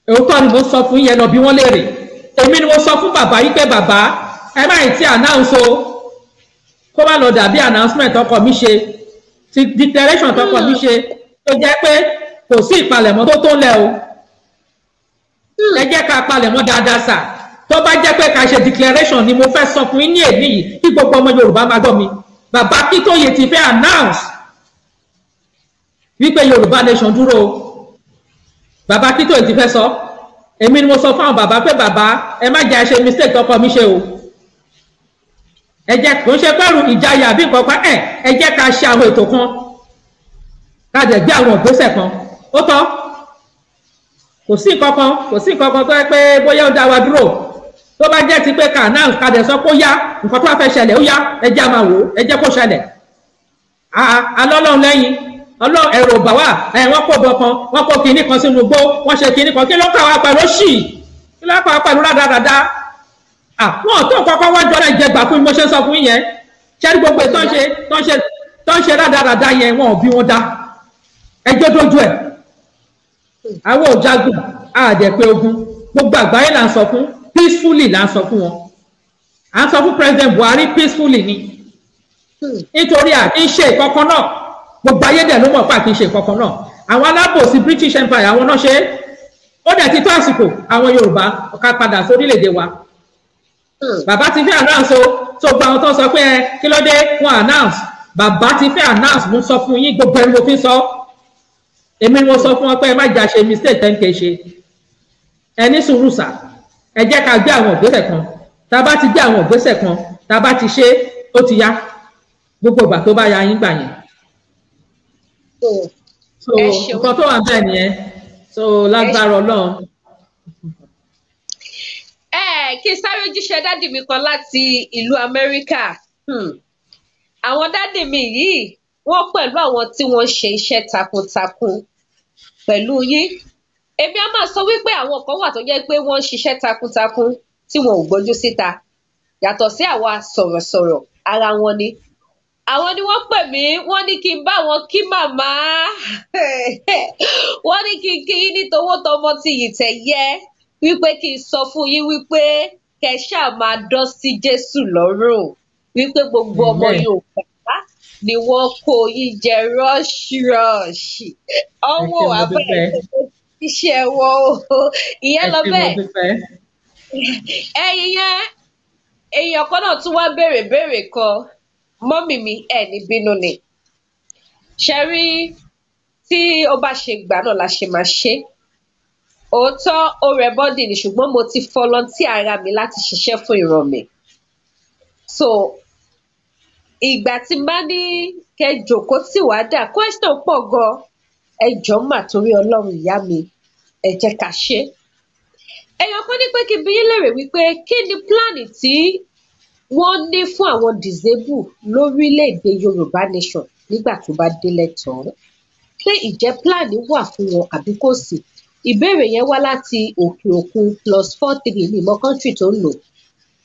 Speaker 5: Òótọ́ ni mo sọ fún yín yẹn, lọ bí wọ́n léèrè. Èmi ni mo sọ fún bàbá yìí pé bàbá, ẹ má yìí tí announce o, kó má lọ dàbí announcement ọkọ mi ṣe, ti declaration tọkọ mi ṣe, tó jẹ́ pé kò sí ìpalẹ̀mọ́ tó tó ń lẹ̀ o. Ẹ jẹ́ ká palẹ̀mọ́ dáadáa sà. Tó bá jẹ́ pé ká ṣe declaration ni, mo fẹ́ sọ fún yín ní èní yìí, kí gbogbo ọmọ Yorùbá máa gbọ́ mi, bàbá Akíntóyè ti fẹ́ announce wípé Yorùbá nation dúró o. Bàbá Akíntóyè ti fẹ́ sọ. Èmi ni mo sọ fún àwọn bàbá pé bàbá, ẹ má jẹ́ ṣe mistake tọkọ mi ṣe o. Ẹ jẹ́, kò ń ṣe pẹ̀lú ìjayà bí nǹkan pa ẹ. Ẹ jẹ́ ká ṣe àwọn ètò kan, ká dẹ̀ gbé àwọn ìgbésẹ̀ kan. Ó tọ́, kò sí nǹkan kan, kò sí nǹkan kan tó yẹ pé bóyá ó dá wa dúró. Tó bá jẹ́ ti pé ká announce, ká dẹ̀ sọ pé ó yá, nǹkan tó bá fẹ́ ṣẹlẹ̀, ó yá, ẹ jẹ́ á máa wò ó, ẹ jẹ́ kó ṣẹlẹ̀. Alọ́lọ́run lẹ́yìn Ọlọ́run, ẹ̀rọ bà wá. Ẹ̀ wọ́n kó bọ̀ kan, wọ́n kó kinní kan sínú igbó, wọ́n ṣe kinní kan. Kí ló kà wá pẹ̀lú ṣì? Kí ló kà wá pẹ̀lú rádaràda? Wọn tó kọ́kọ́ wá jọra ìjẹgbà fún mi. Mo ṣe sọ fún yẹn, ṣẹ́rí gbogbo tó ń ṣe, tó ń ṣe, tó ń ṣe rádaràda yẹn, wọn ò bí wọn dá ẹjọ́ dójú ẹ̀. Àwọn ò jagun, àdẹ̀ pé ogun. Gbogbo àgbáyé là ń sọ fún, peacefully là ń sọ fún wọn. À ń sọ fún President Buhari peacefully ni. Nítorí à kì í ṣe ìkọ̀kan náà, gbogbo ayé dẹ̀ ló mọ̀ pé à kì í ṣe ìkọ̀kan náà. Àwọn alábòsí British Empire, àwọn náà ṣe é. Ó dẹ̀ ti tó àsìkò àwọn Yorùbá ká padà sórílẹ̀-èdè wa. Bàbá ti fẹ́ announce o. Tó gba àwọn tó ń sọ pé ẹ kí ló dé wọn announce, bàbá ti fẹ́ announce. Mo sọ fún yín, gbogbo ẹni mo fi sọ, èmi ni mo sọ fún wọn pé ẹ má jà ṣe mistake tẹ́ ń ké ṣe. Ẹ ní sùúrù sà, ẹ jẹ́ ká gbé àwọn ìgbésẹ̀ kan. Tá a bá ti gbé àwọn ìgbésẹ̀ kan, tá a bá ti ṣe, ó ti yá. Gbogbo ìgbà tó bá ya yín gbà yẹn. So nǹkan tó wà bẹ́ẹ̀ nìyẹn. So lágbára Ọlọ́run.
Speaker 1: Ẹ kí n sáré jíṣẹ́ daddy mi kan láti ìlú Amẹ́ríkà. Àwọn daddy mi yìí, wọ́n pẹ̀lú àwọn tí wọ́n ṣe iṣẹ́ takuntakun pẹ̀lú yín. Èmi á máa sọ wípé àwọn kan wà tó jẹ́ pé wọ́n ń ṣiṣẹ́ takuntakun tí wọn ò gbójú síta, yàtọ̀ sí àwa sọ̀rọ̀sọ̀rọ̀. Ara wọn ni àwọn ni wọ́n pè mí, wọ́n ní kí n bá wọn kí màmá, wọ́n ní kí n kí yín ní towó tọmọ ti yìtẹ̀ yẹ, wípé kí n sọ fún yín wípé kẹ́ ṣáà máa dán sí Jésù lọ́rùn, wípé gbogbo ọmọ Yorùbá ni wọ́n kó yín jẹ rọ́ṣirọ́ṣì ọwọ́ abẹ́ iṣẹ́ wọn o. Ìyẹn lọ bẹ́ẹ̀. Ẹ̀yin yẹn, èèyàn kan náà tún wá béèrè béèrè kan. Mummy mi, ẹ̀ ní bínú ni, ṣe rí tí ó bá ṣe gbà náà la ṣe máa ṣe. Òótọ́, ó rẹ body ni, ṣùgbọ́n mo ti volunteer ara mi láti ṣiṣẹ́ fún ìran mi. So ìgbà tí n bá ní kẹ́ jòkó tì wá dà, question pọ̀ gan. Ẹ jọ̀ọ́ mà, torí Ọlọ́run, ìyá mi, ẹ jẹ́ ká ṣe. Èèyàn kan ní pé kí n bi yín léèrè wípé kí ni plan tí wọ́n ní fún àwọn disable lórílẹ̀‐èdè Yorùbá nation nígbà tó bá délẹ̀ tán, pé ìjẹ́ plan wà fún wọn àbí kò sí? Ìbéèrè yẹn wá láti òkè òkun, +43 ní ìmọ̀ country tó ń lò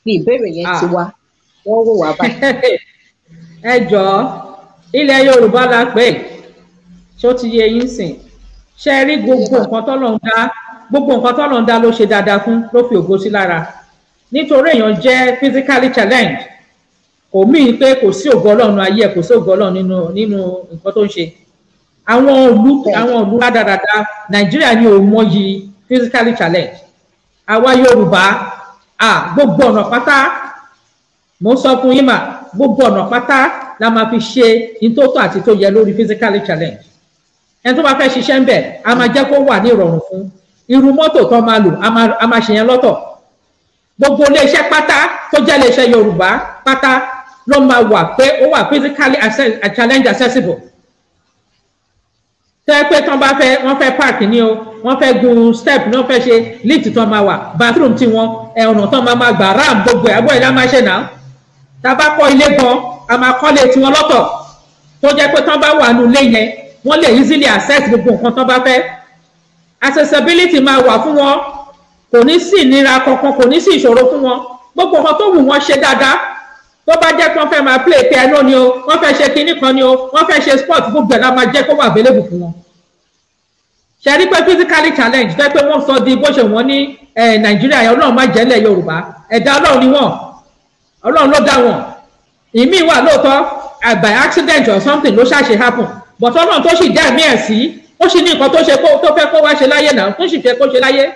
Speaker 1: ní ìbéèrè yẹn ti wá. Wọ́n wò wá báyìí.
Speaker 5: Ẹ jọ̀ọ́, ilẹ̀ Yorùbá la pè é, ṣó ti yé yín sìn? Ṣe rí gbogbo nǹkan tọ́lọ́run dá, gbogbo nǹkan tọ́lọ́run dá ló ṣe dáadáa fún, ló fi ògo sí lára. Nítorí èèyàn jẹ́ physically challenged, kò míì pé kò sí ògo Ọlọ́run ayé ẹ̀, kò sí ògo Ọlọ́run nínú nǹkan tó ń ṣe. Àwọn ìlú rádaràda, Nàìjíríà ni ò mọyì physically challenged. Àwa Yorùbá à, gbogbo ọ̀nà pátá, mo sọ fún yín mà, gbogbo ọ̀nà pátá la máa fi ṣe ní tó tọ́ àti tó yẹ lórí physically challenged. Ẹni tó bá fẹ́ ṣiṣẹ́ ń bẹ̀, a máa jẹ́ kó wà ní ìrọ̀rùn fún. Irú mọ́tò tó máa lò, a máa ṣe yẹn lọ́tọ̀. Gbogbo iléeṣẹ́ pátá tó jẹ́ iléeṣẹ́ Yorùbá pátá ló máa wà pé ó wà physically challenge accessible, tẹ́ pé tán bá fẹ́, wọ́n fẹ́ park ní o, wọ́n fẹ́ gun step ní, wọ́n fẹ́ ṣe lift tán máa wà, bathroom tí wọ́n ẹ̀, ọ̀nà tán máa máa gbà, ramp, gbogbo ẹ̀ abọ́ ẹ̀ lá máa ṣe náà. Tá a bá kọ́ ilé gan, a máa kọ́lé tiwọn lọ́tọ̀, tó jẹ́ pé tán bá wà nù ilé yẹn, wọ́n lè easily access gbogbo nǹkan tán bá fẹ́. Accessibility máa wà fún wọn, kò ní sí ìnira kankan, kò ní sí ìṣòro fún wọn. Gbogbo nǹkan tó wù wọ́n ṣe dáadáa, tó bá jẹ́ pé wọ́n fẹ́ máa play piano ni o, wọ́n fẹ́ ṣe kinní kan ni o, wọ́n fẹ́ ṣe sport, gbogbo ẹ̀ la máa jẹ́ kó wà available fún wọn. Ṣe rí pé physically challenge fẹ́ pé wọ́n sọ di bó ṣe wọ́n ní Nàìjíríà yẹn, Ọlọ́run má jẹ́lẹ̀ Yorùbá, ẹ̀dá Ọlọ́run ni wọ́n, Ọlọ́run ló dá wọn. Ìmíì wà lóòótọ́, by accident or something ló ṣàṣe happen, but Ọlọ́run tó sì dá ẹ̀mí ẹ̀ sí, ó sì ní nǹkan tó ṣe tó fẹ́ kó wá ṣe láyé náà, tó sì fẹ́ kó ṣe láyé.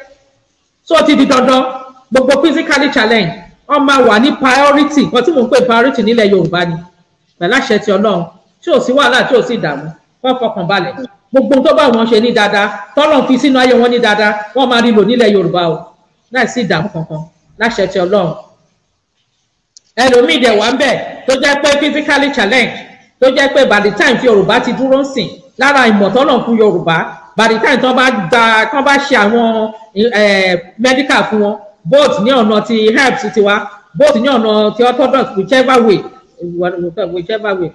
Speaker 5: So ó ti di dandan, gbogbo physically challenge, wọ́n máa wà ní priority. Nǹkan tí mò ń pè priority nílẹ̀ Yorùbá ni, pẹ̀lú àṣẹ ti Ọlọ́run, tí ò sí wàhálà, tí ò sí ìdààmú, wọ́n fọkàn balẹ̀. Gbogbo tó bá wọn ṣe ní dáadáa, tọ́lọ́run fi sínú ayé wọn ní dáadáa, wọ́n máa rí lò nílẹ̀ Yorùbá o, láì sí ìdààmú kankan, láṣẹ ti Ọlọ́run. Ẹlòmíì dẹ̀ wá ń bẹ̀ tó jẹ́ pé physically challenge, tó jẹ́ pé by the time tí Yorùbá ti dúró ń sìn lára ìmọ̀ tọ́lọ́run fún Yorùbá, by the time tó bá gba, tó bá ṣe àwọn medical fún wọn, both ní ọ̀nà ti herbs tiwa, both ní ọ̀nà ti orthodox, whichever way, whichever way,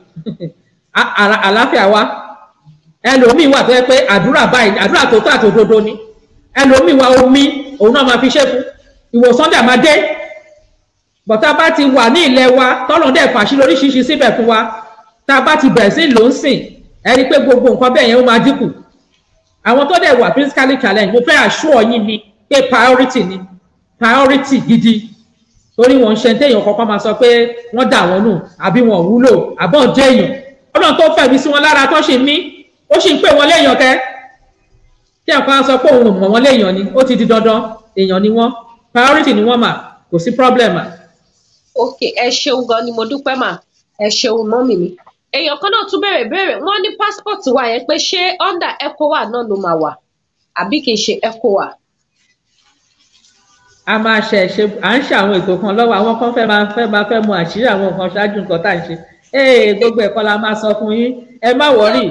Speaker 5: àlàáfíà wa. Ẹlòmíì wà tó yẹ pé àdúrà báyìí, àdúrà tó tó àtòdodo ni. Ẹlòmíì wà, omi òun náà máa fi ṣe fún ìwòsàn dà máa dé. Bọ̀tá bá ti wà ní ilẹ̀ wa, tọ́lọ̀ dẹ̀ fàṣí lóríṣiríṣi síbẹ̀ fún wa, tá a bá ti bẹ̀rẹ̀ sí lò ń sìn, ẹ rí i pé gbogbo nǹkan bẹ́ẹ̀ yẹn, ó máa dínkù. Àwọn tó dẹ̀ wà physically challenge, mo fẹ́ assure yín ni pé priority ni, priority gidi. Torí wọn ń ṣe téèyàn kọ́kọ́ máa sọ pé wọ́n dà wọ́n nù àbí wọn ò wúlò àbọ̀ ń jẹ́ èèyàn. Ọlọ́run tó fẹ̀mí sí wọn lára tó ṣì mí, ó sì ń pè wọ́n léèyàn kẹ́. Tí àwọn kan sọ pé òun ò mọ̀ wọ́n léèyàn ni, ó ti di dandan, èèyàn ni wọ́n, priority ni wọ́n mà, kò sí problem mà.
Speaker 1: Ok, ẹ ṣeun gan ni, mo dúpẹ́ mà, ẹ ṣeun mọ́mì mi. Èèyàn kan náà tún béèrè béèrè, wọ́n ní passport wa yẹn pé ṣé under ECOWAS náà ló máa wà àbí kì í ṣe ECOWAS?
Speaker 5: A máa ṣe ṣe, à ń ṣe àwọn ètò kan lọ́wọ́, àwọn kan fẹ́ máa fẹ́ mọ àṣírí àwọn nǹkan ṣáájú nǹkan tá à ń ṣe. Ee, gbogbo ẹ̀kọ́ la máa sọ fún yín, ẹ má worry,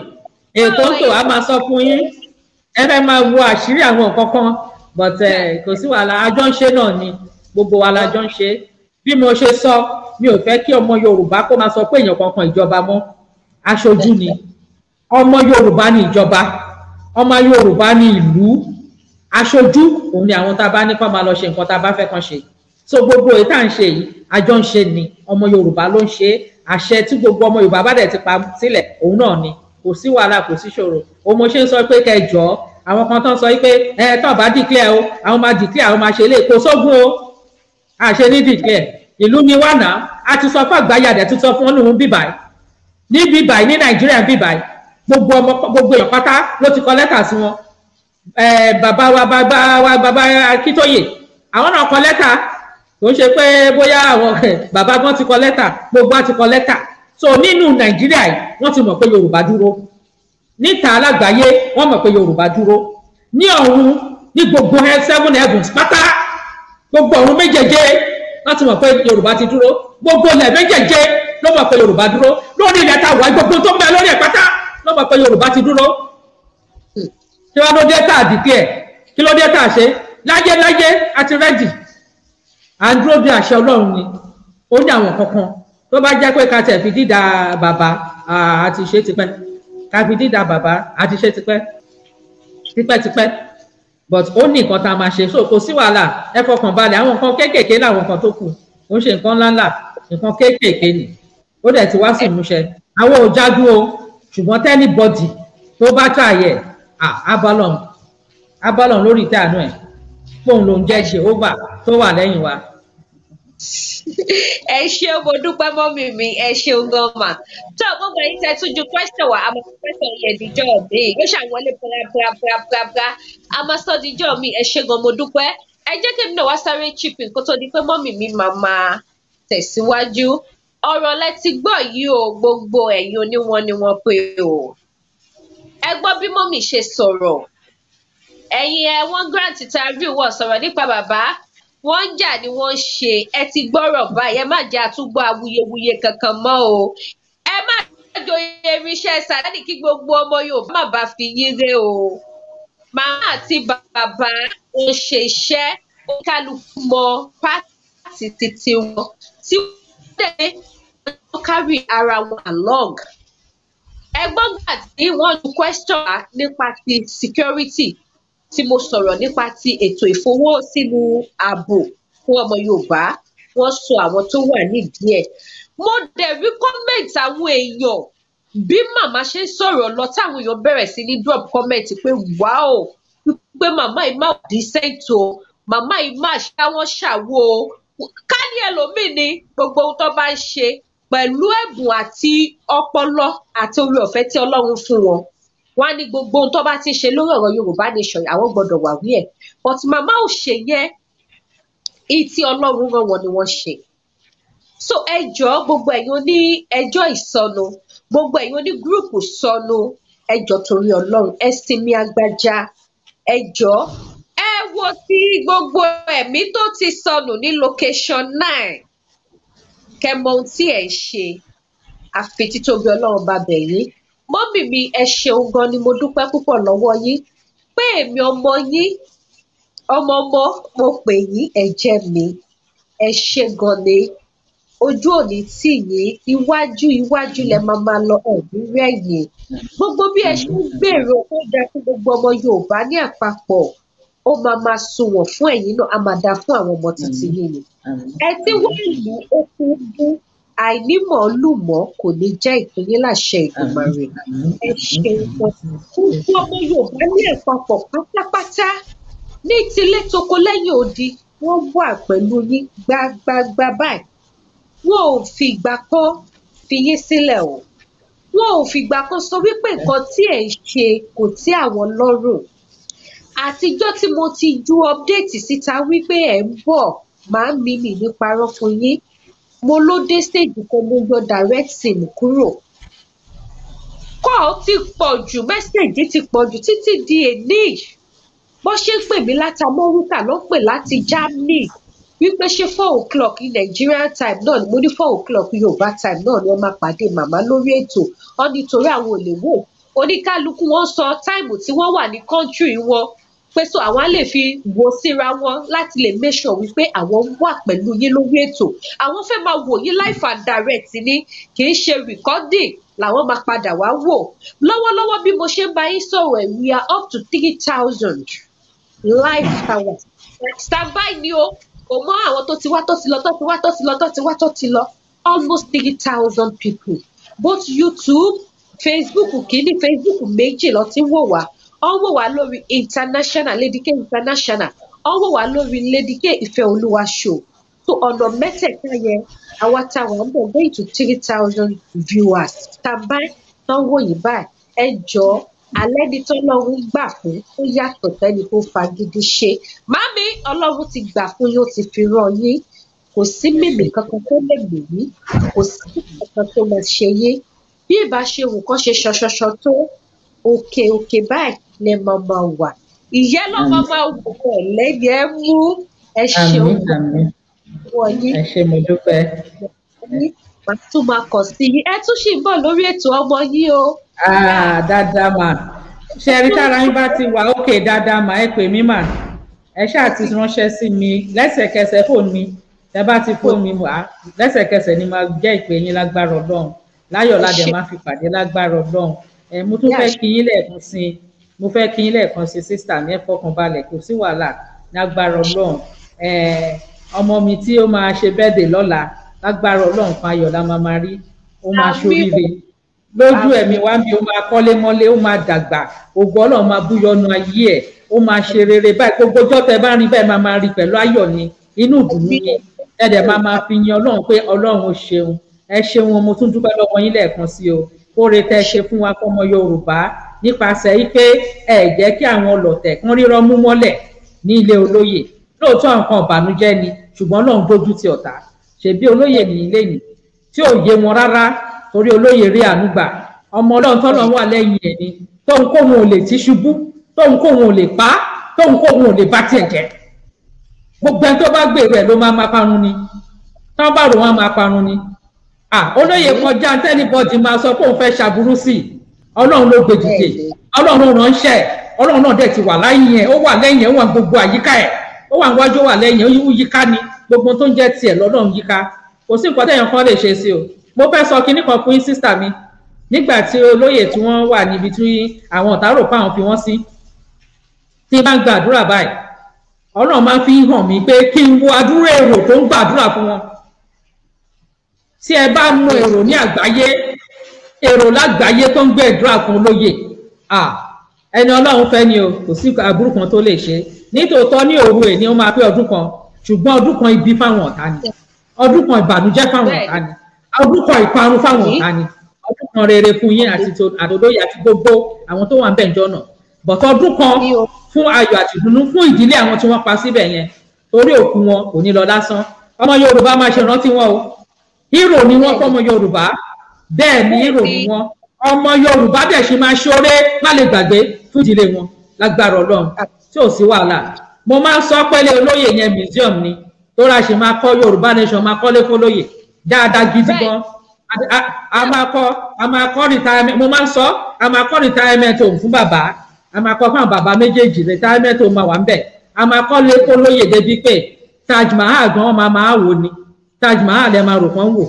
Speaker 5: ètò ń tò, á máa sọ fún yín. Ẹ fẹ́ máa wo àṣírí àwọn nǹkan kan, but kò sí wàhálà, a jọ ń ṣe náà ni, gbogbo wa la jọ ń ṣe. Bí mo ṣe sọ, mi ò fẹ́ kí ọmọ Yorùbá kó máa sọ pé èèyàn kankan ìjọba mọ́, aṣojú ni. Ọmọ Yorùbá ni ìjọba, ọmọ Yorùbá ni ìlú, aṣojú òun ni àwọn tá a bá ní kó máa lọ ṣe nǹkan tá a bá fẹ́ kàn ṣe. So gbogbo èyí tá à ń ṣe yìí, àjọ ń ṣe ni, ọmọ Yorùbá ló ń ṣe é. Àṣẹ tí gbogbo ọmọ Yorùbá bá dẹ̀ ti pa sílẹ̀, òun náà ni. Kò sí wàhálà, kò sí ṣòro. Òun mo ṣe ń sọ pé kẹjọ, àwọn kan tó ń sọ pé ẹ tó bá declare o, àwọn máa declare, àwọn máa ṣe lè kó sógun o. Àṣẹ ní declare ìlú ni wà náà, a ti sọ fún àgbáyé, àdẹ̀ ti sọ fún ọ́nù bíbáyìí, ní bíbáyìí, ní Nàìjíríà bíbáyìí, gbogbo ọmọ, gbogbo èèyàn pátá ló ti kọ lẹ́tà sí wọn. Bàbá wa, bàbá wa, bàbá Akíntóyè, àwọn náà kọ lẹ́tà. Kò ń ṣe pé bóyá àwọn bàbá gan ti kọ lẹ́tà, gbogbo wa ti kọ lẹ́tà. So nínú Nàìjíríà yìí, wọ́n ti mọ̀ pé Yorùbá dúró. Níta alágbàáyé, wọ́n mọ̀ pé Yorùbá dúró. Ní ọ̀run, ní gbogbo seven heavens pátá, gbogbo ọ̀run méjèèje, wọ́n ti mọ̀ pé Yorùbá ti dúró. Gbogbo ilẹ̀ méjèèje ló mọ̀ pé Yorùbá dúró. Lórí ilẹ̀ tá a wà, gbogbo tó ń bẹ lórí ẹ̀ pátá ló mọ̀ pé Yorùbá ti dúró. Kí wọ́n ló dé tá a declare? Kí ló dé tá a ṣe? Láyé láyé, a ti ready, à ń dúró de àṣẹ Ọlọ́run ni. Ó ní àwọn kankan tó bá jẹ́ pé ká tẹ̀ fi dídá bàbá, a ti ṣe tipẹ́, ká fi dídá bàbá, a ti ṣe tipẹ́ tipẹ́ tipẹ́, but ó ní nǹkan tá a máa ṣe. So kò sí wàhálà, ẹ fọkàn balẹ̀. Àwọn nǹkan kéékèèké làwọn nǹkan tó kù, ó ń ṣe nǹkan ńláńlá, nǹkan kéékèèké ni, ó dẹ̀ ti wá sí ìmúṣẹ. Àwọn ò jagun o, ṣùgbọ́n tí anybody tó bá tààyè abalọ̀n abalọ̀n lórí ìtẹ́ àánú ẹ̀ fóun ló ń jẹ́ Jehovah tó wà lẹ́yìn wa.
Speaker 1: Ẹ ṣeun, mo dúpẹ́, mọ́mì mi, ẹ ṣeun gan mà. Tó gbogbo ẹ̀yin tẹ́ tún ju question wa, àmọ́ question yẹn díjọ́ mi yóò ṣàwọlé bra bra bra bra bra, a máa sọ díjọ́ mi. Ẹ ṣe gan, mo dúpẹ́. Ẹ jẹ́ kí èmi náà wá sáré chip in kó tó di pé mọ́mì mi máa máa tẹ̀síwájú. Ọ̀rọ̀ lẹ ti gbọ́ yìí o, gbogbo ẹ̀yin oníwọ̀n ni wọ́n pé o. Ẹ gbọ́ bí mọ́mì ṣe sọ̀rọ̀. Ẹ̀yin ẹ wọ́n grant interview, wọ́n sọ̀rọ̀ nípa bàbá, wọ́n ń jà ni wọ́n ń ṣe. Ẹ ti gbọ́rọ̀ báyìí, ẹ má jẹ́ àtúgbọ́ awuyewuye kankan mọ́ o. Ẹ má joyè irinṣẹ́ sàdáni kí gbogbo ọmọ Yorùbá má bàa fi yín ré o. Màmá àti bàbá ń ṣe iṣẹ́, kálukú mọ part títí wọn tí wọ́n dẹ̀ wọ́n carry ara wọn along. Ẹgbọ́n gbà tí wọ́n ju question wá nípa ti security, tí mo sọ̀rọ̀ nípa ti ètò ìfowó sínú ààbò fún ọmọ Yorùbá, wọ́n sọ àwọn tó wà nídìí ẹ̀. Mo dẹ̀ rí comment àwọn èèyàn bí màmá ṣe ń sọ̀rọ̀ lọ, táwọn èèyàn bẹ̀rẹ̀ sí ní drop comment pé wow, pé màmá yìí má decent o, màmá yìí má ṣáwọ́ ṣàwo o. Ká ní ẹlòmíì ni gbogbo ohun tó bá ń ṣe pẹ̀lú ẹ̀bùn àti ọpọlọ àti oore ọ̀fẹ́ tí Ọlọ́run fún wọn, wọ́n á ní gbogbo ohun tó bá ti ń ṣe lórí ọ̀rọ̀ Yorùbá nation, àwọn gbọ́dọ̀ wà wí ẹ̀. But màmá ò ṣe yẹn, ìyí tí Ọlọ́run rán wọn ni wọ́n ṣe. So ẹ jọ̀ọ́, gbogbo ẹ̀yin oní ẹjọ́ ìsọnù, gbogbo ẹ̀yin oní group sọnù, ẹ jọ̀ọ́, torí Ọlọ́run, ẹ sinmi agbájá. Ẹ jọ̀ọ́, ẹ wo ti gbogbo ẹ̀mí tó ti sọnù ní location 9, kẹ́ mọ ohun tí ẹ̀ ń ṣe. Àfi títóbi Ọlọ́run bá bẹ̀ yín. Mọ́mì mi, ẹ ṣeun gan ni, mo dúpẹ́ púpọ̀ lọ́wọ́ yín pé èmi ọmọ yín, ọmọ ọmọ, mo pè yín, ẹ jẹ́ mi. Ẹ ṣé gan ni, ojú òní tì yín, iwájú iwájú lẹ máa máa lọ, ẹ̀mí rẹ̀yìn. Gbogbo bí ẹ ṣe ń gbèrò ó dáa fún gbogbo ọmọ Yorùbá ní àpapọ̀, ó máa máa sunwọ̀n fún ẹ̀yin náà, á máa dáa fún àwọn ọmọ títí yín ni. Ẹ tí wọ́n lù ó kún bú àìnímọ̀ọ́lùmọ́ kò ní jẹ́ ìpín yín láṣẹ Èdùmàrè. Ẹ ṣeun gan. Gbogbo ọmọ Yorùbá ní àpapọ̀ pátápátá, ní tilé toko lẹ́yìn odi. Wọ́n wà pẹ̀lú yín gbágbágbá báyìí. Wọn ò fìgbà kan fi yín sílẹ̀ o. Wọn ò fìgbà kan sọ wípé nǹkan tí ẹ̀ ń ṣe kò tí àwọn lọ́rùn. Àtijọ́ tí mo ti ju update síta wípé ẹ̀ ń bọ̀, màá mi mi ní parọ́ fún yín. Mo ló dé stage kan, mo yọ direct sim kúrò. Call ti pọ̀ jù, message ti pọ̀ jù títí di èní. Bó ṣe ń pè mí láti Amẹ́ríkà ló ń pè láti Germany wípé ṣé 4 o'clock ní Nigerian time náà ni. Mo ní 4 o'clock Yorùbá time náà ni wọ́n máa pàdé màmá lórí ètò wọn, nítorí àwọn ò lè wò. Oníkálukú wọn sọ time tí wọ́n wà ní country wọn, pé so àwọn á lè fi wò síra wọn láti lè make sure wípé àwọn wà pẹ̀lú yín lórí ètò. Àwọn fẹ́ máa wò yín live and direct ni, kì í ṣe recording làwọn máa padà wá wò. Lọ́wọ́lọ́wọ́ bí mo ṣe ń bá yín sọ̀rọ̀ ẹ̀, we are up to 3,000 live hours. Standby ni o, kò mọ àwọn tó ti wá, tó ti lọ, tó ti wá, tó ti lọ, tó ti wá, tó ti lọ. Almost 3,000 people, both YouTube, Facebook kìíní, Facebook méjì lọ ti ń wò wá. Wọ́n wò wá lórí international Lady K International, wọ́n wò wá lórí Lady K Ìfẹ́ Olúwa Show. So ọ̀nà mẹ́tẹ̀ẹ̀ta yẹn, àwa tá a wà ń bọ̀ going to 3,000 viewers standby tán wò yín báyìí. Ẹ jọ̀ọ́, alẹ́ ni tọ́lọ́run gbà fún, ó yàtọ̀ tẹ́ni tó fagídí ṣe. Màmí, Ọlọ́run ti gbà fún yín, ó ti fi rán yín. Kò sí mímì kankan tó lè mì yín, kò sí kankan tó máa ṣe yín. Bí ìbá ṣe wù kán ṣe ṣọṣọṣọ tó, òkè òkè báyìí lẹ máa máa wà, ìyẹ́ ló máa máa wò ẹ̀ lẹ́yìn ẹ mú. Ẹ ṣeun.
Speaker 5: Àmín, àmín.
Speaker 1: Wọ̀ yín.
Speaker 5: Ẹ ṣé, mo dúpẹ́.
Speaker 1: Yín màá tún máa kàn sí yín. Ẹ tún sì ń bọ̀ lórí ètò ọmọ yín o.
Speaker 5: Ah, dáadáa mà. Ṣe rí, tára yín bá ti wà ókè dáadáa mà, ẹ pè mí mà. Ẹ ṣáà ti ránṣẹ́ sí mi lẹ́sẹ̀kẹsẹ̀. Fóònù mi, tẹ bá ti fóònù mi wá lẹ́sẹ̀kẹsẹ̀ ni máa jẹ́ ìpè yín lágbára Ọlọ́run. Láyọ̀ ládẹ máa fi pàdé lágbára Ọlọ́run. Ẹ mo tún fẹ́ kí yín lẹ́ẹ̀kan sí i, mo fẹ́ kí yín lẹ́ẹ̀kan sí, sister mi. Ẹ fọkàn balẹ̀, kò sí wàhálà lágbára Ọlọ́run. Ẹ ọmọ mi tí ó máa ṣe birthday lọ́la, lágbára Ọlọ́run, kan ayọ̀ la máa máa rí. Ó máa ṣoríire lójú ẹ̀mí wa bí ó máa kọ́lé mọ́lé, ó máa dàgbà, ògo Ọlọ́run máa búyọnu ayé ẹ̀, ó máa ṣe rere báyìí. Gbogbo ọjọ́ tẹ bá rí báyìí, máa máa rí pẹ̀lú ayọ̀ ni, inú ìdùnnú ni. Ẹ dẹ̀ máa máa fi yin Ọlọ́run pé Ọlọ́run ó ṣeun. Ẹ ṣeun, mo tún dúpẹ́ lọ́wọ́ yín lẹ́ẹ̀kan sí o. Kóore tẹ ṣe fún wa fọmọ Yorùbá nípasẹ̀ yìí pé ẹ jẹ́ kí àwọn ọlọ̀tẹ̀ kan rírọ́ mú mọ́lẹ̀ ní ilé olóyè. Lóòótọ́ nǹkan ìbànújẹ́ ni, ṣùgbọ́n Ọlọ́run dójú ti ọ̀tá. Ṣebí olóyè ní ilé yìí tí ò yé wọn rárá, torí olóyè rí àánú gbà. Ọmọ Ọlọ́run tọ́lọ́ wà lẹ́yìn ẹ̀ ni, tóun kóun ò lè tí ṣubú, tóun kóun ò lè pa, tóun kóun ò lè bá tiẹ̀ jẹ́. Gbogbo ẹni tó bá gbèrò ẹ̀ ló máa máa parun ni, tán bá rò wọn máa parun ni. Olóyè kọjá t'anybody máa sọ pé òun fẹ́ ṣàbúrú sí i. Ọlọ́run ló gbé dìde, Ọlọ́run ránṣẹ́, Ọlọ́run náà dẹ̀ ti wà láyìn ẹ̀, ó wà lẹ́yìn ẹ̀, ó wà gbogbo àyíká ẹ̀, ó wà níwájú, ó wà lẹ́yìn, ó yíká ni. Gbogbo tó ń jẹ́ tiẹ̀ lọ́lọ́run yíká. Kò sí nǹkan tẹ̀yàn kan lè ṣe sí o. Mo fẹ́ sọ kinní kan fún yín, sister mi. Nígbà tí olóyè tí wọ́n wà níbi tí àwọn ọ̀tá rò pé àwọn fi wọ́n sí, tí bá ń gbàdúrà báyìí, Ọlọ́run máa fi hàn mí pé kí n wo àdúrà èrò tó ń gbàdúrà fún wọn. Tí ẹ bá mú èrò ní àgbáyé, èrò lágbàáyé tó ń gbé àdúrà fún olóyè, ẹni Ọlọ́run fẹ́ ni o. Kò sí àbúrò kan tó lè ṣe. Nítòótọ́, ní òru ẹ̀ ni ó máa pé ọdún kan, ṣùgbọ́n ọdún kan ibi fáwọn ọ̀tá ni, ọdún kan ìbànújẹ́ fáwọn ọ̀tá ni, ọdún kan ìparun fáwọn ọ̀tá ni. Ọdún kan rere fún yín àti àtòlóyè àti gbogbo àwọn tó wà ń bẹ̀ ń jọ náà, bọ̀tọ̀ ọdún kan fún ayọ̀ àti ìdùnnú fún ìdílé àwọn tí wọ́n pa síbẹ̀ yẹn, torí òkú wọn kò ní lọ lásán. Ọmọ Yorùbá máa ṣe rántí wọn o. Hero ni wọ́n fọmọ Yorùbá. Bẹ́ẹ̀ ni, hero ni wọ́n. Ọmọ Yorùbá dẹ̀ ṣe máa ṣoore má lè gbàgbé fún ìdílé wọn lágbára Ọlọ́run, tí ò sí wàhálà. Mo máa ń sọ pẹ́lẹ́ olóyè yẹn, museum ni tó ra ṣe máa kọ́. Yorùbá Nation máa kọ́lé fọlóyè dáadáa gidi gan. A máa kọ́, a máa kọ́ retirement. Mo máa ń sọ, a máa kọ́ retirement home fún bàbá, a máa kọ́ fún àwọn bàbá méjèèjì. Retirement home máa wà ń bẹ̀. A máa kọ́lé fọlóyè débi pé Taj Mahal gan máa máa wò ni. Taj Mahal ẹ máa rò kán wò.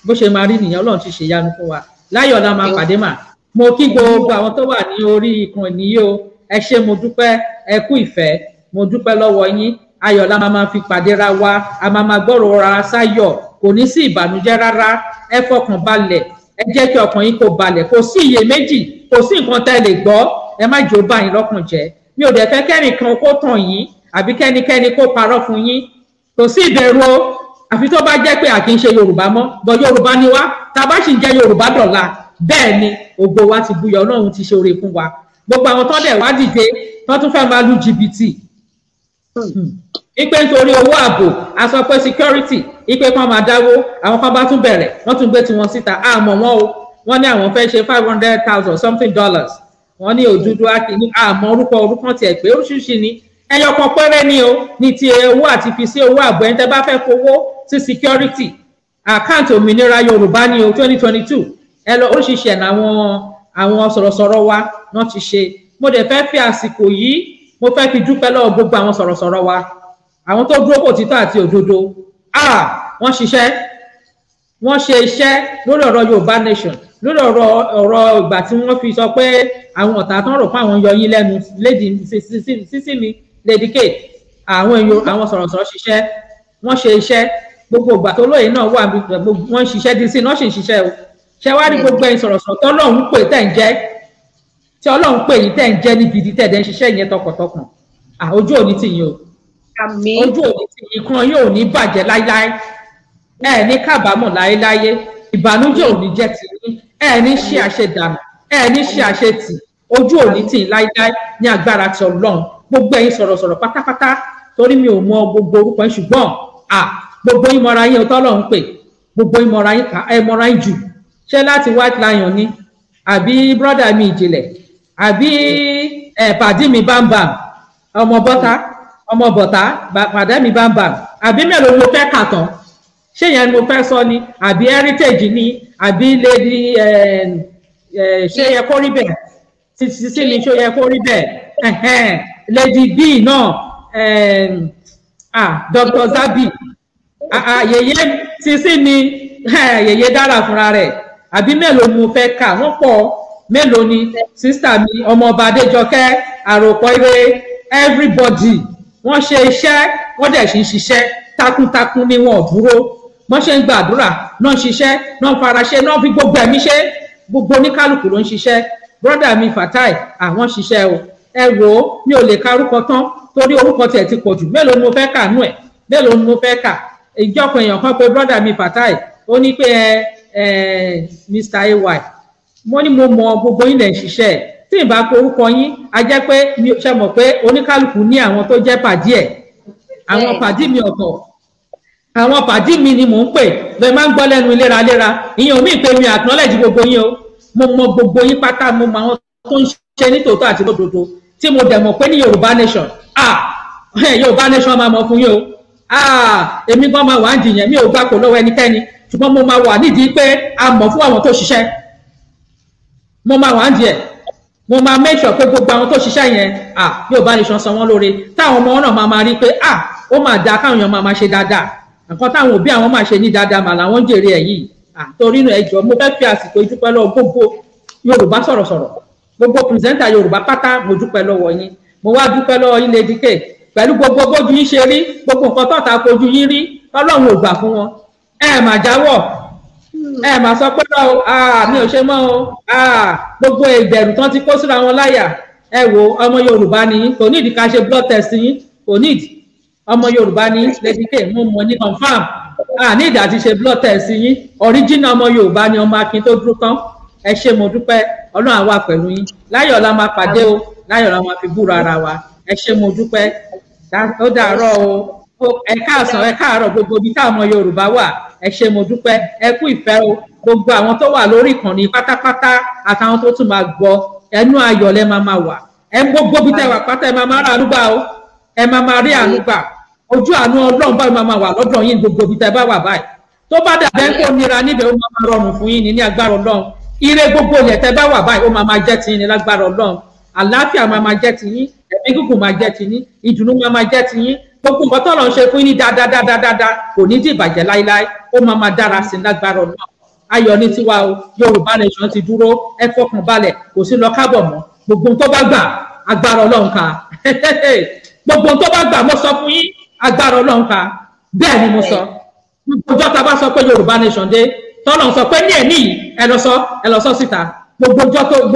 Speaker 5: Bó ṣe máa rí nìyẹn. Ọlọ́run ti ṣèyanu fún wa. Láyọ̀ la máa pàdé mà. Mo kí gbogbo àwọn tó wà ní orí ìkànnì yìí o. Ẹ ṣé, mo dúpẹ́. Ẹ kú ìfẹ́, mo dúpẹ́ lọ́wọ́ yín. Ayọ̀ la máa máa fi pàdé ra wa, a máa máa gbọ́rọ̀ ra sáyọ̀, kò ní sí ìbànújẹ́ rárá. Ẹ fọkàn balẹ̀, ẹ jẹ́ kí ọkàn yín kó balẹ̀. Kò sí iyèméjì, kò sí nǹkan tẹ́ lè gbọ́, ẹ má jò bá yín lọ́kàn jẹ́. Mi ò dẹ̀ fẹ́ kẹ́nìkan kó tàn yín. àbí kẹ́nikẹ́ni kó parọ́ fún yín. Kò sí ìbẹ̀rù o, àfi tó bá jẹ́ pé a kì í ṣe Yorùbá mọ́, bọ̀ Yorùbá ni wá, tá a bá sì ń jẹ́ Yorùbá dọ̀la, bẹ́ẹ̀ ni ògo wa ti buyọ̀, Ọlọ́run ti ṣe oore fún wa. Gbogbo àwọn tó dẹ̀ wá dìde tó tún fẹ́ máa lu jìbìtì ipe nítorí owó ààbò, a sọ pé security ipe kan máa dáwó, àwọn kan bá tún bẹ̀rẹ̀, wọ́n tún gbé tiwọn síta, àmọ́ wọn o, wọ́n ní àwọn fẹ́ ṣe $500,000 something dollars, wọ́n ní Odùduwà kìíní, àmọ́ orúkọ tiẹ̀ pé oríṣiríṣi ni, ẹyọ kan péré ni o ní ti owó àti fi sí owó ààbò. Ẹni tẹ́ bá fẹ́ fowó sí security, àkáǹtì òmìnira Yorùbá ní o 2022, ẹ lọ oríṣiríṣi ẹ̀ àwọn sọ̀rọ̀sọ̀rọ̀ wa wọ́n ti ṣe. Mo dẹ̀ fẹ́ fi àsìkò yìí, mo fẹ́ fi dúpẹ́ lọ́wọ́ gbogbo àwọn sọ̀rọ̀sọ̀rọ̀ wa, àwọn tó dúró kò títọ́ àti òdodo. Wọ́n ṣiṣẹ́, wọ́n ṣe iṣẹ́ lórí ọ̀rọ̀ Yorùbá nation, lórí ọ̀rọ̀ ìgbà tí wọ́n fi sọ pé àwọn ọ̀tá tán rò pé àwọn yọ yín lẹ́nu, lady sísí mi, Lady K, àwọn sọ̀rọ̀sọ̀rọ̀ ṣiṣẹ́, wọ́n ṣe iṣẹ́. Gbogbo ìgbà tó lóye náà wà, wọ́n ń ṣiṣẹ́ dín sí náà, sì ń ṣiṣẹ́ o. Ṣé wá rí gbogbo ẹ̀yin sọ̀rọ̀sọ̀rọ̀ tọ́lọ́run pè tẹ̀ ń jẹ́, tí Ọlọ́run pè yín tẹ̀ ń jẹ́ ní gidi, tẹ̀ dẹ̀ ń ṣiṣẹ́ yẹn tọkàntọkàn, ojú òní tì yín o, ojú òní tì yín, kan yóò ní bàjẹ́ láíláí, ẹ ní kábàámọ̀ láéláé, ìbànújẹ́ ò ní jẹ́ tì yín, ẹ ní ṣe àṣedànù, ẹ ní ṣe àṣetì, ojú òní tì yín láíláí ní agbára ti Ọlọ́run. Gbogbo ẹ̀yin sọ̀rọ̀sọ̀rọ̀ pátápátá, torí mi ò mọ gbogbo orúkọ yín, ṣùgbọ́n gbogbo yín mọra yín Ọlọ́run pè, gbogbo yín mọra yín, ẹ mọra yín jù. Ṣé láti White Lion ni, àbí brọ́dà mi ìjìnlẹ̀, àbí pàdí mi bámbàm, ọmọ bọ́tà, ọmọ bọ̀tà, pàdé mi bámbàm, àbí mélòó mo fẹ́ kà tán? Ṣé yẹn mo fẹ́ sọ ni, àbí heritage ni, àbí lady ṣé yẹ kó rí bẹ́ẹ̀, títí mi ṣó yẹ kó rí bẹ́ẹ̀, Lady B náà, Dr. Zabi, yèyé sísí mi, yèyé dára fúnra rẹ̀, àbí mélòó mo fẹ́ kà, wọ́n pọ̀. Mélòó ni sísítà mi, ọmọọba Adéjọkẹ́, àròpọ̀ ire, everybody, wọ́n ṣe iṣẹ́, wọ́n dẹ̀ ṣì ń ṣiṣẹ́ takuntakun ni, wọn ò dúró. Wọ́n ṣe ń gbàdúrà náà, ń ṣiṣẹ́ náà, ń faraṣe náà, fi gbogbo ẹ̀mí ṣe, gbogbo oníkálukú ló ń ṣiṣẹ́. Brọ́dà mi Fatai, àwọn ṣiṣẹ́ o. Ẹ wò ó, mi ò lè ka orúkọ tán torí orúkọ tiẹ̀ ti pọ̀ jù. Mélòó ni mo fẹ́ kà nú ẹ̀? Mélòó ni mo fẹ́ kà? Ìjọpọ̀ èèyàn kan pé brọ́dà mi Fatai, ó ní pé Mr. AY, mo ní mo mọ gbogbo yín lẹ̀ ń ṣiṣẹ́, tí ì bá pe orúkọ yín a jẹ́ pé mi ṣe mọ̀ pé oníkálukú ní àwọn tó jẹ́ pàdí ẹ̀, àwọn pàdí mi ọ̀tọ̀, àwọn pàdí mi ni mò ń pè, lè máa ń gbọ́ lẹ́nu léraléra. Ìyẹn omi ìpè mi acknowledge gbogbo yín o, mo mọ gbogbo yín pátá, mo mọ àwọn tó ń ṣe nítòótọ́ àti lódodo, tí mo dẹ̀ mọ̀ pé ní Yorùbá nation, Yorùbá nation máa mọ̀ fún yín o. Èmi gan máa wà ń jìyàn, mi ò gbà kó lọ́wọ́ ẹnikẹ́ni, ṣùgbọ́n mo máa wà nídìí pé a mọ̀ fún àwọn tó ṣiṣẹ́, mo máa wà ń díẹ̀, mo máa make sure pé gbogbo àwọn tó ṣiṣẹ́ yẹn, Yorùbá nation san wọ́n lóore, táwọn ọmọ náà máa máa rí pé ó máa dáa káwọn èèyàn máa máa ṣe dáadáa, nǹkan táwọn òbí àwọn máa ṣe ní dáadáa mà làwọn ń jèrè ẹ̀ yìí. Torí náà ẹ jọ̀ọ́, mo fẹ́ fi àsìkò ìdúpẹ́ lọ́wọ́ gbogbo Yorùbá sọ̀rọ̀sọ̀rọ̀, gbogbo pírẹsẹ́ńtà Yorùbá pátá, mo dúpẹ́ lọ́wọ́ yín. Mo wá dúpẹ́ lọ́wọ́ yín Lady K, pẹ̀lú gbogbo bójú yín ṣe rí, gbogbo nǹkan tọ́ta fojú yín rí, Ọlọ́run ò gbà fún wọn. Ẹ mà jáwọ́, ẹ mà sọ pé lọ mi ò ṣe mọ́ o, gbogbo ìbẹ̀rù tán ti kó síra wọn láyà. Ẹ wo, ọmọ Yorùbá ni, kò ní ìdí ká ṣe blood test yín, kò ní ìdí, ọmọ Yorùbá ni Lady K, mo mọ̀ ní confam, ní ìdí àti ṣe blood test yín, original ọmọ Yorùbá ni, ọmọ Akin tó dúró tán. Ẹ ṣé, mo dúpẹ́, Ọlọ́run á wà pẹ̀lú yín, láyọ̀ la máa pàdé o, láyọ̀ la máa fi búra ara wa. Ẹ ṣé, mo dúpẹ́, ó dàárọ̀ o, ẹ káàsán, ẹ káàárọ̀ gbogbo ibi táwọn ọmọ Yorùbá wà. Ẹ ṣé, mo dúpẹ́, ẹ kú ìfẹ́ o, gbogbo àwọn tó wà lórí ìkànnì pátápátá àtàwọn tó tún máa gbọ́, ẹnu ayọ̀ lẹ máa máa wà, ẹ gbogbo ibi tẹ́ wà pátá, ẹ máa máa rí àánú gbà o, ẹ máa máa rí àánú gbà, ojú àánú Ọlọ́run báyìí máa máa wà lọ́dọ̀ yín gbogbo ibi tẹ́ bá wà báyìí. Tó bá dàbẹ́ kó nira níbẹ̀, ó máa máa rọrùn fún yín ní agbára Ọlọ́run. Ire gbogbo ilẹ̀ tẹ́ bá wà báyìí, ó máa máa jẹ́ tiyín ní lágbára Ọlọ́run. Àlàáfíà máa máa jẹ́ tiyín, ẹ̀mí gígùn máa jẹ́ tiyín, ìdùnnú máa máa jẹ́ tiyín. Gbogbo nǹkan tọ́lọ́run ṣe fún yín ní dáadáa kò ní dìbàjẹ́ láíláí, ó máa máa dára sí lágbára Ọlọ́run. Ayọ̀ ní tiwa o, Yorùbá nation ti dúró, ẹ fọkàn balẹ̀, kò sí lọ kábọ̀ mọ́. Gbogbo tó bá gbà, agbára Ọlọ́run ká. Gbogbo tó bá gbà, mo sọ fún yín, agbára Ọlọ́run ká. Bẹ́ẹ̀ ni mo sọ. Gbogbo ọjọ́ tá a bá sọ pé Yorùbá nation dé, tọ́lọ́run sọ pé ní ẹ̀ní yìí, ẹ lọ sọ síta. Gbogbo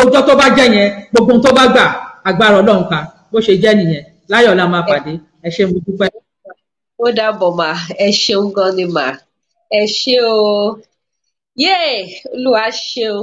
Speaker 5: ọjọ́ tó bá jẹ́ yẹn, gbogbo tó bá gbà, agbára Ọlọ́run ká. Bó ṣe jẹ́ nìyẹn. Láyọ̀ la máa pàdé. Ẹ ṣé, mo dúpẹ́.
Speaker 1: Ó dàbọ̀ mà, ẹ ṣeun gan ni mà, ẹ ṣé o. Yéè, Olúwa ṣeun.